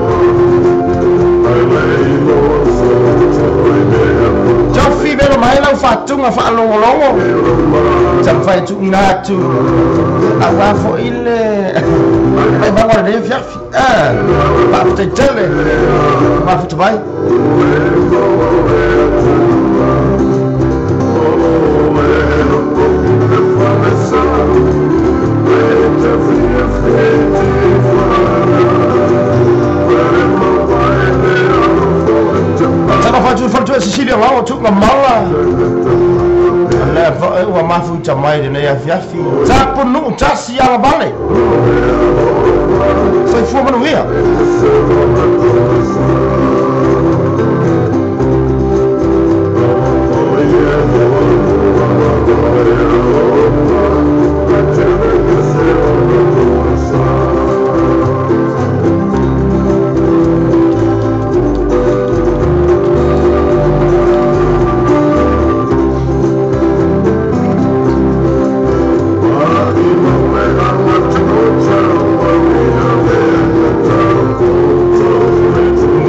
Speaker 3: Tofi velo mai lau faatuga faalogologo taumafai e tuuina atu aua foi le maimaga o lenei afiafi. Faafetai tele mafuta mai. Talofa atu i le faletua Cecilia Laoa tuuga mala. Lea foi ua mafuta mai lenei afiafi. Tapunuu tasi alavale. Soifua manuia.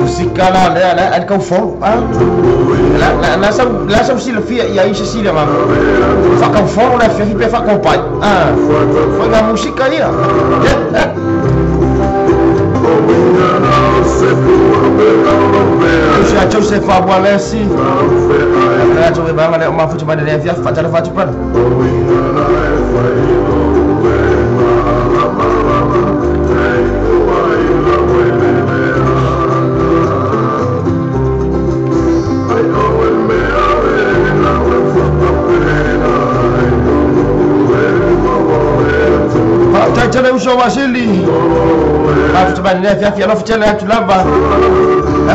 Speaker 3: Musika la lea la le kaufolo la la sa la sa silafia ia i Cecilia ma faakaufolo le afiafi pe faakaupai foi nga musika ia. Usia Joseph Abualesi lea atu e vaega lea o mafuta mai lenei afiafi. Faatalofa atu brother. Faafetai tele uso Vasili mafuta mai lenei afiafi. Alofa tele atu lava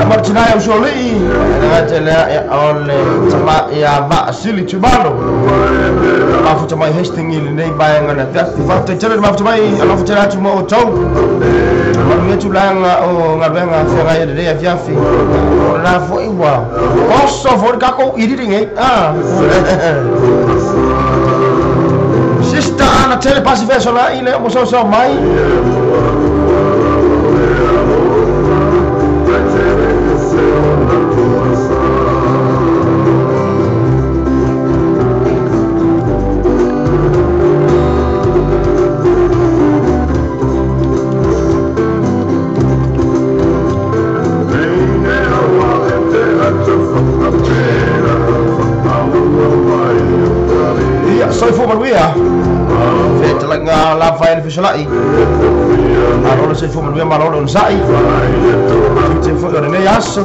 Speaker 3: ma le tina ia usoalii le gata lea o le tama ia Vaasili Tumalo mafuta mai Hastings i lenei vaega o le afiafi. Faafetai tele le mafuta mai. Alofa tele atu ma outou. Manuia tulaga o galuega feagai i lenei afiafi. O lena foi ua oso foi le takou ilili nei. Sister Ana tele pasi feasola i le o mosoasoa mai. Ia soifua fesolai. Malo le soifua manuia, malo le onosai. Te foi o lenei aso.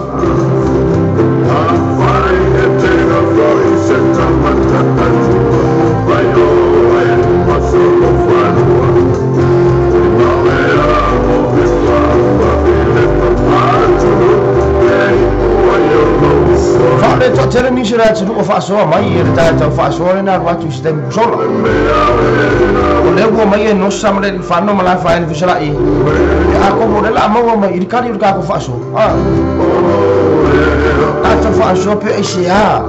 Speaker 3: Faale toatele nisi o le atunuu o faasoa mai e le tatou faasoa lena alu atu i se taimi ua sola. O lea ua mai e nosa ma le alii ma la fae fesolai. E akomo le la maua mai i le kali o le tatou faasoa. Tatou faasoa pe aisea.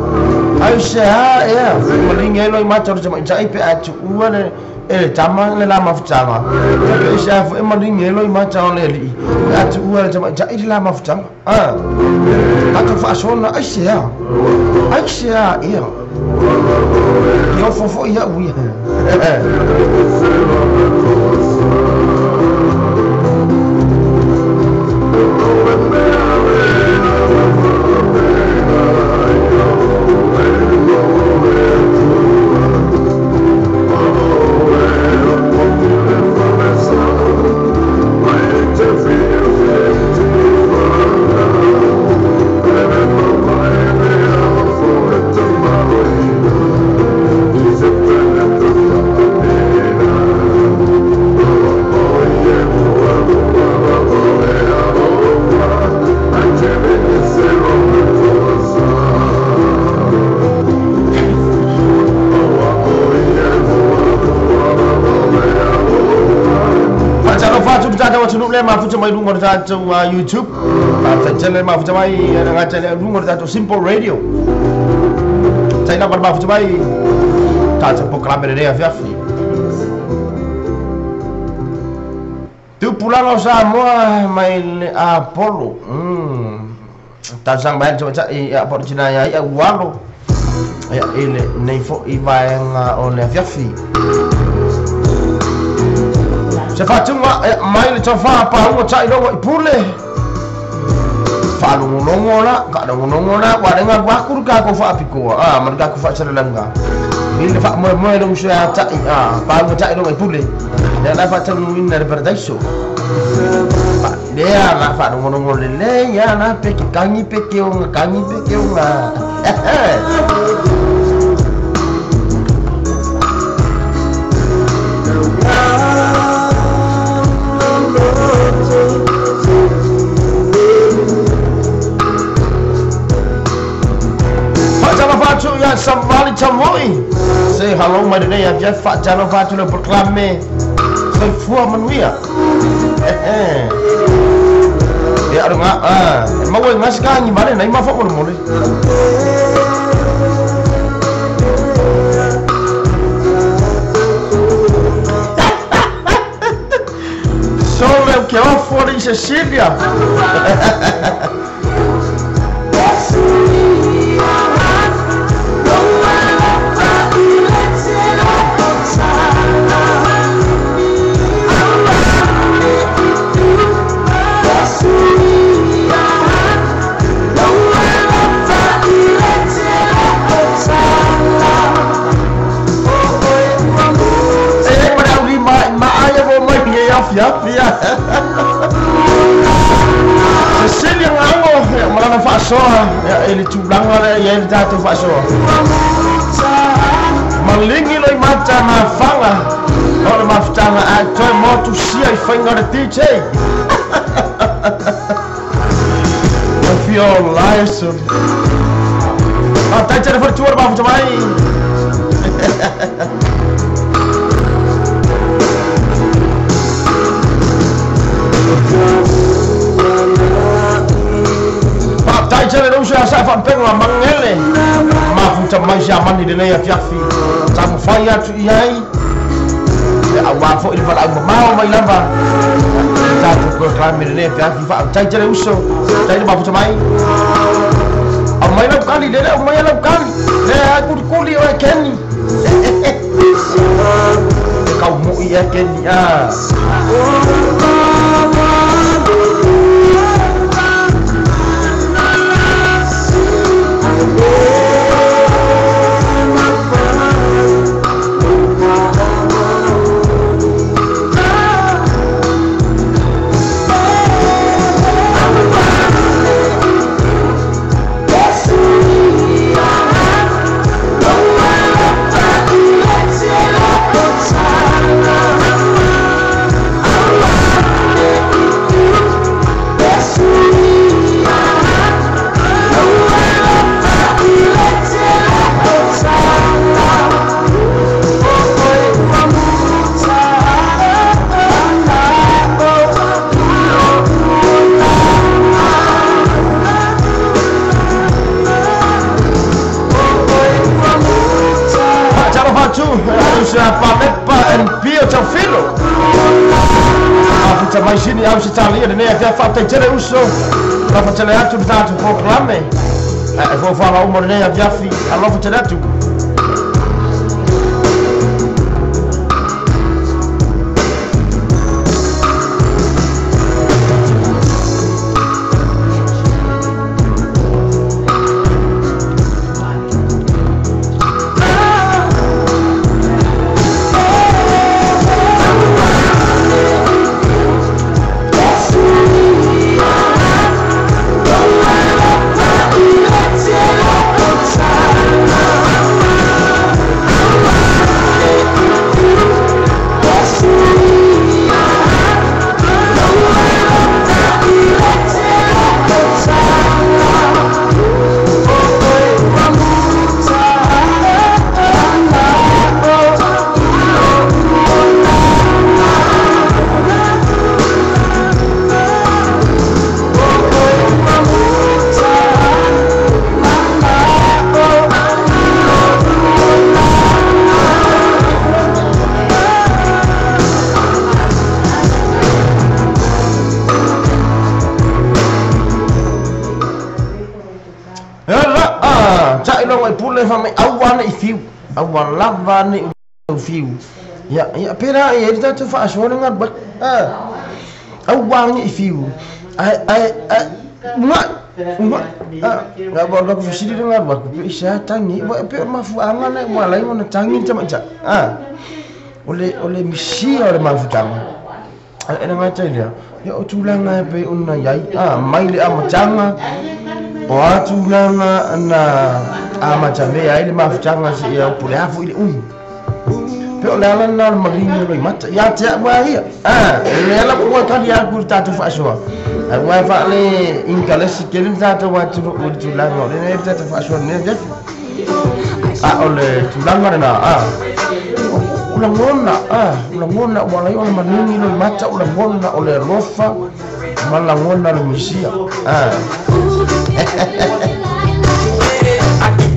Speaker 3: Aisea ea. Malingi ai loi mata o le tamaitai pe a tuua le e le tama le la mafutaga. Pe aisea foi malingi ai loi mata o le alii pe a tuua le tamaitai le la mafutaga. Tatou faasoa na aisea. Aisea ea. Ke ofo foi ia'u ia. Le mafuta mai luga o le tatou YouTube. Faafetai le mafuta mai gata le luga o le tatou Simple Radio. Tai lava le mafuta mai tatou polokalame lenei afiafi. Tupulaga o Samoa mai le Apollo. Talosaga mai ai le tamaitai ia po o le tina ia ia ua alo ia i lenei foi vaega o le afiafi. Se faatuga mai le tofa pauga tailoga i pule. Faalogologo la, faalogologo la, ua le galu aku le tatou faapitoa, ma le tatou faasalalauga. I le faamoemoe le uso ia tai, pauga tailoga i pule. Lea la faataunuuina le paradaiso. Lea la faalogologo lelei ia la pe ke kagi pe ke oga, kagi pe ke oga. Faatalofa ia Savali Tamoi. Say hello mai lenei afiafi faatalofa atu le polokalame soifua manuia. Ia aroga e maua i gasi kagi ma lenei mafaamolemole. Sole o ke ofo le i Cecilia. Fia. Cecilia Ngango, ia malana faasoa, ia i le tulaga lea i ai le tatou faasoa. Maligi loi mata mafaga, o le mafutaga atoe motusia i faiga o le DJ. Ia fia o laeso. Faafetai tele foi le tua le mafuta mai. Faafetai tele le uso ia sa faapega mangele. Mafuta mai se amani lenei afiafi. Taumafai atu i ai. Ia auā foi le valaau mamao mai lava. Le tatou polokalame lenei afiafi. Faafetai tele uso. Tai le mafuta mai. Au mai lau kali, lele au mai lau kali. Le ai kulikuli o e Kenny. E kau moi e Kenny a. uso a Palepa and Pio Taufilo. Afuta mai sini au se talia lenei afia faataitele uso. Lafatele atu le tatou polokalame. E foafoaga uma lenei afiafi alofa tele atu. Aua lava nei fiu. Ia, ia pera e le tatou faasoa le galu aua nei fiu. Ai ai ai nga nga nga ba la ku fisili le galu aku pe isa tangi wa pe mafuaga na ua lai ona tangi le tamaita. O le misia o le mafutaga. Ai na ngata ia. Ia o tulaga e pe ona iai mai le amataga o a tulaga na amatamea ai le mafutaga se ia o le afu i le umi. Pe o le ala na o le maligi o loi mata. Ia te ua ia. Le ala ua kali aku le tatou faasoa. Ai ua faale inkalesi kele le tatou atunuu o le tulaga o lenei le tatou faasoa lenei afiafi. O le tulaga lena. O lagona, o lagona ua lai o le maligi loi mata, o lagona o le alofa ma lagona le misia.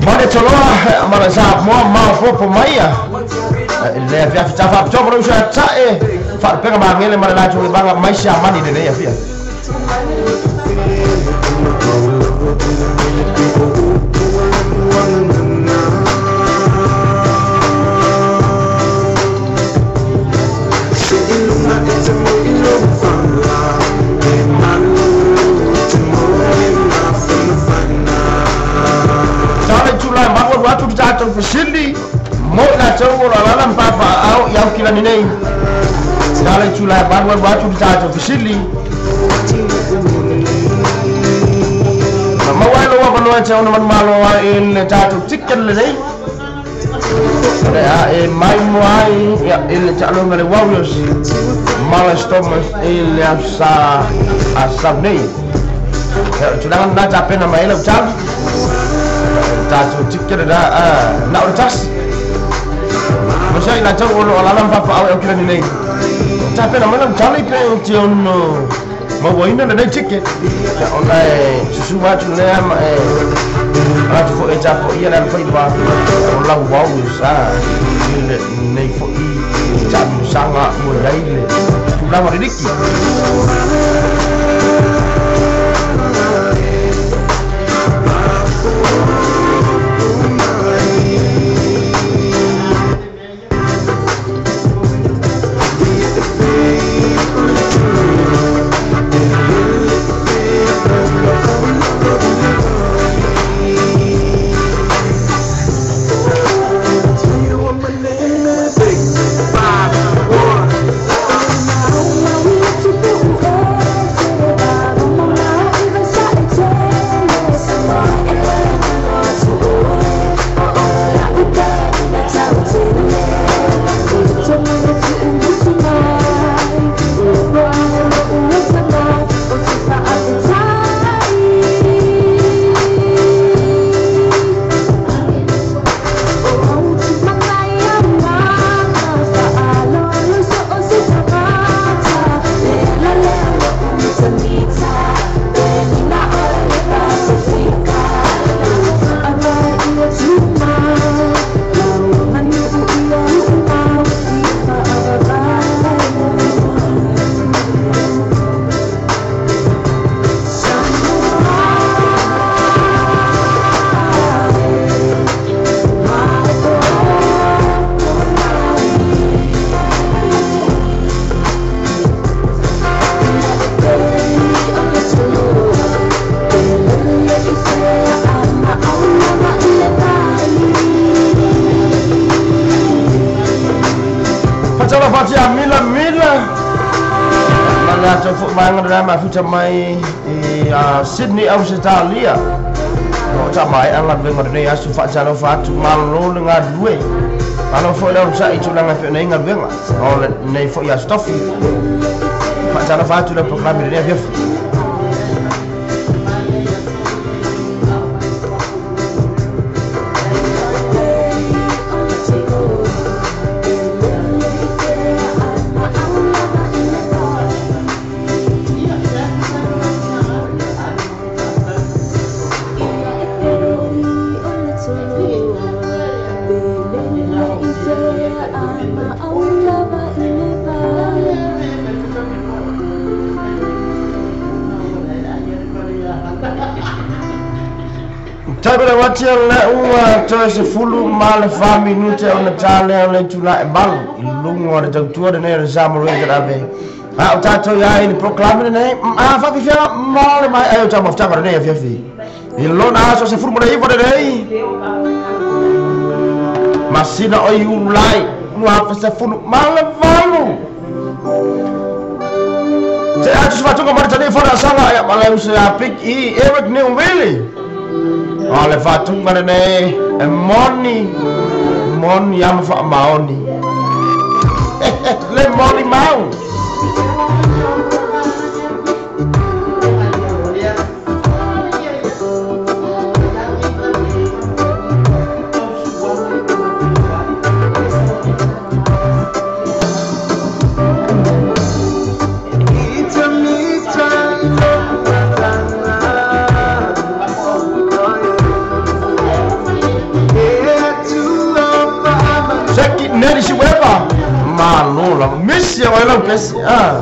Speaker 3: Mane toloa, mana sa moa mau fopo maia. Le afia tafa pito mo usa tae. Fa pega mangele mana la tu banga mai sia mani le afia. Tatou fesili mo la tau o la lala mpapa au iau kila ni nei. Tala tula baru atu tatou fesili. Ma wai lo wa no te ona malo e le tatou ticket le nei. Le a e mai mo ai ia ele talo le Warriors. Malas Thomas ele asa asa nei. Ya tula na ta pena mai le tal. Tatou ticket da na o tas. Masai la tau o la lala mpapa au iau kila ni nei. Ta pena mai le tal pe o te ono ma waina le nei ticket. Ya ona e susu atu lea ma e atu fo e tapo ia le faiva o la Warriors le nei fo i tamu sanga mo nei le tulaga le riki. tia mila mila. Ma la tau fo mai ngana ma futa mai i Sydney Australia. O ta mai anga venga nei asu fa talo fa tu malo le nga lue. Malo fo le sa i tulanga pe nei nga venga. O le nei fo ya stofi. Fa talo fa tu le programme nei afia. Tabela watia le ua toe se fulu ma le fa minute o na tale o le tula e malu i lunga o le tautua le nei o le Samoa i ave. A o tātou ia i le proclame nei, a whawhiwhia ma le mai ai o tāmafutanga le nei a fiafi. I lona aso se fulu mo le iwa le nei. Masina o i ulai, nua se fulu ma le valu. Te atu se whatunga maritani whana sanga ia ma le usa a pik i Eric Neil Willie. O le whatunga le nei, e moni, moni ama wha maoni. Le moni mau. Malola, misi ya wala pesi ah.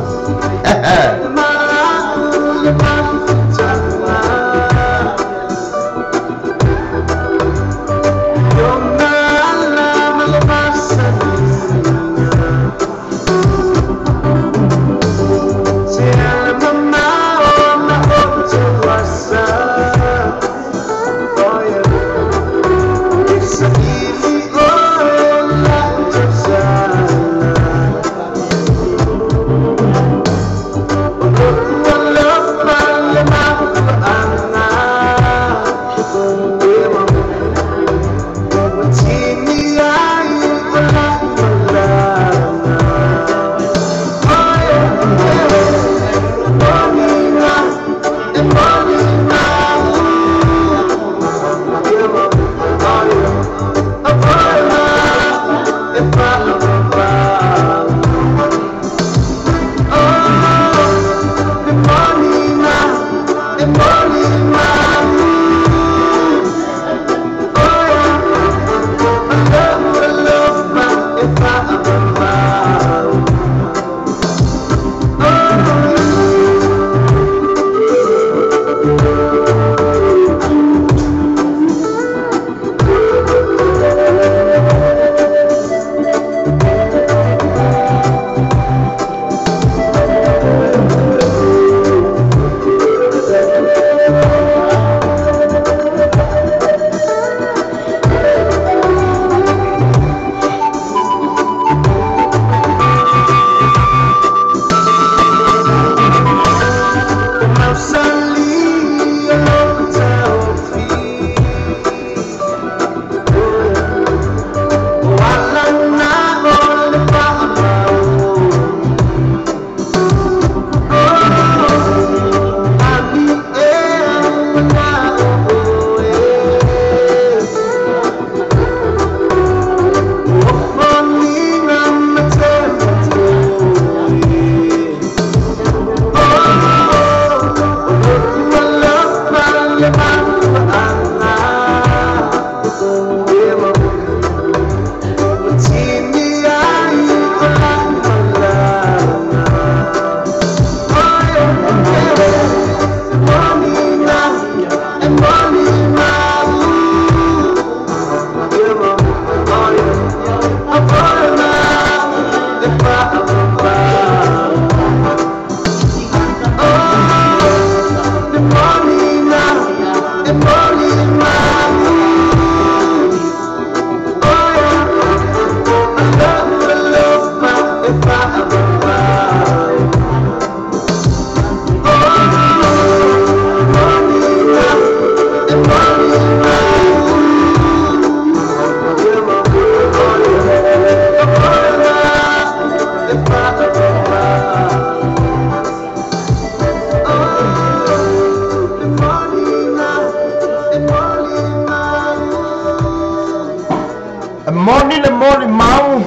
Speaker 3: Moni le moni mau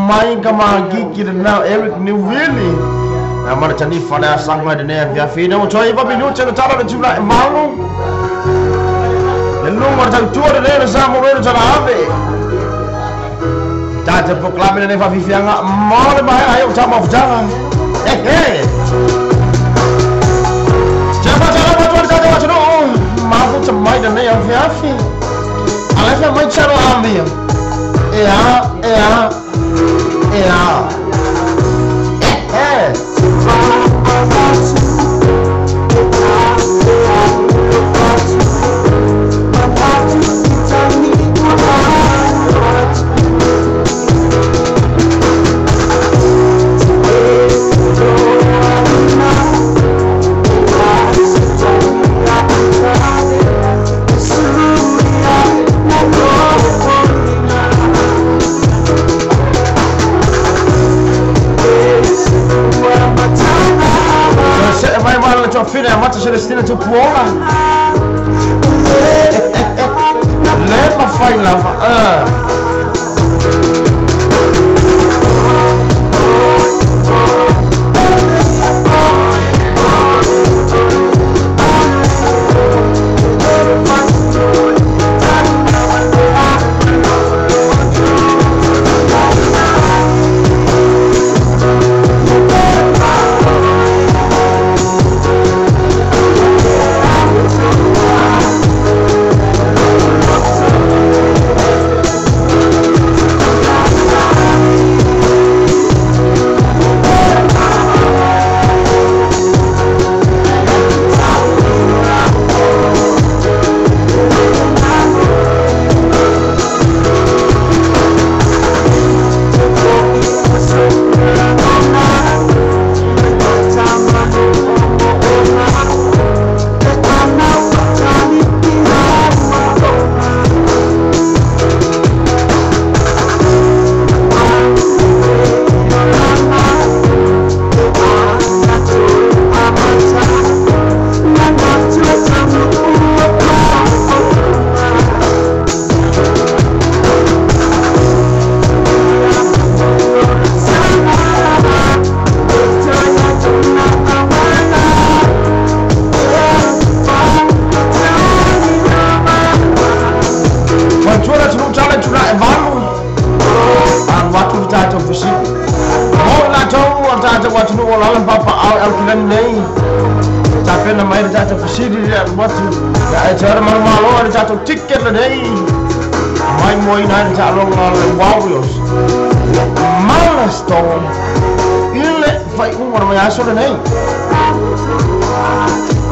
Speaker 3: mai ka magiki le now Eric Newville. Na mana tani fale asanga de ne via fina o toi ba minuta le tala le tula e mau. Le lungo tau tua le le sa mo le tala ave. Tata proclame le fa fifianga mo le mai ai o tama futanga. Eh eh. Chama chama tua tata tua no. Mafu tamai de ne via fi. Ala mai charo ambia. Ea, ea, ea. Eh, eh. Fine a Celestina Tupuola. Le ma fai la fa.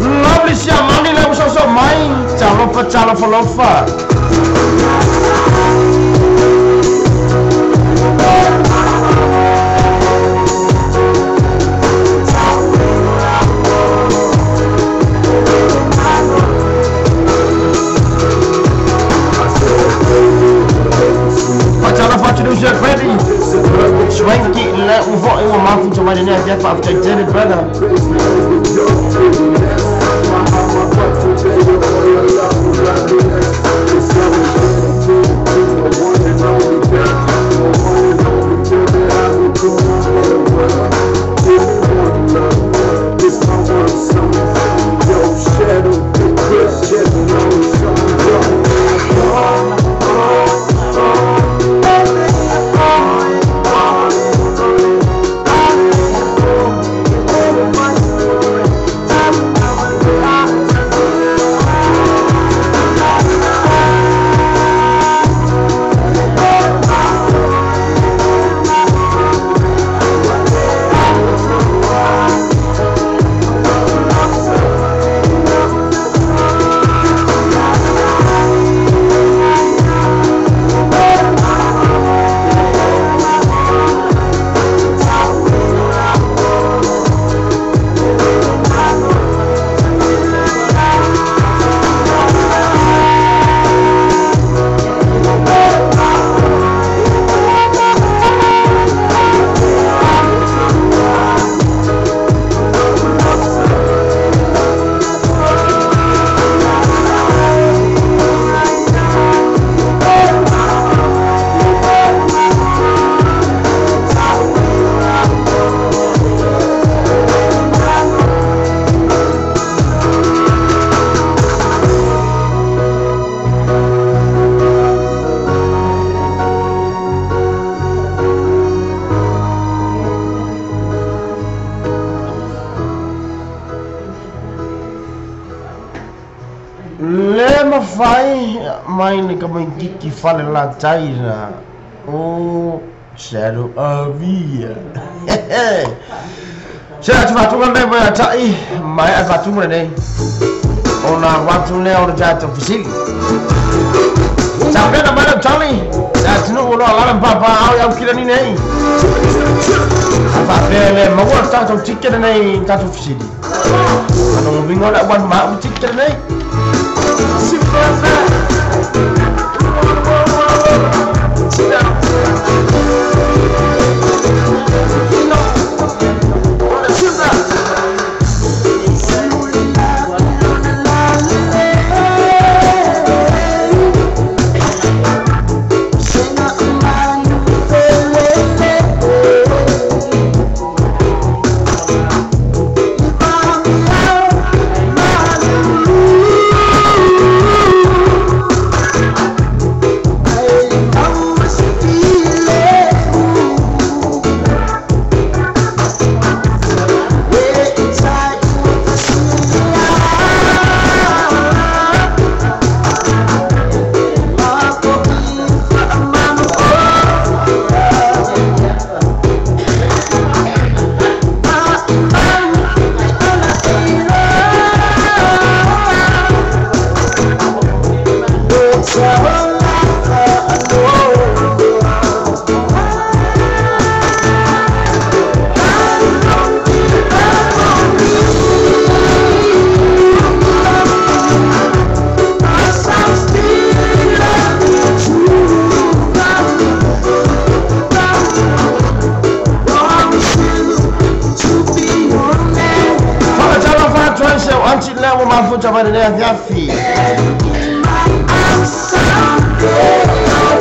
Speaker 3: Lovely siamani le uso mai talofa talofa lofa. Swanky le uvo e o mafu to mai ne afia fa protected brother. Talofa e mai le kamaititi fale latai na o Shadow Avia. Se atu fatunga nei mai tai mai a fatunga nei. Ona watu lea o le tatou fesili. Sapena mai lau tali. Atunuu o lo alala ma papaao i aukilani nei. A faapea le maua le tatou ticket nei tatou fesili. Ana uiga o le auana ma au ticket nei.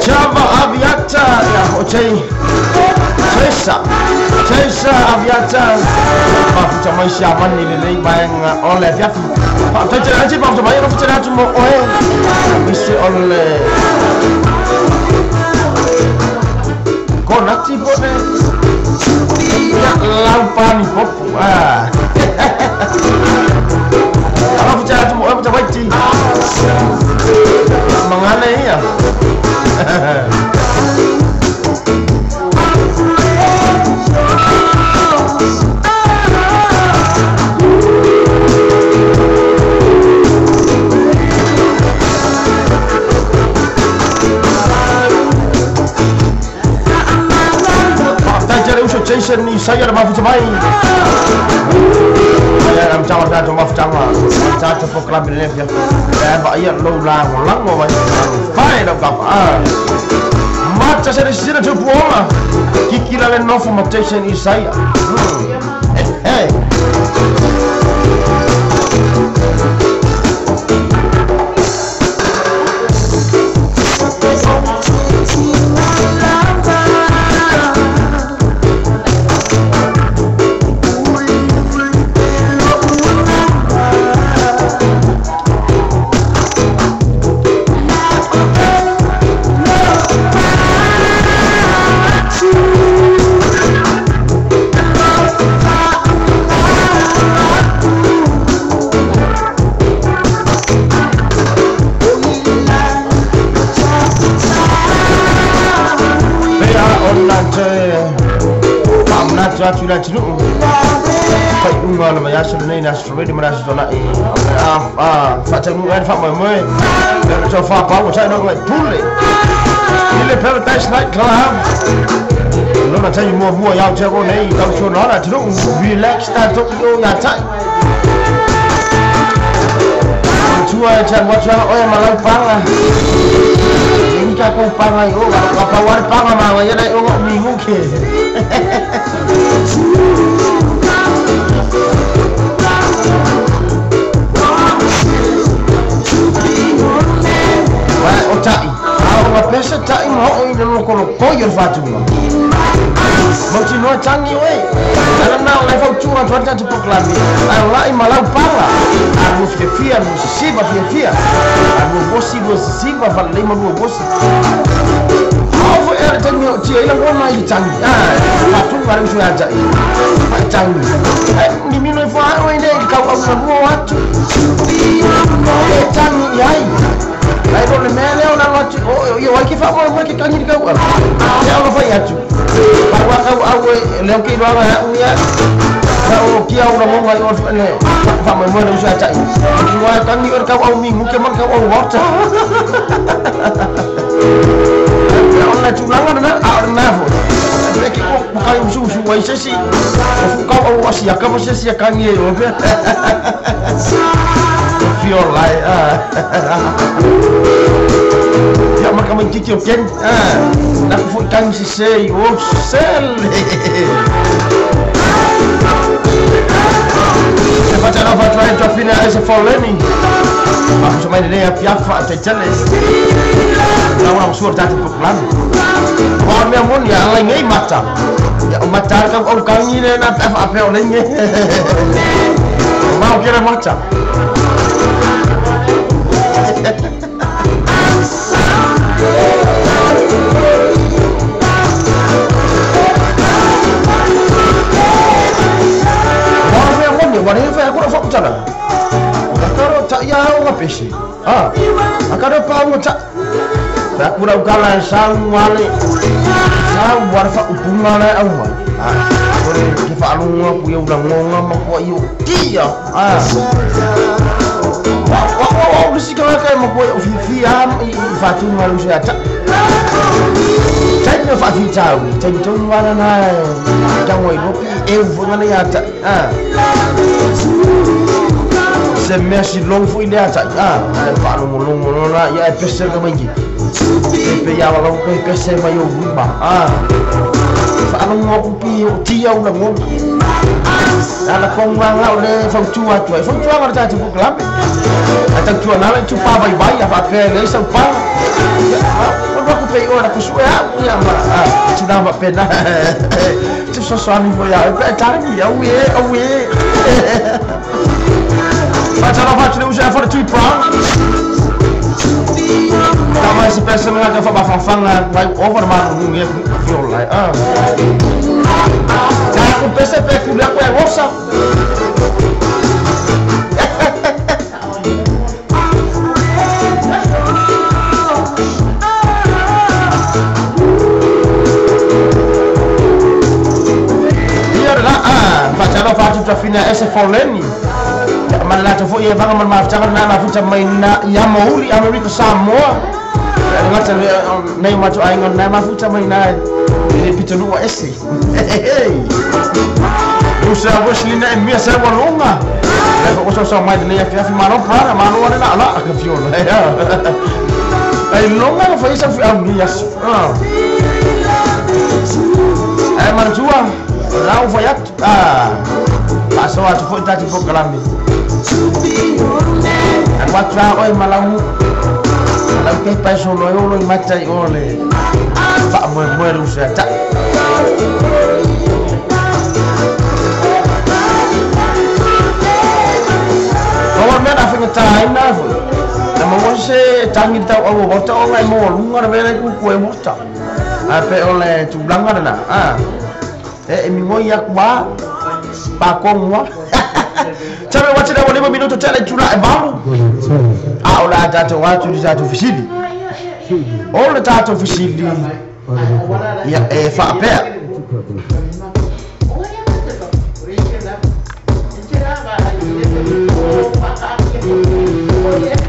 Speaker 3: Chava Aviata ya Ochei Chesa Aviata mafuta maisha mani lelei vaega o le afiafi faafetai tele mafuta mai mafuta tele atu mo oe mise o le konati pone ia laupani popo mafuta atu mo oe mafuta waiti mangane ia. Jason ni saya le mafuta mai. Ia am tawa tatou mafutaga tatou pokalape lenei afiafi e vaaia lou lagolago mai fai lau kapa mata se le sisina tupuoga kikila le nofo ma Jason Isaia. Hey. Atu le atunuu faiʻuga o le vaiaso lenei le aso Saturday ma le aso Tuana'i faataunuu ai le faamoemoe le ona tau fāpau ua taʻinoga i pule i le Paradise Night Club lona taimi muamua iau te ako nei tautuana ona atunuu relax tatou i o iā taʻi tua e talu atu aga oe ma lau paga ini takou paga i o ka pau ale paga ma ia lai oga o migu ke. O taʻi a o pesa taʻi ma oo i le lokolokoi o le fatuga mautinoa tagi oe alana o lai fautua atu ai le tatou pokalape ae o laʻi ma lau paga a lua fiafia lua sisiva fiafia a lua vosi lua sisiva falelei ma lua vosi ao foʻi a le taimi o tia ai lagona i le tagi fatuga le uso ia taʻi faatagi limino e foaʻo ai lea i le kauʻauga lua o atu e tagi i ai. Ai lo le mea lea o na atu o ia wai ke fa mo mo ke kangi ni kau ala. Ia o fai atu. Pa wa kau au e leo ke loa ya u ya. Ka o kia o na mo ngai o le fa mo mo le usa tai. Ki wa kangi o kau au mi mu ke man kau au wata. Ia o na tulanga na a o na fo. Le ke o kai usu usu wai se si. O kau au asia ka mo se si kangi e o. Feel like ya maka mai kiki o ken na fu kan si sei o sel se fa tana fa try to fina ese foleni ma so mai le ya fa te tele na wa so ta te plan wa me mon ya la ngai mata ya mata ka o kan ni na fa pe o le ngai ma o kere mata. Ah, akaro pa mo ta. Takura ukala sang wale. Sang warfa upunga la au mai. Ah, ore ke fa alunga ku ia ulangonga ma ku ia tia. Ah. Wa wa wa si ka ka ma ku ia fi am i fatunga lu sia ta. Tai no fa fi tau, tai tonu wala na. Ka ngoi lo pi e fu ngana ya ta. Ah. Se merci long foi le ata ah fa lo long lo la ya pese ka mangi pe ya la ko pese ma yo ba ah fa lo ngo ku pi o ti ya una ngo ala kong wa nga le fa tu a tu fa tu a ta tu club ata tu na le tu pa bai bai ya fa pe le sa pa o ba ku pe o na ku su ya ya ma ah tu na ma pe na tu so so ani fo ya pe ta ni ya we o we. Facciamo facile usare fare tu pro. Tama si pesa nga ka fa ba fanga vai over ma no nge fiola. Ah. Ta ku pesa pe ku la ku rosa. Io la ah, facciamo facile fino a esse foleni. Manla fo ye banga man ma tanga na ma futa mai na ya mauli Amerika Samoa ngata nei ma to ainga na ma futa mai na ile pitolua ese usa weslina e mia sa walonga la ko so so mai ne ya fi ma no para ma no na la ka fiola ai longa fa isa fi am ni yas ah ai marjua la fa yak ah paso a tu fo ta tu fo kalami. Aku oi malau malau ke paso lo lo mata i ole fa mo mo rusa ta o me na finga ta ina fo na mo se tangi ta o mo ta o ngai mo lunga na vele ku ku e mo ta a pe ole tu langa na ah e mi mo ya kwa pa kongwa. Tell me what you know, minuto tele tula e balu. Ah, ola tato watu tato fisili. Ola tato fisili. Ya e fa pe.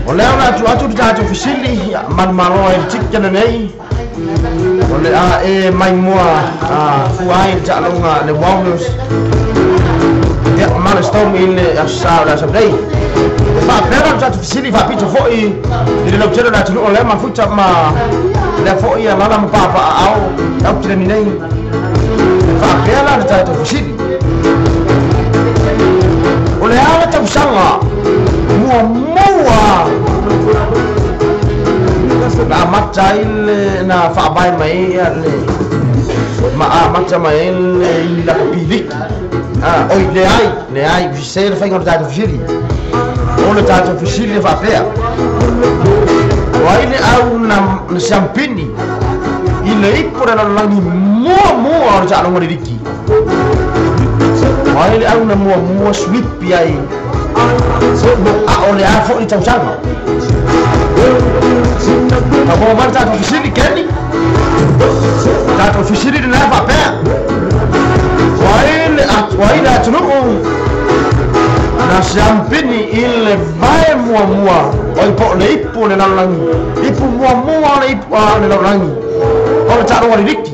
Speaker 3: Ola ola tu atu tato fisili man malo e tikana nei. Ole a e mai moa a fuai ta longa le Warriors. Ja, man storm in sa sa play. Fa pera ta fisili fa pito foi. Ile lo tele na tu ole ma futa ma le foi ya lala ma pa au au tele ni nei. Fa pera ta ta fisili. Ole ala ta sanga. Mua mua. Na mata ile na fa bai mai le ma a mata mai le la piliki. Ah, oi le ai vi se fa ingo ta fisili. O le ta fisili fa pea. O ai le au na champini. Ile ipora na langi mua mua o ta longo riki. O ai le au na mua mua sweet pi ai. So a o le a fo i tau sanga. Ka mo tatou fesili keni. Tatou fesili lena faapea. O ai le atunuu na siampini i le vae muamua o i po o le ipu o le lalolagi. Ipu muamua o le ipu o le lalolagi. O le taaloga liliki.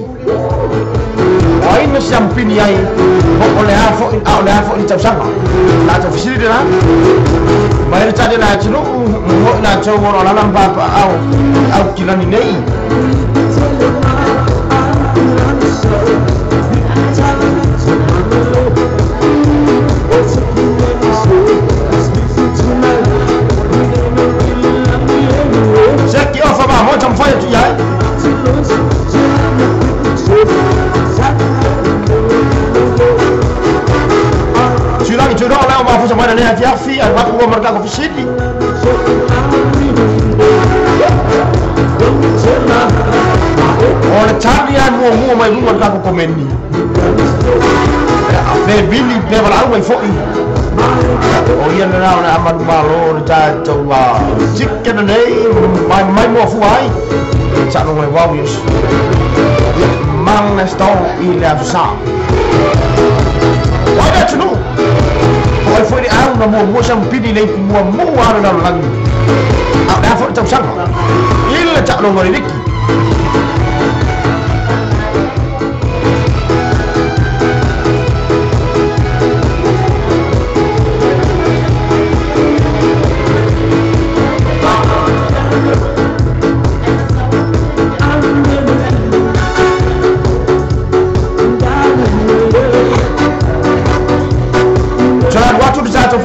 Speaker 3: O ai na siampini ai po o le a fo'i a o le a fo'i le tausaga. Tatou fesili lena. Mai le tali le atunuu mo i latou o lo alala ma papaao au kilani nei. Seki ofa ma mo tamfai atu iai. Tulangi tuloa leo mafuta mai le afiafi ai watu ua marka ko fisili. O le tali ai mua mai luga le kako komeni. Pe bili pe wala mai fo'i. O ia na o le amalu malo le tatou chicken nei mai mai mo fu ai. Sa no le Warriors. Mange står i le sa. Wai le atunuu. O ai foi le au na muamua sampini le ipu muamua o le lalolagi. A o le a fo'i le tausaga. I le taaloga le liki.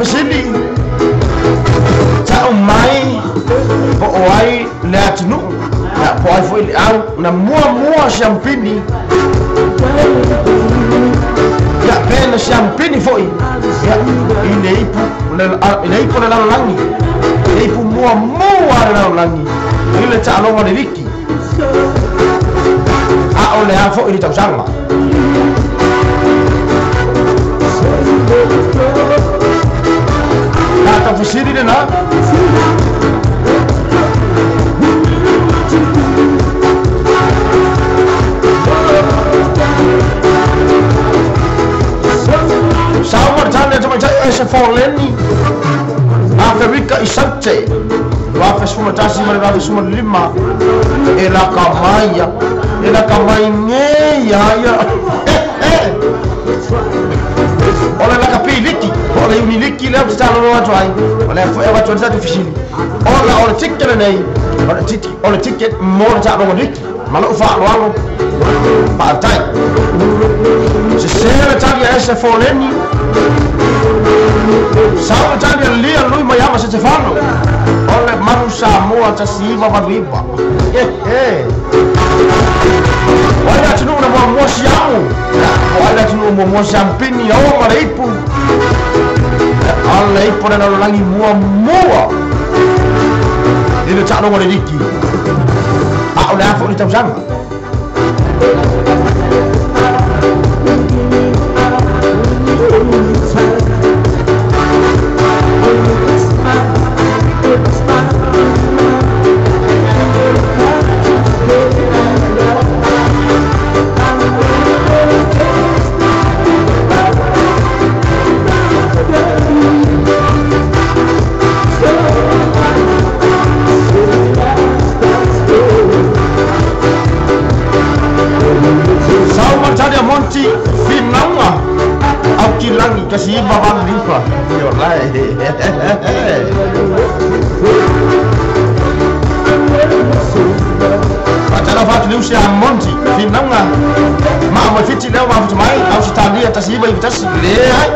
Speaker 3: Fesili ta'u mai po o ai le atunuu ia po ai fo'i le au na muamua siampini ia pe na siampini fo'i ia i le ipu i le ipu le lalolagi le ipu muamua le lalolagi i le taaloga le liki a o le a fo'i le tausaga. Tatou fesili lena. Sauma le tali atu mai ese forleni Aferika i Saute 2011 ma le 2015 e laka mai ia e laka mai nei ia ia. O le laka piliki o le uniliki lea te taloloa atu ai o le fo'i avatu ai le tatou fesili. Ona o le ticket lenei o le ticket mo le taaloga liki ma lou fa'aloalo fa'atai. Sesē le tali a ese forleni. Sau le tali a lia lui mai ama se tefano. O le manu Samoa 1989. O ai le atunuu na muamua siamu. O ai le atunuu muamua siampini o ma le ipu. O le ipu le lalolagi muamua i le taaloga le liki. A o le a fo'i le tausaga. Monti finauga au kilagi 1989 iolae. Faatalofa atu liusi a Monti finauga maa mo fiti lea mafuta mai Ausitalia 1991 leai.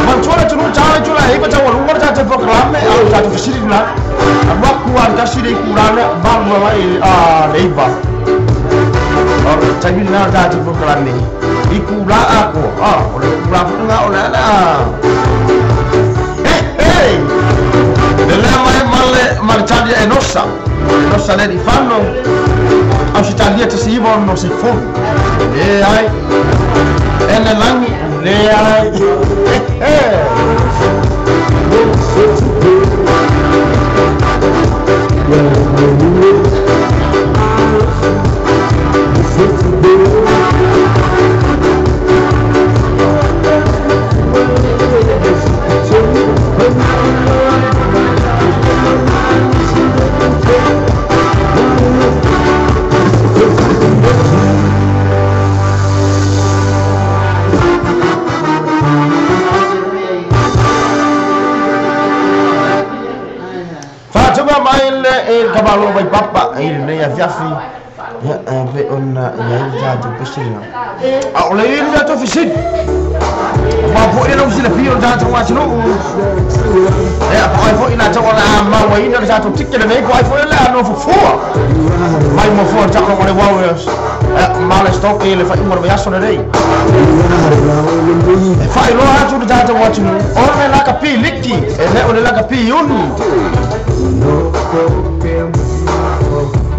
Speaker 3: Manatua le atunuu tala i tulaga iva taualuga le tatou polokalame a o tatou fesili lena. Alu aku a le tasi le ikulā lea valu mai le iva. O le taimi lena o le tatou polokalame i kulā atoa o le kulā fo'i lena o le ala. Le lea mai ma le tali a Enosa. Enosa le lifano Ausitalia 1960 leai. Ene lagi leai. Kamalo mai papa i lenei afiafi ia pe ona i ai le tatou pesina a o le i le tatou fesili mafoʻi lau silafia o le tatou atunuu ia po ai foʻi latou o le a mauaina le tatou tike lenei po ai foʻi le a nofofua mai mafua le taʻologo le Warriors ma le Storm i le faaiuga o le vaiaso lenei e faailoa atu le tatou atunuu o le lakapi liki e lē o le lakapi ulu.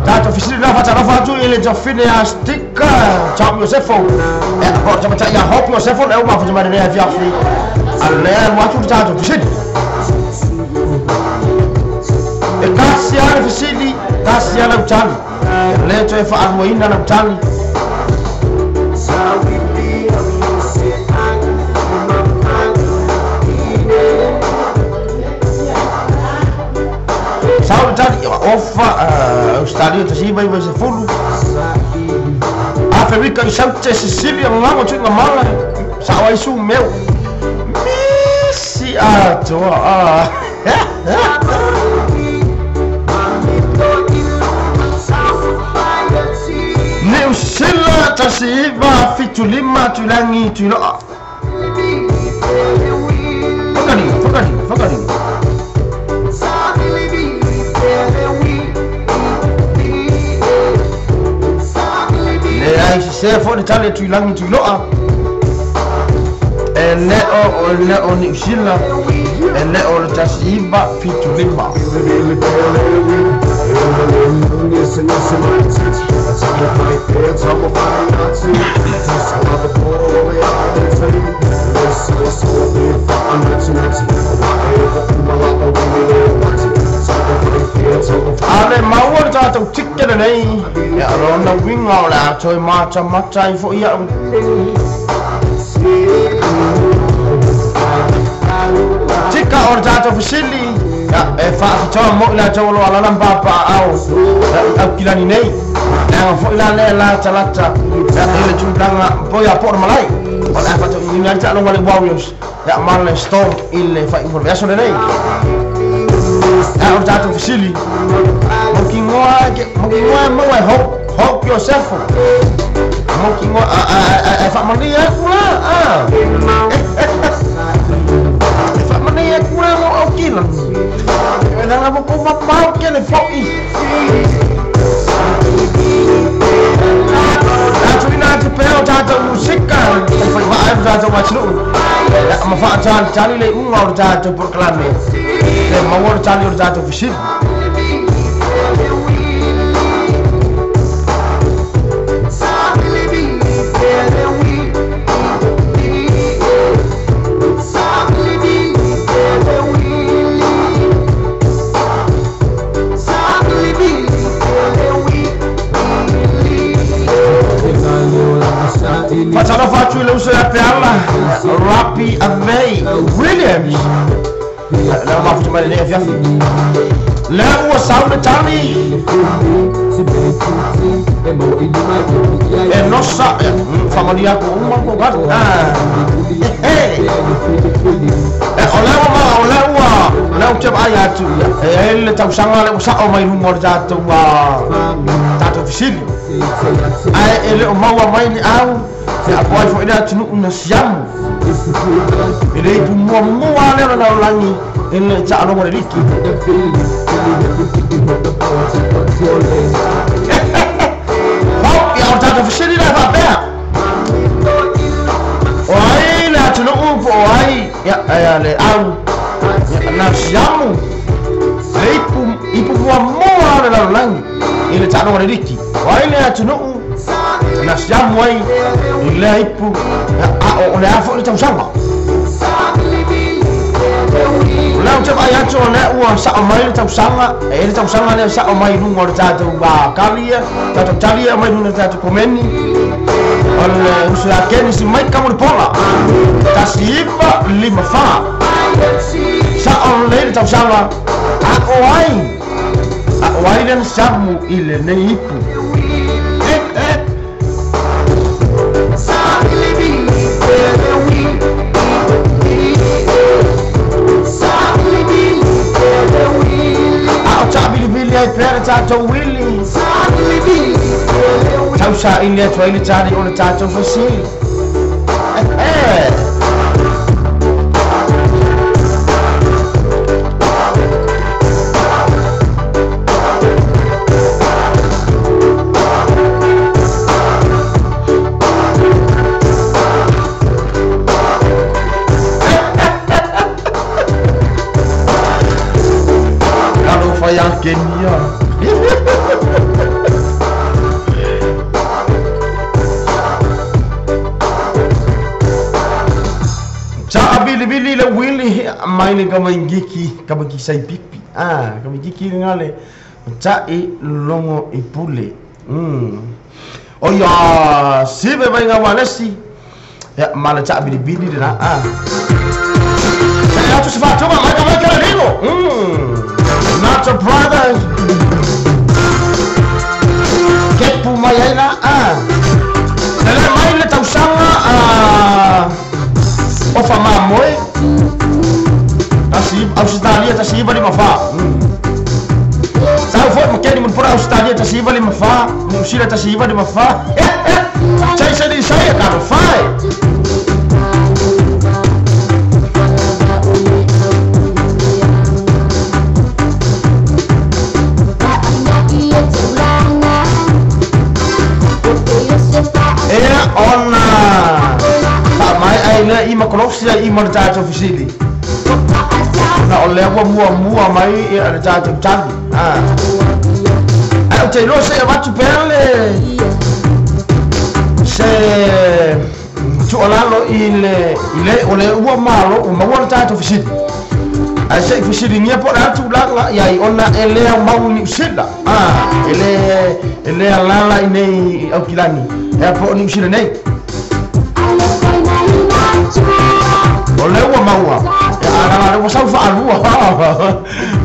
Speaker 3: Tatou fesili la faatalofa atu i le tofine a Stika Tom Iosefo e po tamatai ia Hope Iosefo le uma fatamai lenei afiafi a lea alu atu le tatou fesili e kasi a le fesili kasi a lau tali e lē toe faaluaina lau tali. Sau le tali ofa Australia 1990 Aferika i Saute Sicilia lago tuiga mala sa'o ai su meu misi atoa Niu Sila 1975 Tuilagi Tuilo'a Fakaliga fakaliga fakaliga le ai sesē foʻi le tali a Tuilagi Tuilo'a e lē o le o Niu Sila e lē o le 1975. A le maua le tatou tike lenei ia o lona uiga o le a toe matamata ai foʻi aʻu tika o le tatou fesili ia e faafitoa moʻi latou o lo alala ma papaaao i aukilani nei leaga foʻi la lea latalata ia i le tulaga poi a po o le malae o le a faatauiina ai le taaloga le Warriors ia ma le Storm i le faaiuga o le vaiaso lenei. Ia o le tatou fesili mautinoa maua e Hope Iosefo mautinoa e faamalia aku la e faamalia aku la mo aukila e leaga mo kou mamao kele foʻi atuina atu pea o tatou musika e faivaa ai le tatou atunuu ia ma faatalitali le iuga o le tatou polokalame le maua le tali o le tatou fesili. Faatalofa atu i le uso ia Peala Rapi Amei Williams lea mafuta mai lenei afiafi lea ua sau le tali e nosa faamalia aku uma ko gatu o lea ua o lea ua lea ou te vaai atu ia e ai le tausaga le ua sa'o mai luga o le tatou tatou fesili ae e le o maua mai le au ia po ai foʻi le atunuu na siamu e le ipu muamua lea o le lalolagi e le taaloga le liki. Ia o le tatou fesili la e faapea o ai le atunuu po o ai ia le au na siamu le ipu muamua o le lalolagi i le taaloga le liki o ai le atunuu na siamu ai i lea ipu a o le a foʻi le tausaga. Lau te vai atu o lea ua sao mai le tausaga, e le tausaga lea sao mai luga o le tatou kalia, tatou talia mai luga o le tatou komeni. O le uso ia Kenisi mai Kamulipola, 1954. Sao lelei le tausaga, a o ai, a o ai lea na samu i lenei ipu. A o taabilibili ai pea le tatou uili. Tausaili atu ai le tali o le tatou fesili. Talofa ia Kenia. Taabilibili le uili mai le kamaingiki, kamaingiki pipi. Ah, kamaingiki ngale. Tai longo i pule. O ia, sive vai ngā walesi. Ya, mala taabilibili le na. Ah. Sa atu se whātunga, mai ka mai kara lilo. Not a brother. Kepu mai ai la. Ah. Lele mai le tausaga o whamamoe. Tasi, Australia, 1954. Sau foi makeni mun pura Australia 1954, New Zealand 1954. Sai sai sai ka fai. Ea ona fa mai ai le i makolofsia i mo tatou fesili. Na o lea ua muamua mai ia le tatou tali. Ah. Ai o te iloa se avatu pea le se tuualalo i le o le ua malo ua maua le tatou fesili. Ai se i fesiligia po o le a tulaga iai ona e lea mau i Niu Sila. Ah, e le alala i nei Aukilani. Ea po o Niu Sila nei. O lea ua maua. E alala le ua sau faalua.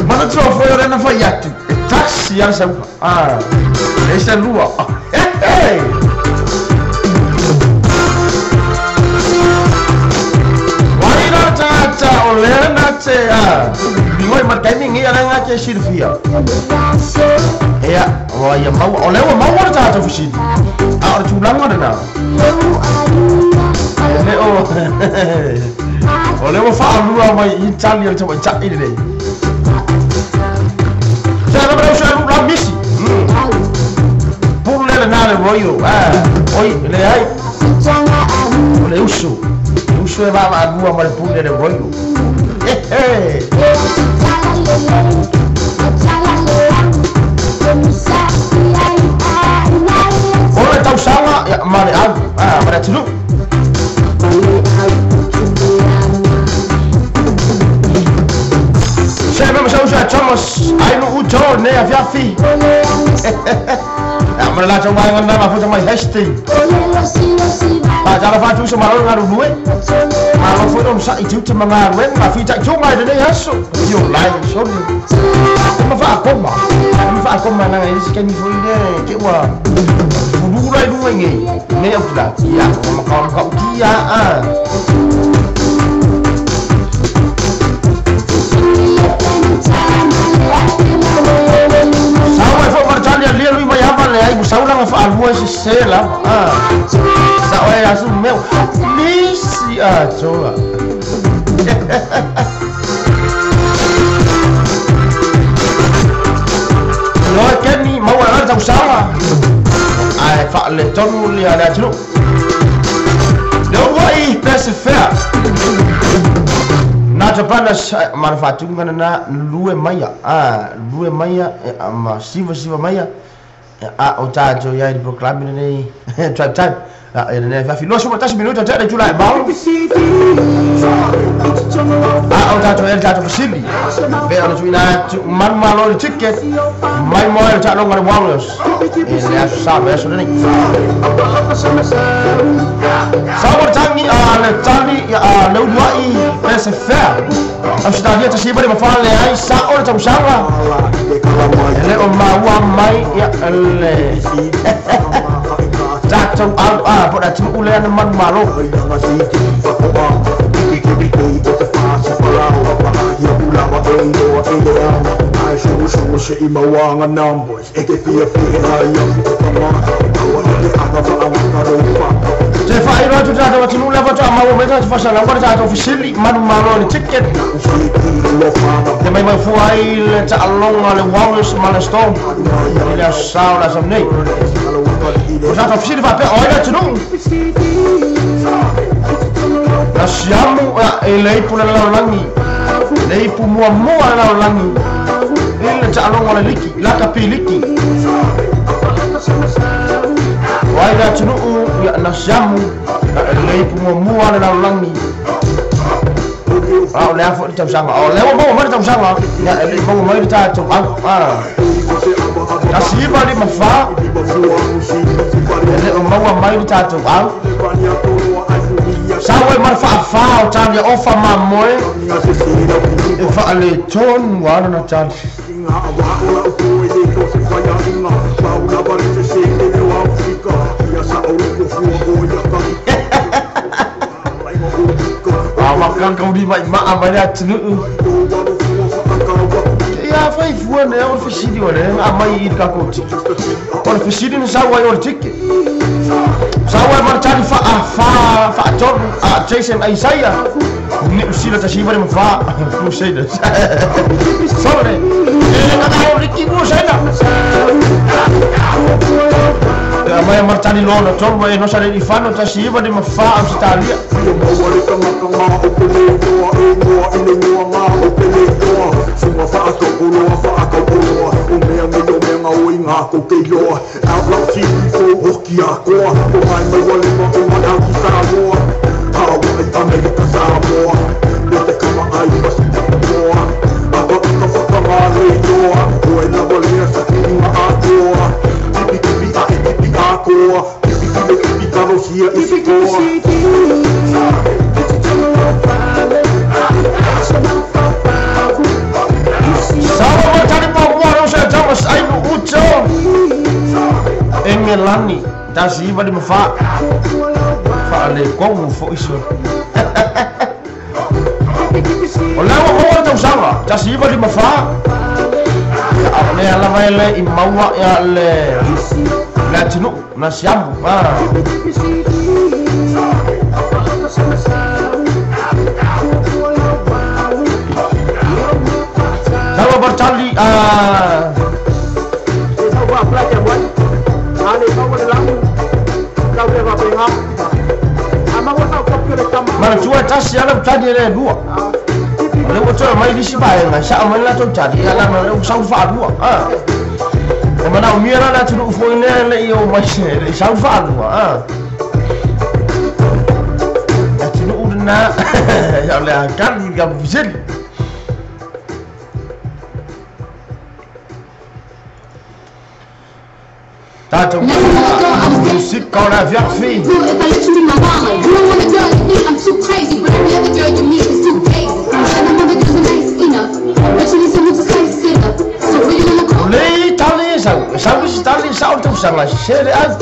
Speaker 3: Mana tua foi o lena fai atu. E taxi ala sau. Ah, e se lua. Hey! Waira tata o lea na te a. Bingoi markaimi ngi ala ngā ke silfia. Ea, o ia maua. O lea ua maua le tatou fesili. A o le tulaga lena. Le o. O lea ua faalua mai i tali o le tamaitai lenei. Se lava le uso e la misi. Pule le na le royo. Ah, oi, le ai. O le uso. Le uso e vaavaalua ma le pule le royo. O le tausaga ia ma le alu. Ah, ma le atunuu. Se me sa usa Thomas, ai no uto ne a fiafi. Ya ma la choma ngana ma futa mai hesti. Pa tala fa tu sa malo ngaru lue. Malo fu om sa i tu te manga wen ma fi ta tu mai de nei aso. Yo lai so. Ma fa koma. Ma fa koma na ngai se kemi foi ne ke wa. Lu lai lu ngai. Ne au la. Ya ma ka ma ka ki ya a. Sau ai fo martali lia lui mai hava le ai sau langa fa alua se se la. Ah. Sau ai asu meu. Misi a toa. No keni mau ala tau sawa. Ai fa le tonu le ala tlu. Le wai persefer. Nata brothers marafatunga na lue maia. Ah, lue maia ma siva siva maia. A o tatou iai le proclame lenei tribe time. E le fa filo so tasi minuto te le tula e mau. A o tatou e tatou fasili. Be ona tuina tu man malo le ticket. Mai mo le tatou le Warriors. E le aso sa me aso nei. Sa o tangi a le tali a le uai e se fair. Australia ta sipa le mafale ai sa o le tausanga. E le o maua mai ia le tatou au a po da tu ule ana man malo. Te whai roa tu tātou atu nula watu a maua mai tātou whasala wara tātou fisili manu malo le ticket. Te mai mai fua ai le ta'alonga le Warriors ma le Storm. I le aso sao la aso nei. O tātou fisili whapea o ai le atunuu. Na siamu e le ipu le lalolagi. Le ipu muamua le lalolagi. I le ta'alonga le liki, laka piliki. O ai le atunuu ia na siamu le ipu muamua le lalolagi. A o le afo i le tausaga. O lea ua maua mai le tausaga. Ia e le maua mai le tatou au. 1954. E le o maua mai le tatou au. Sa ua e mara faafā o tali ofa mamoe. E faale tonu ana na tali. A wakanga uri mai maa mai le atunuu. Ia fai fua ne o le fesili o le a mai i le kako tiki. O le fesili na sau ai o le tiki. Sau ai mara tali faatolu a Jason Isaiah. Ni usila tasiva le mafa Crusaders. Sore. E kaka o Ricky Crusaders. Mai mara tali lona tolu e nosa le ifano tasiva le mafa Australia. Engelani, tasi iva lima fa. Fa le kongu fo iso. O lea ua maua le tausaga, 1954. Ia o lea lava e le i maua ia le le atunuu na siamu. Sawa bertali Mana tua tasi ala tadi le dua. Le ua toe mai lisi vaega sa mai latou tali ia lana le ua sau faalua. E manaomia la le atunuu foi lea le'i o mai se le'i sau faalua. Atunuu lena ia o le akali ka fisili. Tatou musique quand la vierge fille.
Speaker 7: If I let you be my mama, you don't want a girl you think I'm too crazy, but every other girl you meet is too basic. And I'm other girls are nice enough, but you need someone to spice it up. So who you gonna call?
Speaker 3: Le tali sau, sau isi tali sau le tausaga se le au.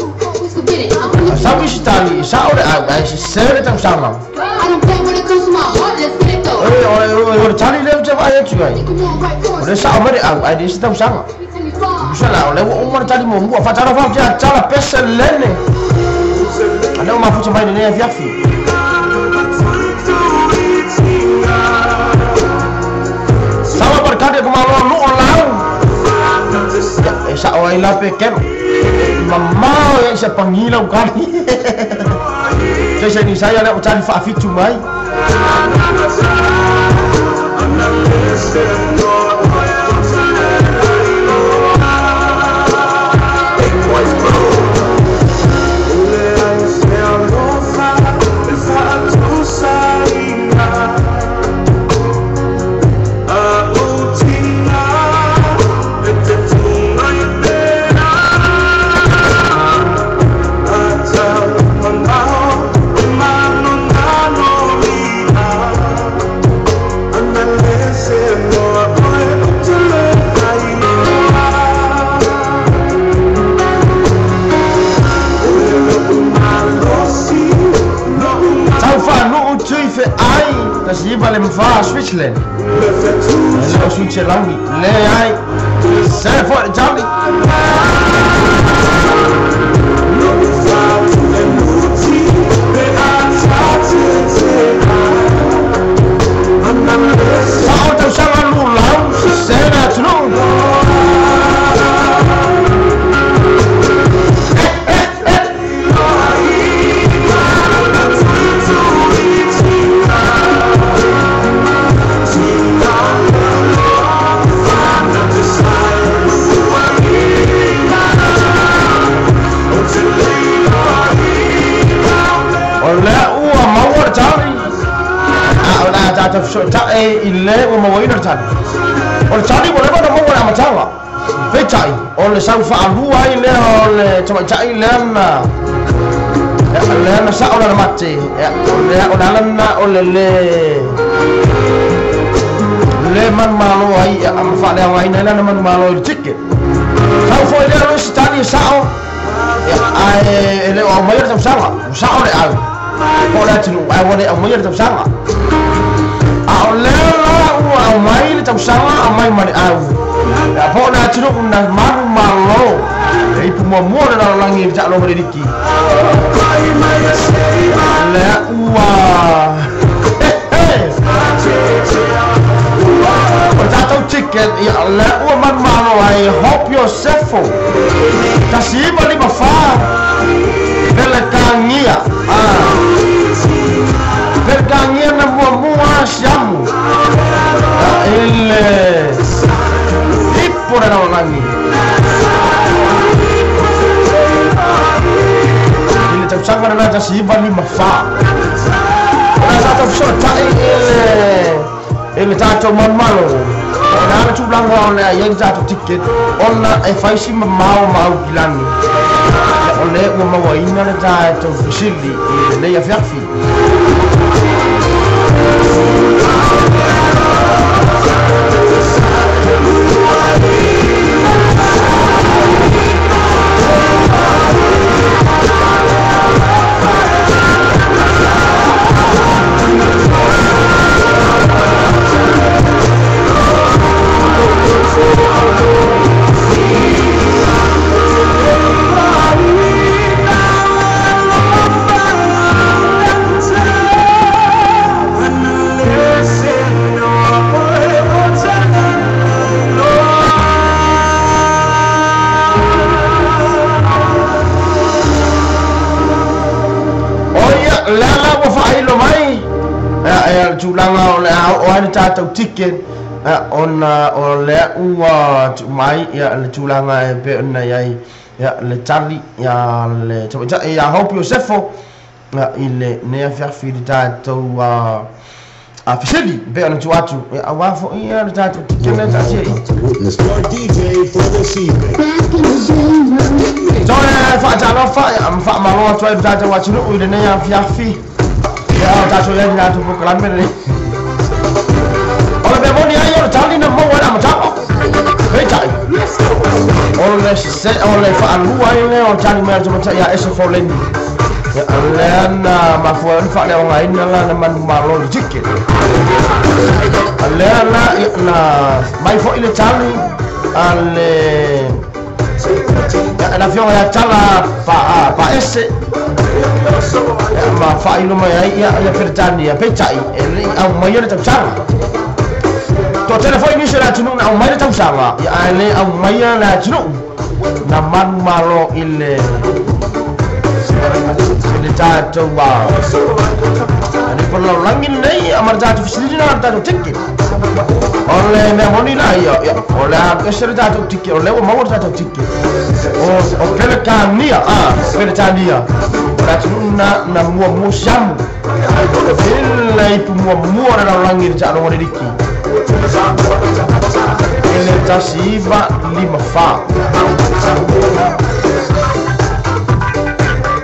Speaker 7: Forget it. I'm gonna
Speaker 3: Sau isi tali sau le au ai se le tausaga.
Speaker 7: I don't play when it comes to my heart. Let's get it though.
Speaker 3: E o le tali le te vai atu ai.
Speaker 7: Come on, right
Speaker 3: O
Speaker 7: for
Speaker 3: le sao mai le au ai le isi tausaga.
Speaker 7: Tell me why.
Speaker 3: Usa la o le ua uma le tali muamua faatalofa atu ia tala pese lele. Ale o mafuta mai lenei afiafi. Sawa barkade ko malo no lau. E sa o ai la pe kero. Mamao e sa pangila u kali. Se se ni sai ale o tali fa fitu mai. fa Switzerland. Le o Switzerland le ai se foi le tali. Sao tausaga lulau se le atunuu. E i le ua mauaina le tali. O le tali ua leva na maua le amataga. Peitai, o le sau faalua ai lea o le tamaitai lea na lea na sao lana mate. O le ala lena o le le manumalo ai ma faaleaogaina ai lana manumalo i le ticket. Sau foi lea o isi tali e sao, ae e le o aumaia le tausaga. Ua sao le au po o le atunuu ae ua le aumaia le tausaga. A o lea la ua aumai le tausaga aumai ma le au. Ia po o le atunuu na manumalo e ipu muamua le lalolagi i le taaloga le liki. Lea ua o le tatou ticket ia lea ua manumalo ai Hope Iosefo 1954 Pelekagia. Pelekagia na muamua siamu ile ipo le lalolagi i le tausaga lena 1954. O le tatou fesoatai i le tatou manumalo o le ala tulaga o le a i ai le tatou ticket ona e fai si mamao ma aukilagi. O le ua mauaina le tatou fesili i lenei afiafi. Tulaga o le a oo ai le tatou ticket ona o lea ua tuu mai ia le tulaga e pei ona i ai ia le tali ia le tamaitai ia Hope Iosefo i lenei afiafi i le tatou fesili pei ona tuu atu auā foi ia le tatou ticket lea taatia i. Toe faatalofa ma faamalo atu ai le tatou atunuu i lenei afiafi. Ia o tatou i ai le tatou polokalame lenei. O le mea moni ai o le tali na maua ai le amataga. Peitai, o le se o le faalua ai lea o le tali mai a le tamaitai ia Ese Foleni. Ia lea na mafua ai ona faaleaogaina lana manumalo i le ticket. Lea la na mai foi le tali a le le afioga ia Tala Paese ma faailo mai ai ia Peretania. Peitai, e lei aumaia le tausaga. Toatele foi nisi o le atunuu na aumai le tausaga, ia ae le aumaia le atunuu na manumalo i le tatou le lalolagi lenei ma le tatou fesilina le tatou ticket. O le mea moni la ia, o le alu ese le tatou ticket, o lea ua maua le tatou ticket. O Pelekania, Peretania, o le atunuu na muamua siamu i le ipu muamua le lalolagi i le taaloga le liki i le 1954.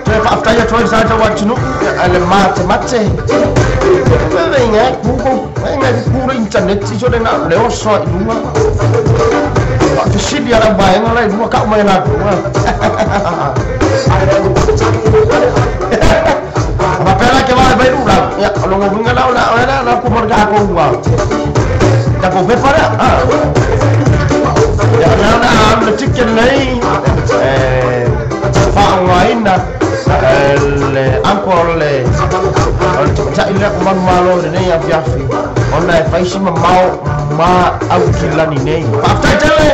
Speaker 3: Toe faafetai atu ai le tatou atunuu le matemate. Venga Google, venga Google internet i so le na le oso i luga. Faafesili ala vaega la i luga kau mai la Mapela ke vai vai lula. Ya, longa lunga la la la la ku morga tatou tatou pepa lea. Ia o lea o le a alu le ticket lenei e faaaogaina le uncle le o le tamaitai lea ua manumalo i lenei afiafi ona e fai si mamao ma Aukilani nei. Faafetai tele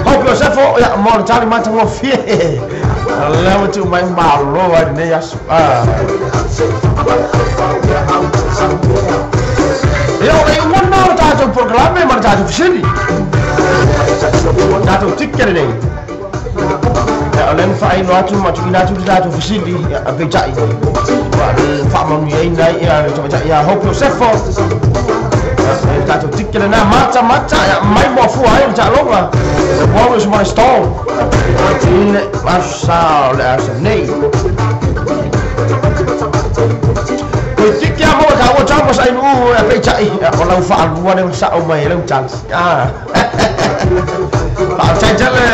Speaker 3: Hope Iosefo ia mo le tali matagofie lea ua tuu mai malo ai lenei aso. Ia o le iuga lena o le tatou polokalame ma le tatou fesili. Tatou ticket lenei. Ia o lea na faailo atu ma tuuina atu le tatou fesili ia peitai ua faamanuiaina ai ia le tamaitai ia Hope Iosefo. Le tatou ticket lena mata mata ia mai muafua ai le taaloga The Warriors ma le Storm i le aso sa o le aso nei. Koe tiki a moa ka ua tau ma sa inu e peitai o lau faalua le sao mai e lau chance. Faafetai tele,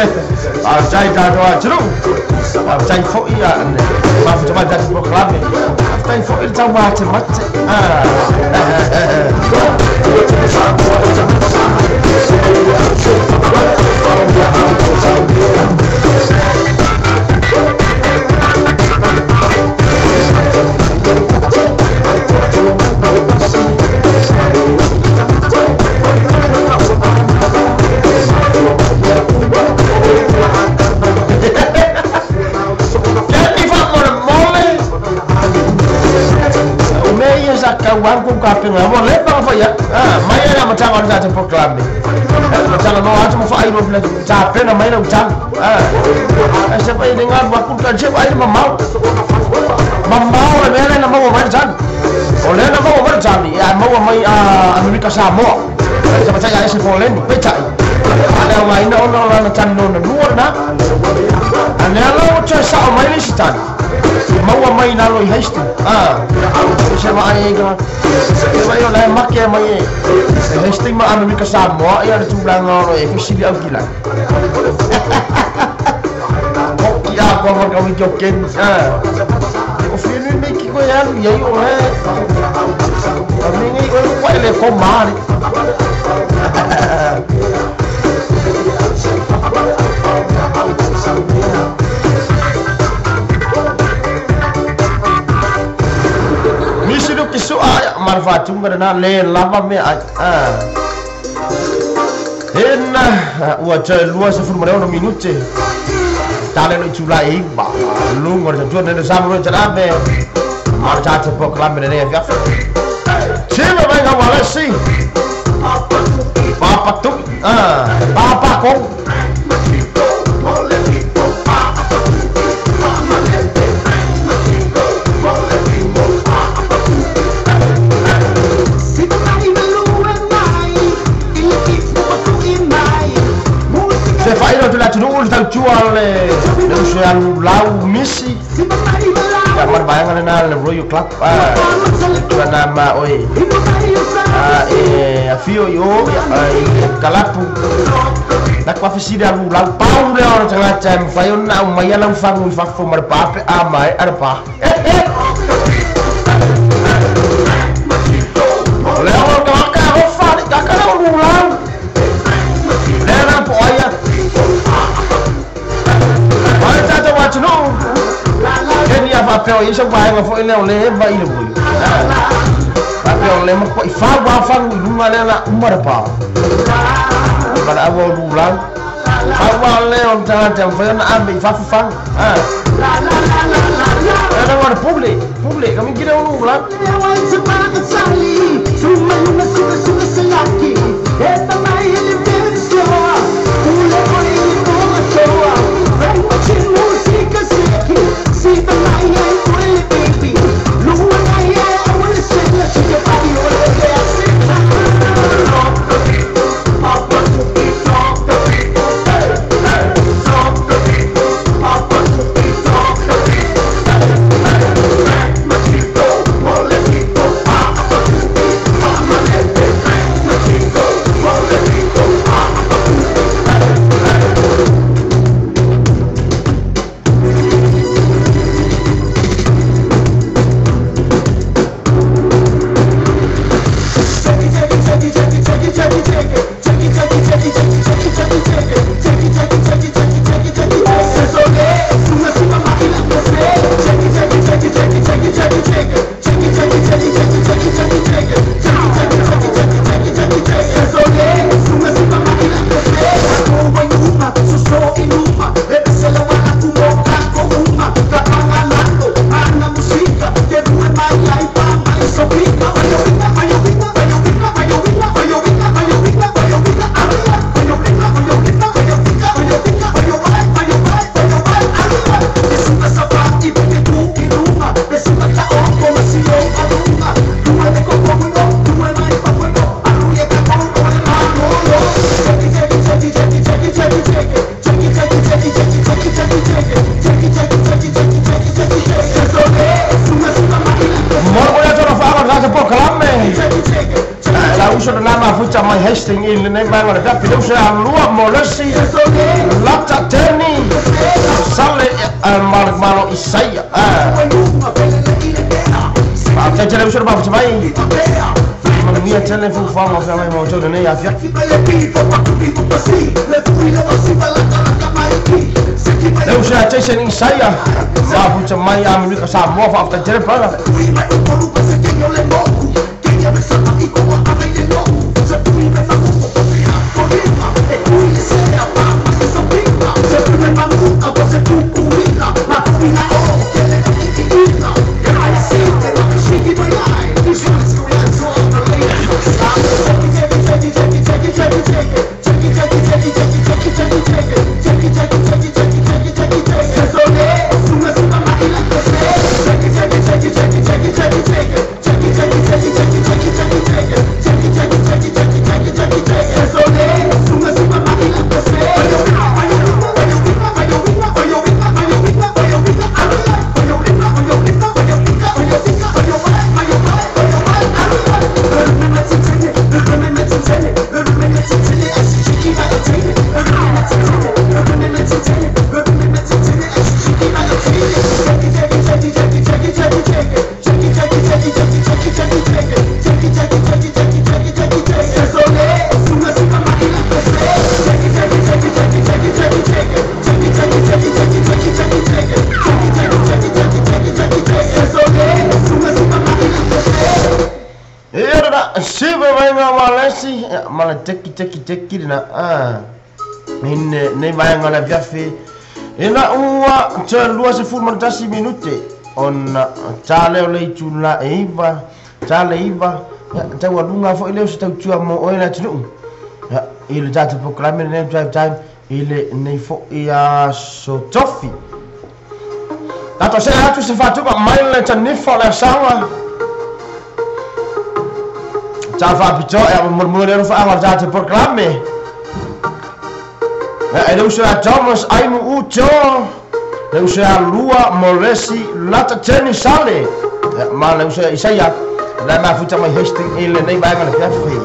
Speaker 3: faafetai tatou atunuu, faafetai foi a mafuta mai tatou polokalame, faafetai foi le taumatemate. Keni faamolemole o mea ia sa kaualu kou kapega mo le paga fai atu mai ai le amataga o le tatou polokalame ma talanoa atu ma faailo tapena mai lau tali ae se pai le galu aku le se vaai le mamao mamao le mea lea na maua mai le tali o lea na maua mai le tali ae maua mai Amerika Samoa tamaitai a ese foleni peitai a le aogaina ona o lana tali lona lua lena a lea la ua toe sao mai le isi tali maua mai lalo i Hastings. Se vaai ai ka se vai o la make mai e Hastings ma Amerika Samoa ia le tulaga o lo e fesili Aukilani. Hoki a koa ma ka wiki o Ken. O whinu me ki koe alu i ai o le a me nei oe ua ele ko maari. Nisi no ki sua ma le faatuga lena le lava mea ai. Ena ua toe 26 minute. Tale no i tūlai e iwa. Lunga o le tautua nene sa mo talave. Ma le tatou polokalame lenei afiafi. Tima mai ngā walesi. Papa tui. Papa kong. Se faailo atu le atunuu le tautua o le le uso ia lau misi ia ma le vaega lena le Royal Club tuana ma oe e afio i o i kalapu na kua fesili alu lau pau lea o le tagata e mafai ona aumaia lau fagu i fafo ma le pape a mae a le pā. O lea o le tagata alofa le kaka lea o lulau lea na po ai a Mai tatou atunuu Keni a faapea o i ai sau vaega foi lea o le eva i le voi. Faapea o le matuai fau lava fagu i luga lea la uma le pā. Ma le aua o lulau. Pau lava lea o le tagata e mafai ona ave i fafo fagu. Lea na o le pule, pule, ka miki lea o lulau. mafuta mai Hastings i lenei vaega o le afiafi. Le uso ia Lua Molesi Lata Teni Sale Malo Isaia. Faafetai tele uso le mafuta mai. Manuia tele fuafuaga o feagai ma outou lenei afiafi. Le uso ia Jason Isaia mafuta mai Amerika Samoa. Faafetai tele brother. Mala teki teki teki na ine nei vaega o le afiafi ina ua 21 minute ona ta lea o le itula e 9 ta le 9 taualuga foʻi lea o se tautua mo oe le atunuu i le tatou polokalame lenei drive time i lenei foʻi aso tofi. Tatou seʻe atu se faatuga mai le tanifa o le asaga ta faapitoa e molimoli le alofaaga o le tatou polokalame. E le uso ia Thomas Ainu Uto, le uso ia Lua Molesi Lata Teni Sale, ma le uso ia Isaia le mafuta mai Hastings i lenei vaega o le afiafi.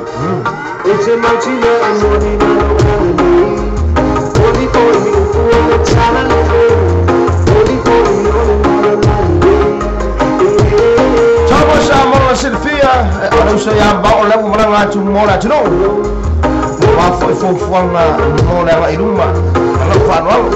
Speaker 3: Thomas Amola Silfia, o le uso ia Mbao le ua malaga atu mo le atunuu. Mafoʻi fuafuaga mo le agaʻi luma ma lau faaloalo.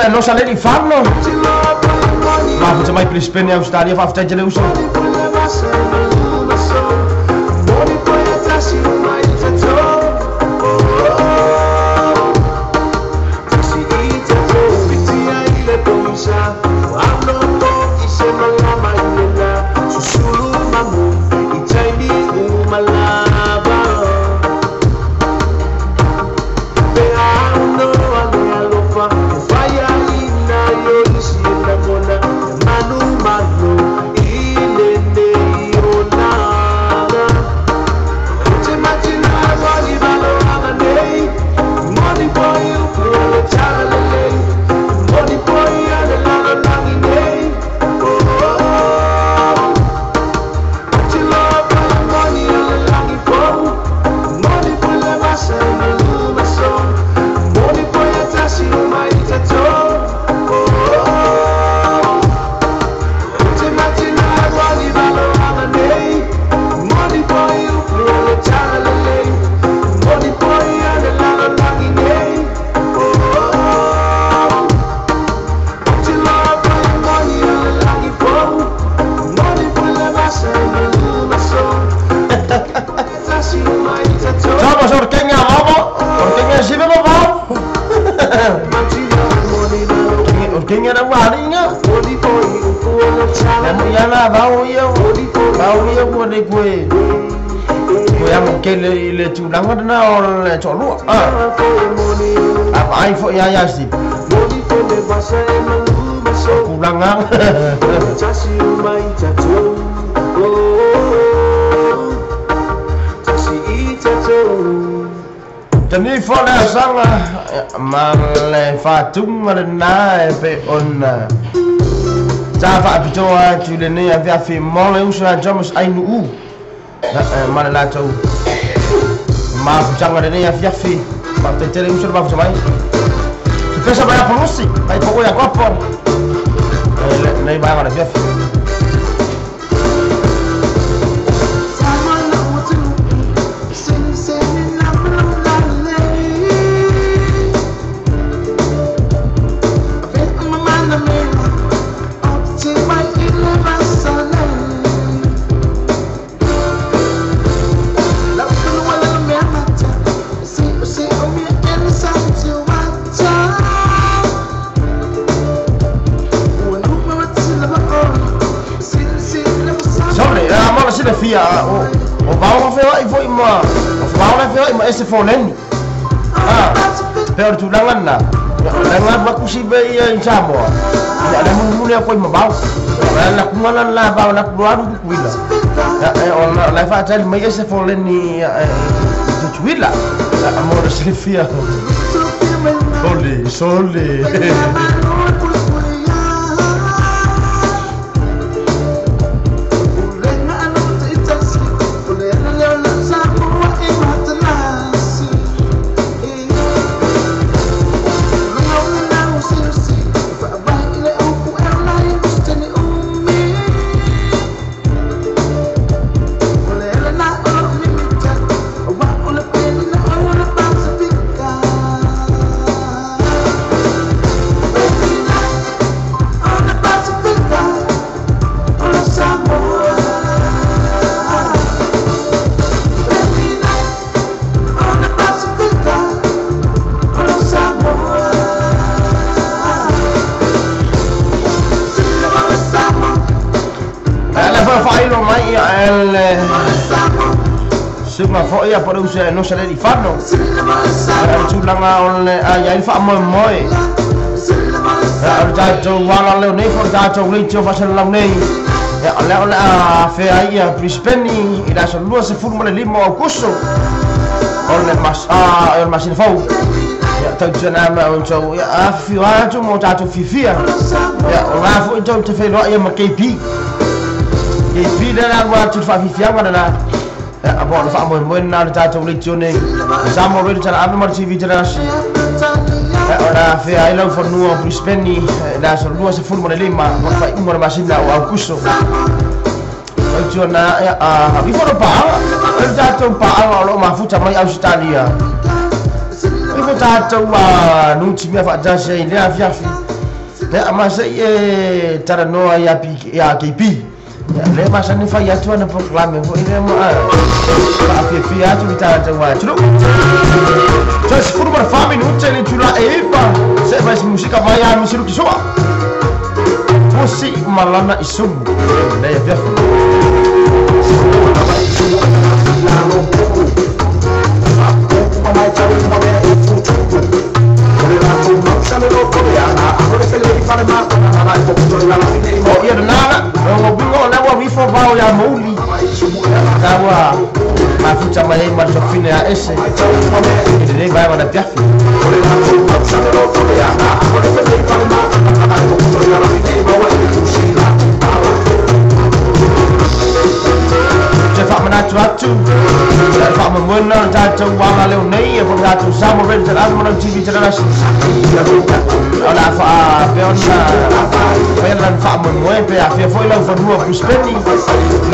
Speaker 3: No sa leni fano. Mafuta mai Brisbane Australia. Faafetai tele uso.
Speaker 8: Manu manu, ilene.
Speaker 3: Ya la vau ia ua le koe koe amo kele i le tulaga lena o le toalua a vaai foʻi ia Steve tulaga tani fo le asaga ma le faatuga lena e pe ona ta faapitoa atu lenei afiafi mo le uso ia Thomas Ainuu ma le latou mafutaga lenei afiafi faafetai uso le mafuta mai se pesa mai apolusi mai poo ia kopo lenei vaega o le afiafi. O vao feoai foi ma o vao le feoai ma ese foleni pe o le tulaga lena le galu atu si mea ia i Samoa ia le mulimuli au koe ma vao la kuga la la vao la kualu Tutuila o la e faatali mai ese foleni i Tutuila mo le silafia sole sole. Suga foʻi ia po le uso no sa le fano le tulaga o le ia i faamoemoe o le tatou ala leo nei fo le tatou leitio faasalalau nei ia o lea o le a fea ai ia Brisbane i le aso 25 o Aukuso o le masina fou ia tautuana ma outou ia afifio atu mo tatou fiafia ia o la foʻi tou te feiloai ia ma KP KP lea le alu atu le faafiafiaga lena po o le faamoemoe lena o le tatou leitio nei Samoa Radio Tala Ave ma le TV Terasi o le afea ai lau fanua o Brisbane i le aso 25 mo le faaiuga o le masina o Aukuso tautuana ifo le paaga o le tatou paaga o loo mafuta mai Ausitalia ifo tatou nutimea faatasi ai lea afiafi lea ma sei e talanoa ia KP le masani fai atu ana proklame foʻi lea ma faafiafia atu le tatou atunuu toe 14 minute le itula e iva seʻe mai se musika mai a misiluki soa fusi malana i sumu lenei afiafi. O ia lena o wingo o lea ua ifo vao ia mouli taua mafuta mai ai ma le sofine a ese i lenei vaega o le afiafi. Te faamanatu atu le faamoemoena o le tatou ala leo nei e po le tatou Samoa Radio Tala Ave ma lau TV Terasi o le a faapea ona faia lana faamoemoe pe afia foʻi lau fanua Brisbane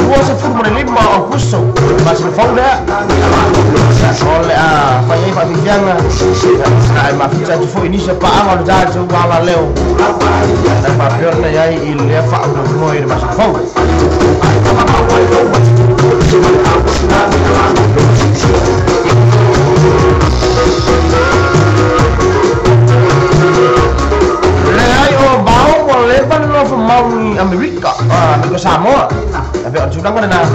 Speaker 3: 25 o Aukuso masina fou lea o le a fai ai faafiafiaga ae mafuta atu foʻi nisi o paaga o le tatou ala leo na faapea ona iai i lea faamoemoe i le masina fou. Le ai o vao ua leva le nofo mau i Amerika. lena.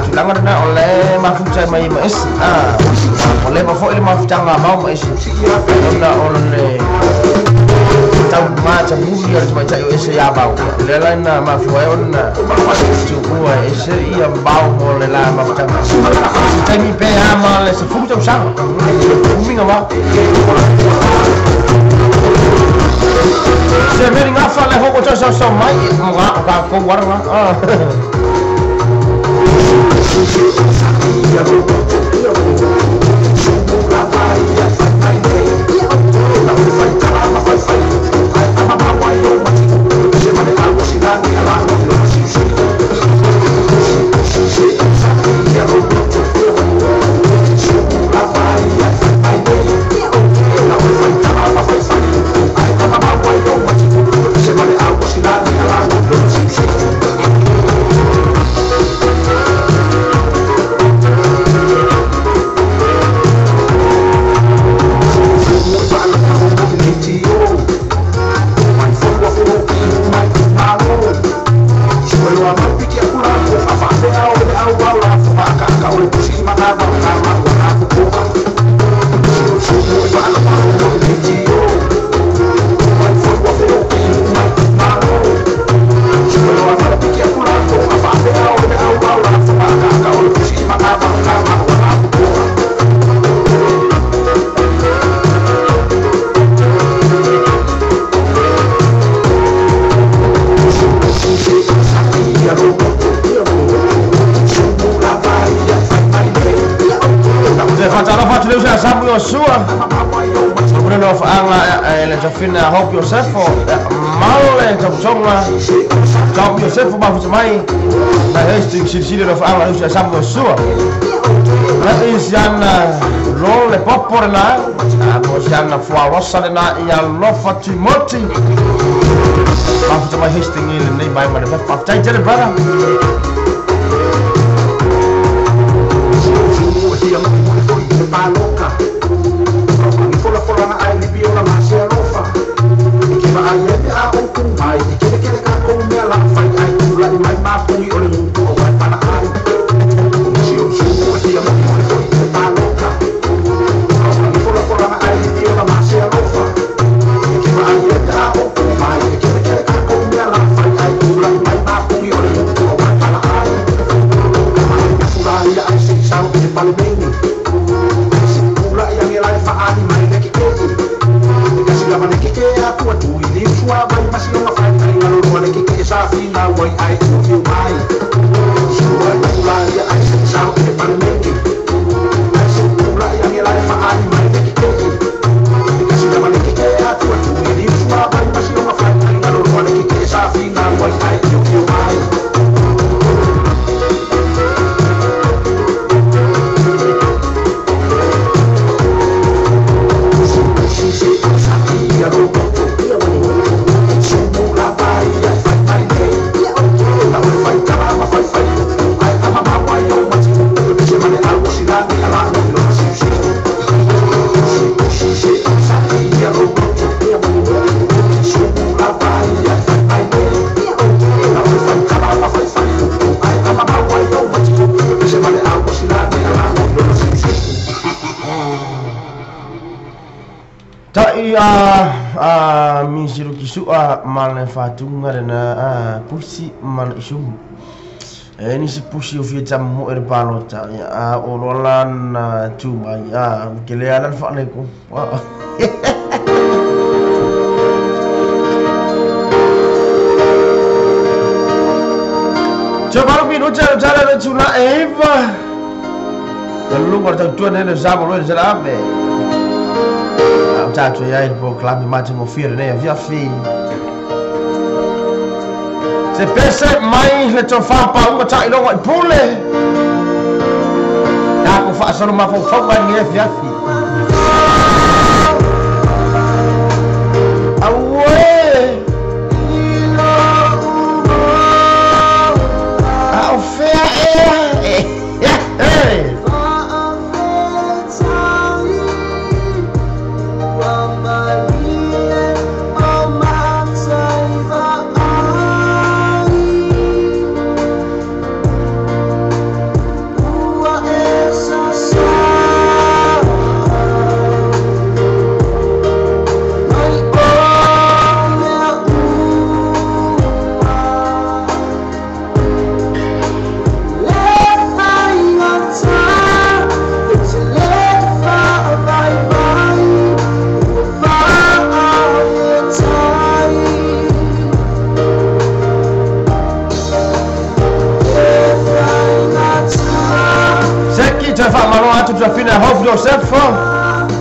Speaker 3: Tulaga lena o le mafuta mai ma esi. O le foi le mafutaga mau ma esi. Ona o le tau mata muli o le tamaitai o ese ia mau. Le la na mafua ai ona tuua ese ia mau mo le la mafutaga. Taimi pe a ma le 10 tausaga. Umiga ma. Se meri ngafa le hoko tau sau sau mai nga ka ko waranga. Hope Yosefo Maule Tautonga Tau Yosefo mafuta mai na Hastings silisili lo faanga le usi a Sua na isiana lo le popo lena mo siana fuarosa lena ia lofa Timoti mafuta mai Hastings i lenei mai ma le faafetai tele brother. Sua ma le faatuga lena pusi ma le isumu. E nisi pusi o fia tamu mo e le palota a o loa lana tu mai a ke le ala le faaleko. Tio minuta le tala le tula eva. Le lunga le tautua nei le sa mo le sala ave. Tātou ia i le polokalame matagofie lenei afiafi. Se pese mai le tofā paunga ta'iloga i pule. Takou fa'asolo mafaufauga i lenei afiafi. Auē! A'o fea ea! Fina Hof Joseph.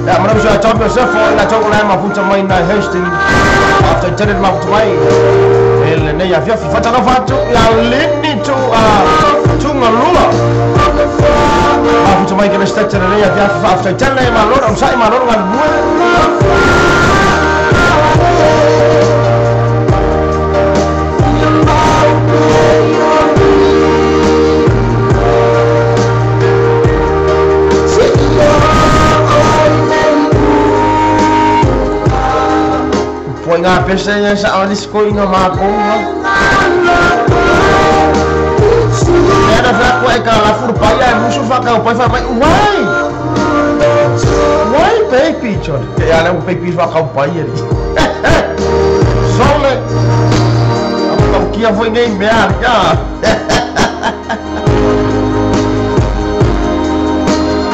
Speaker 3: Ya mana usa Tom Joseph la tau la mafuta mai na Hastings. After tele mafuta mai. Ele nei afia fi fatana fatu ya lini tu tungalua. Mafuta mai ke le nei afia fi after tele malona usai malona ngan bue. Poi ngā pese ia sa alis ko inga mākonga. Era whakua e ka lafuru pai ai musu whakau pai wha mai. Wai! Wai baby John. Ke ala u baby whakau pai ari. Sole! Au kia foi nei mea kia.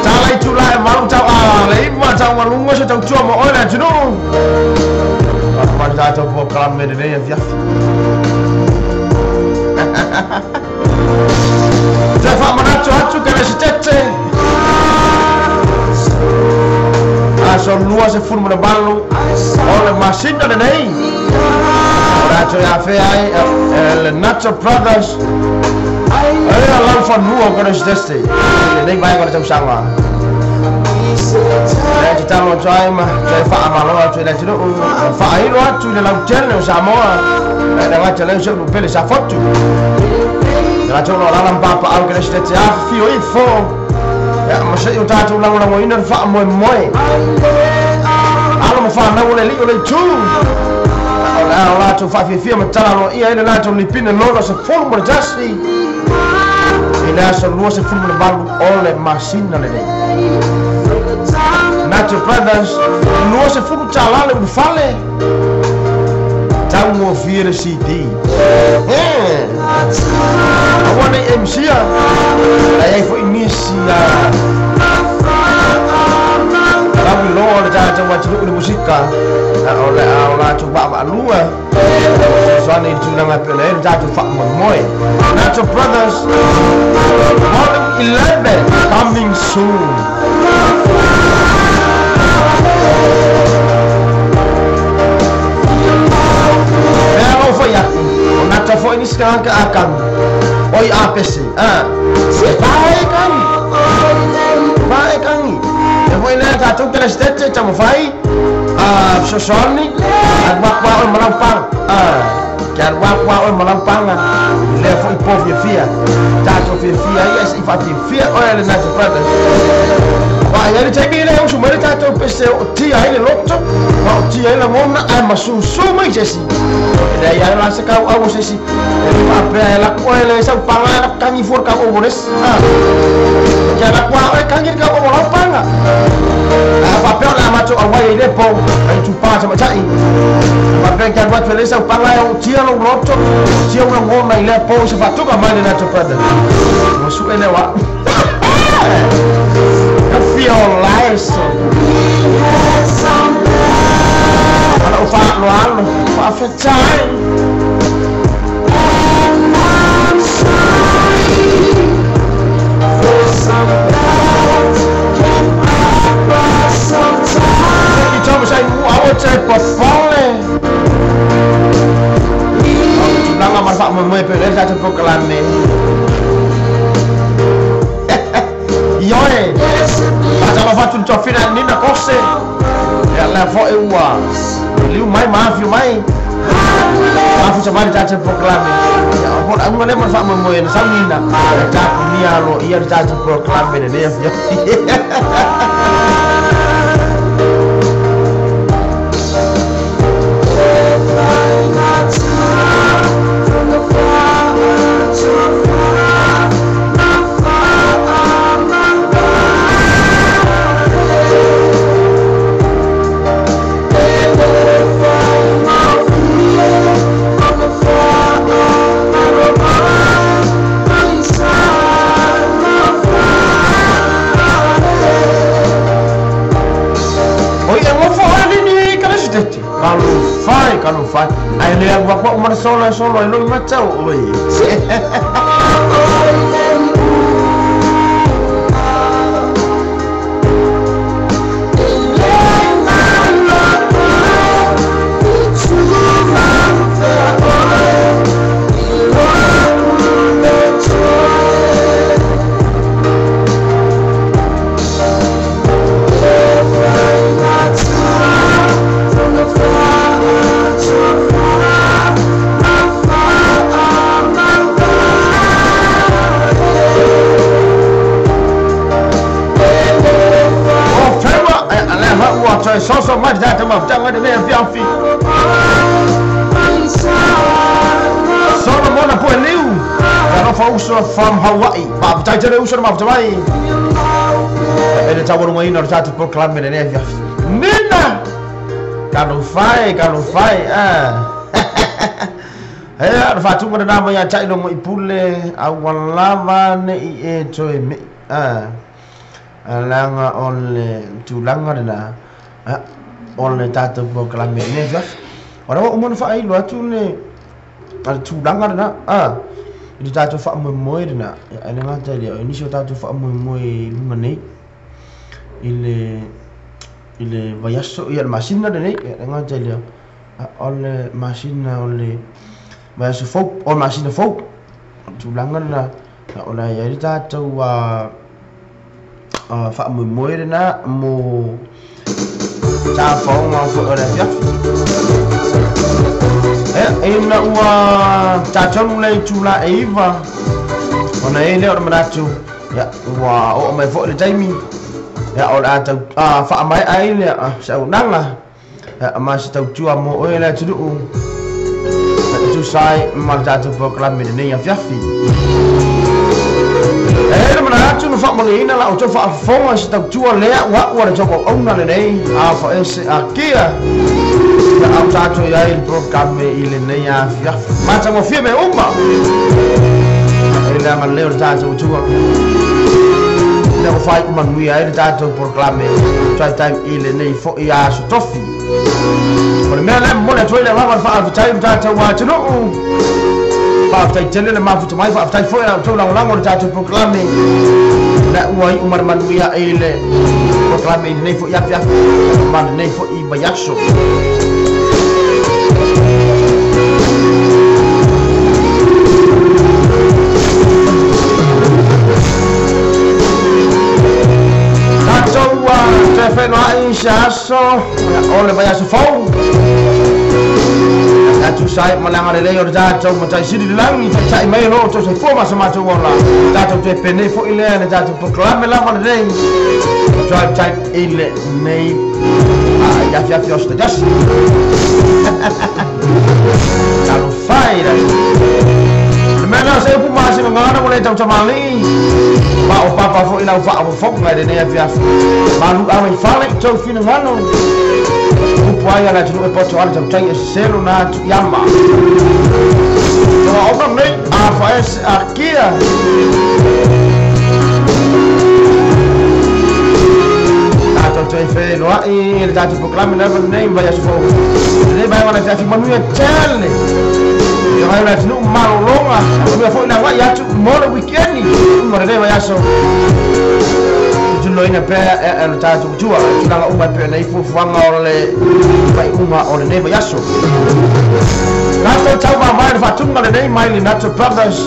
Speaker 3: Tālai tū lai malu tau a le ima tau malunga se tau tua mo oe le atunu. Mari tātou po kalame re nei afiafi. Te whamanatu atu ka le sitete. Aso lua se funu mana balu. O le masina le nei. O rātou ia whea ai le Nacho Brothers. E a lau whanua o ka le sitete. Le nei mai ka le tausanga. Le te talo atu ai ma te whaamaloa atu i le tino whaahilo atu i le lautele o Samoa e le ngata leo seu nupele sa fotu te rātou no lala mpapa au ke le sitete awhio i fo ia ma se i o tātou langolango ina le whaamoe moe alo ma whanau le li o le tū o le ao lātou whaafiafia ma tala loa ia ele lātou lipine lola se folu mo le tasi i le aso lua se fulu mo le malu o le masina le nei Nacho Brothers, lua se fulu talale ulufale. Tau mo fia le CD. Awa nei MC a. Ai ai fo inisi a. Lau iloa le tātou atunu le musika. O le ao lātou waawaalua. Soane i tūnanga pele le tātou whaamoemoe. Nacho Brothers, Volume 11, coming soon. Mea lau whai aku, o nata whai ni sika ka akangu. Oi apese, Pae kangi. Pae kangi. E whai nea tātou kere stete, tamu whai, sosoni, at wakwa oi malampanga. Kia at wakwa oi malampanga. Lea whai po fia fia. Tātou fia fia, ia se i whati fia, oi le Nacho Brothers. Wa ia le taimi le usu mai le tātou pese o tia ai le loto, wa o tia ai la ngona ai masusu mai sesi. E lea ia la se kau au sesi. E le papea e la kua e le sau panga e la kangi fua kau o res. Kia la kua e kangi kau o lau panga. A papea la mato a wai le po, ai tu pā sa matai. Papea kia watu le sau panga e o tia lo loto, tia una ngona i lea po se whatuka mai le Nacho Brothers. Mosu e le wa. Fiolaiso. Ala o whaaloalo, whaafetai. I tau sai mu awa te papale. Tūlanga mara whaamoemoe pe le tātou pokalame. Ioe. Talo fatu ni tofina nina kose. Ia lea fo e ua. Liu mai maafiu mai. Maafiu samari tātou pokalame. Ia o pona unga le mara whaamoemoe na saunina. Ia tāku nia alo ia le tātou pokalame ne nea fia. Kalufai, ai le au wakwa umana solo solo ai loi matau oi. afiafi. Solomona Pueliu, alofa uso from Hawaii. Faafetai tele uso na mafuta mai. E le taualugaina o le tatou polokalame lenei afiafi. Nina! Kalofai, kalofai, Ea, na faatuga lenā mai ia taʻi logo i pule, a ua lava neʻi e toe meʻi. Leaga o le tulaga lenā, o le tatou polokalame lenei afiafi. O lea ua uma ona faailo atu le tulaga lenā, i le tatou faamoemoe lenā. Ae le gata i lea, o nisi o tatou faamoemoe i luga nei, i le vaiaso, ia le masina lenei, ia le gata i lea, o le masina o le vaiaso fou, o le masina fou, tulaga lenā, o le a i ai le tatou faamoemoe lenā mo tafaoga foi o le afiafi. Ina ua tatonu le itulā e 9, ona i ai lea o le manatu, ua oo mai foi le taimi, o le a tau faamaea ai lea se auaunaga, ma se tautua mo oe le atunuu, e tusa ai ma le tatou polokalame lenei afiafi. E le manatu na faamanuiaina la outou faafofoga se tautua lea ua ua le tou auauna lenei a faese akia au tatou i ai le polokalame i lenei afiafi. Matagofie mea uma e le agalelei o le tatou Atua. Lea ua faaiumanuia ai le tatou polokalame Drive Time i lenei foʻi aso tofi. O le mea lea momoli atu ai le agaga o le faafetai i le tatou atunuu. Faafetai tele le mafuta mai, faafetai foi la outou lagolago i le tatou polokalame. Lea ua iu ma le manuia i le polokalame i lenei foʻi afiafi ma lenei foʻi vaiaso. Tatou toe whenua se aso o le vaiaso fou. Atu sai ma le agalelei o le tatou Matai Sili i le lagi, taitai mai lo outou soifua ma so matou ola. Tatou toe penei foʻi lea le tatou polokalame lava lenei Drive Time i lenei afiafi o aso taitasi. Talofai la. Le mea lea o se upu maasegagana ua le tautamāli'i, ma o papa foʻi lau faafofoga i lenei afiafi. Malu ava i fale i tou finagalo. Upu ai a le atunuu e poto ale tautai e seselo na atu i ama. Toa ona nei a faese akia. Tatou toe whenoai i le tatou polokalame lava lenei ma vaiaso fou. Lenei vaega o le afiafi manuia tele. Ia mai o le atunuu malologa, manuia foi le agai atu mo le wikendi uma lenei vaiaso. Tutuloina pea e le tatou Atua, tulaga uma e pei ona i fuafuaga o le faaiuga o lenei vaiaso. Tatou taumavae le faatuga lenei mai le Nato Brothers.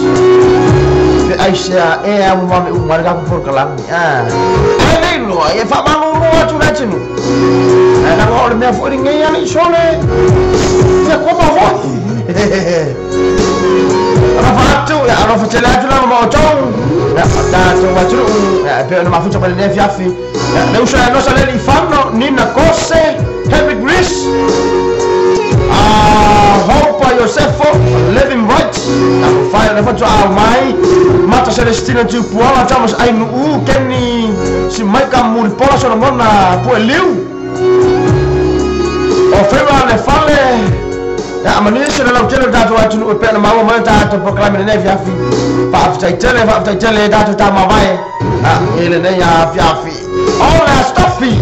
Speaker 3: Pe aisea e a mame uma le tatou polokalame. E lei loa, e faamalolo atu le atunuu. Ae laga o le mea foi lenei alii sole. Fia koma foi. Alofa atu, alofa tele atu lava ma outou. Tatou atunuu, e pei ona mafuta mai lenei afiafi. Le uso e nosa le Ifano, Nina Kose, Henry Greece, Hopa Iosefo, Living Right, Fai o le fatu au mai, Mata Celestina Tupuala, Thomas Ainuu, Kenny Simaika Muripola, Solomona Pueliu, O Fewa le Fale, ia manuia se le lautele o tatou atunuu e pei ona maua mai o tatou polokalame lenei afiafi. Faafetai tele, faafetai tele tatou tamavae i lenei afiafi. O le aso tofi.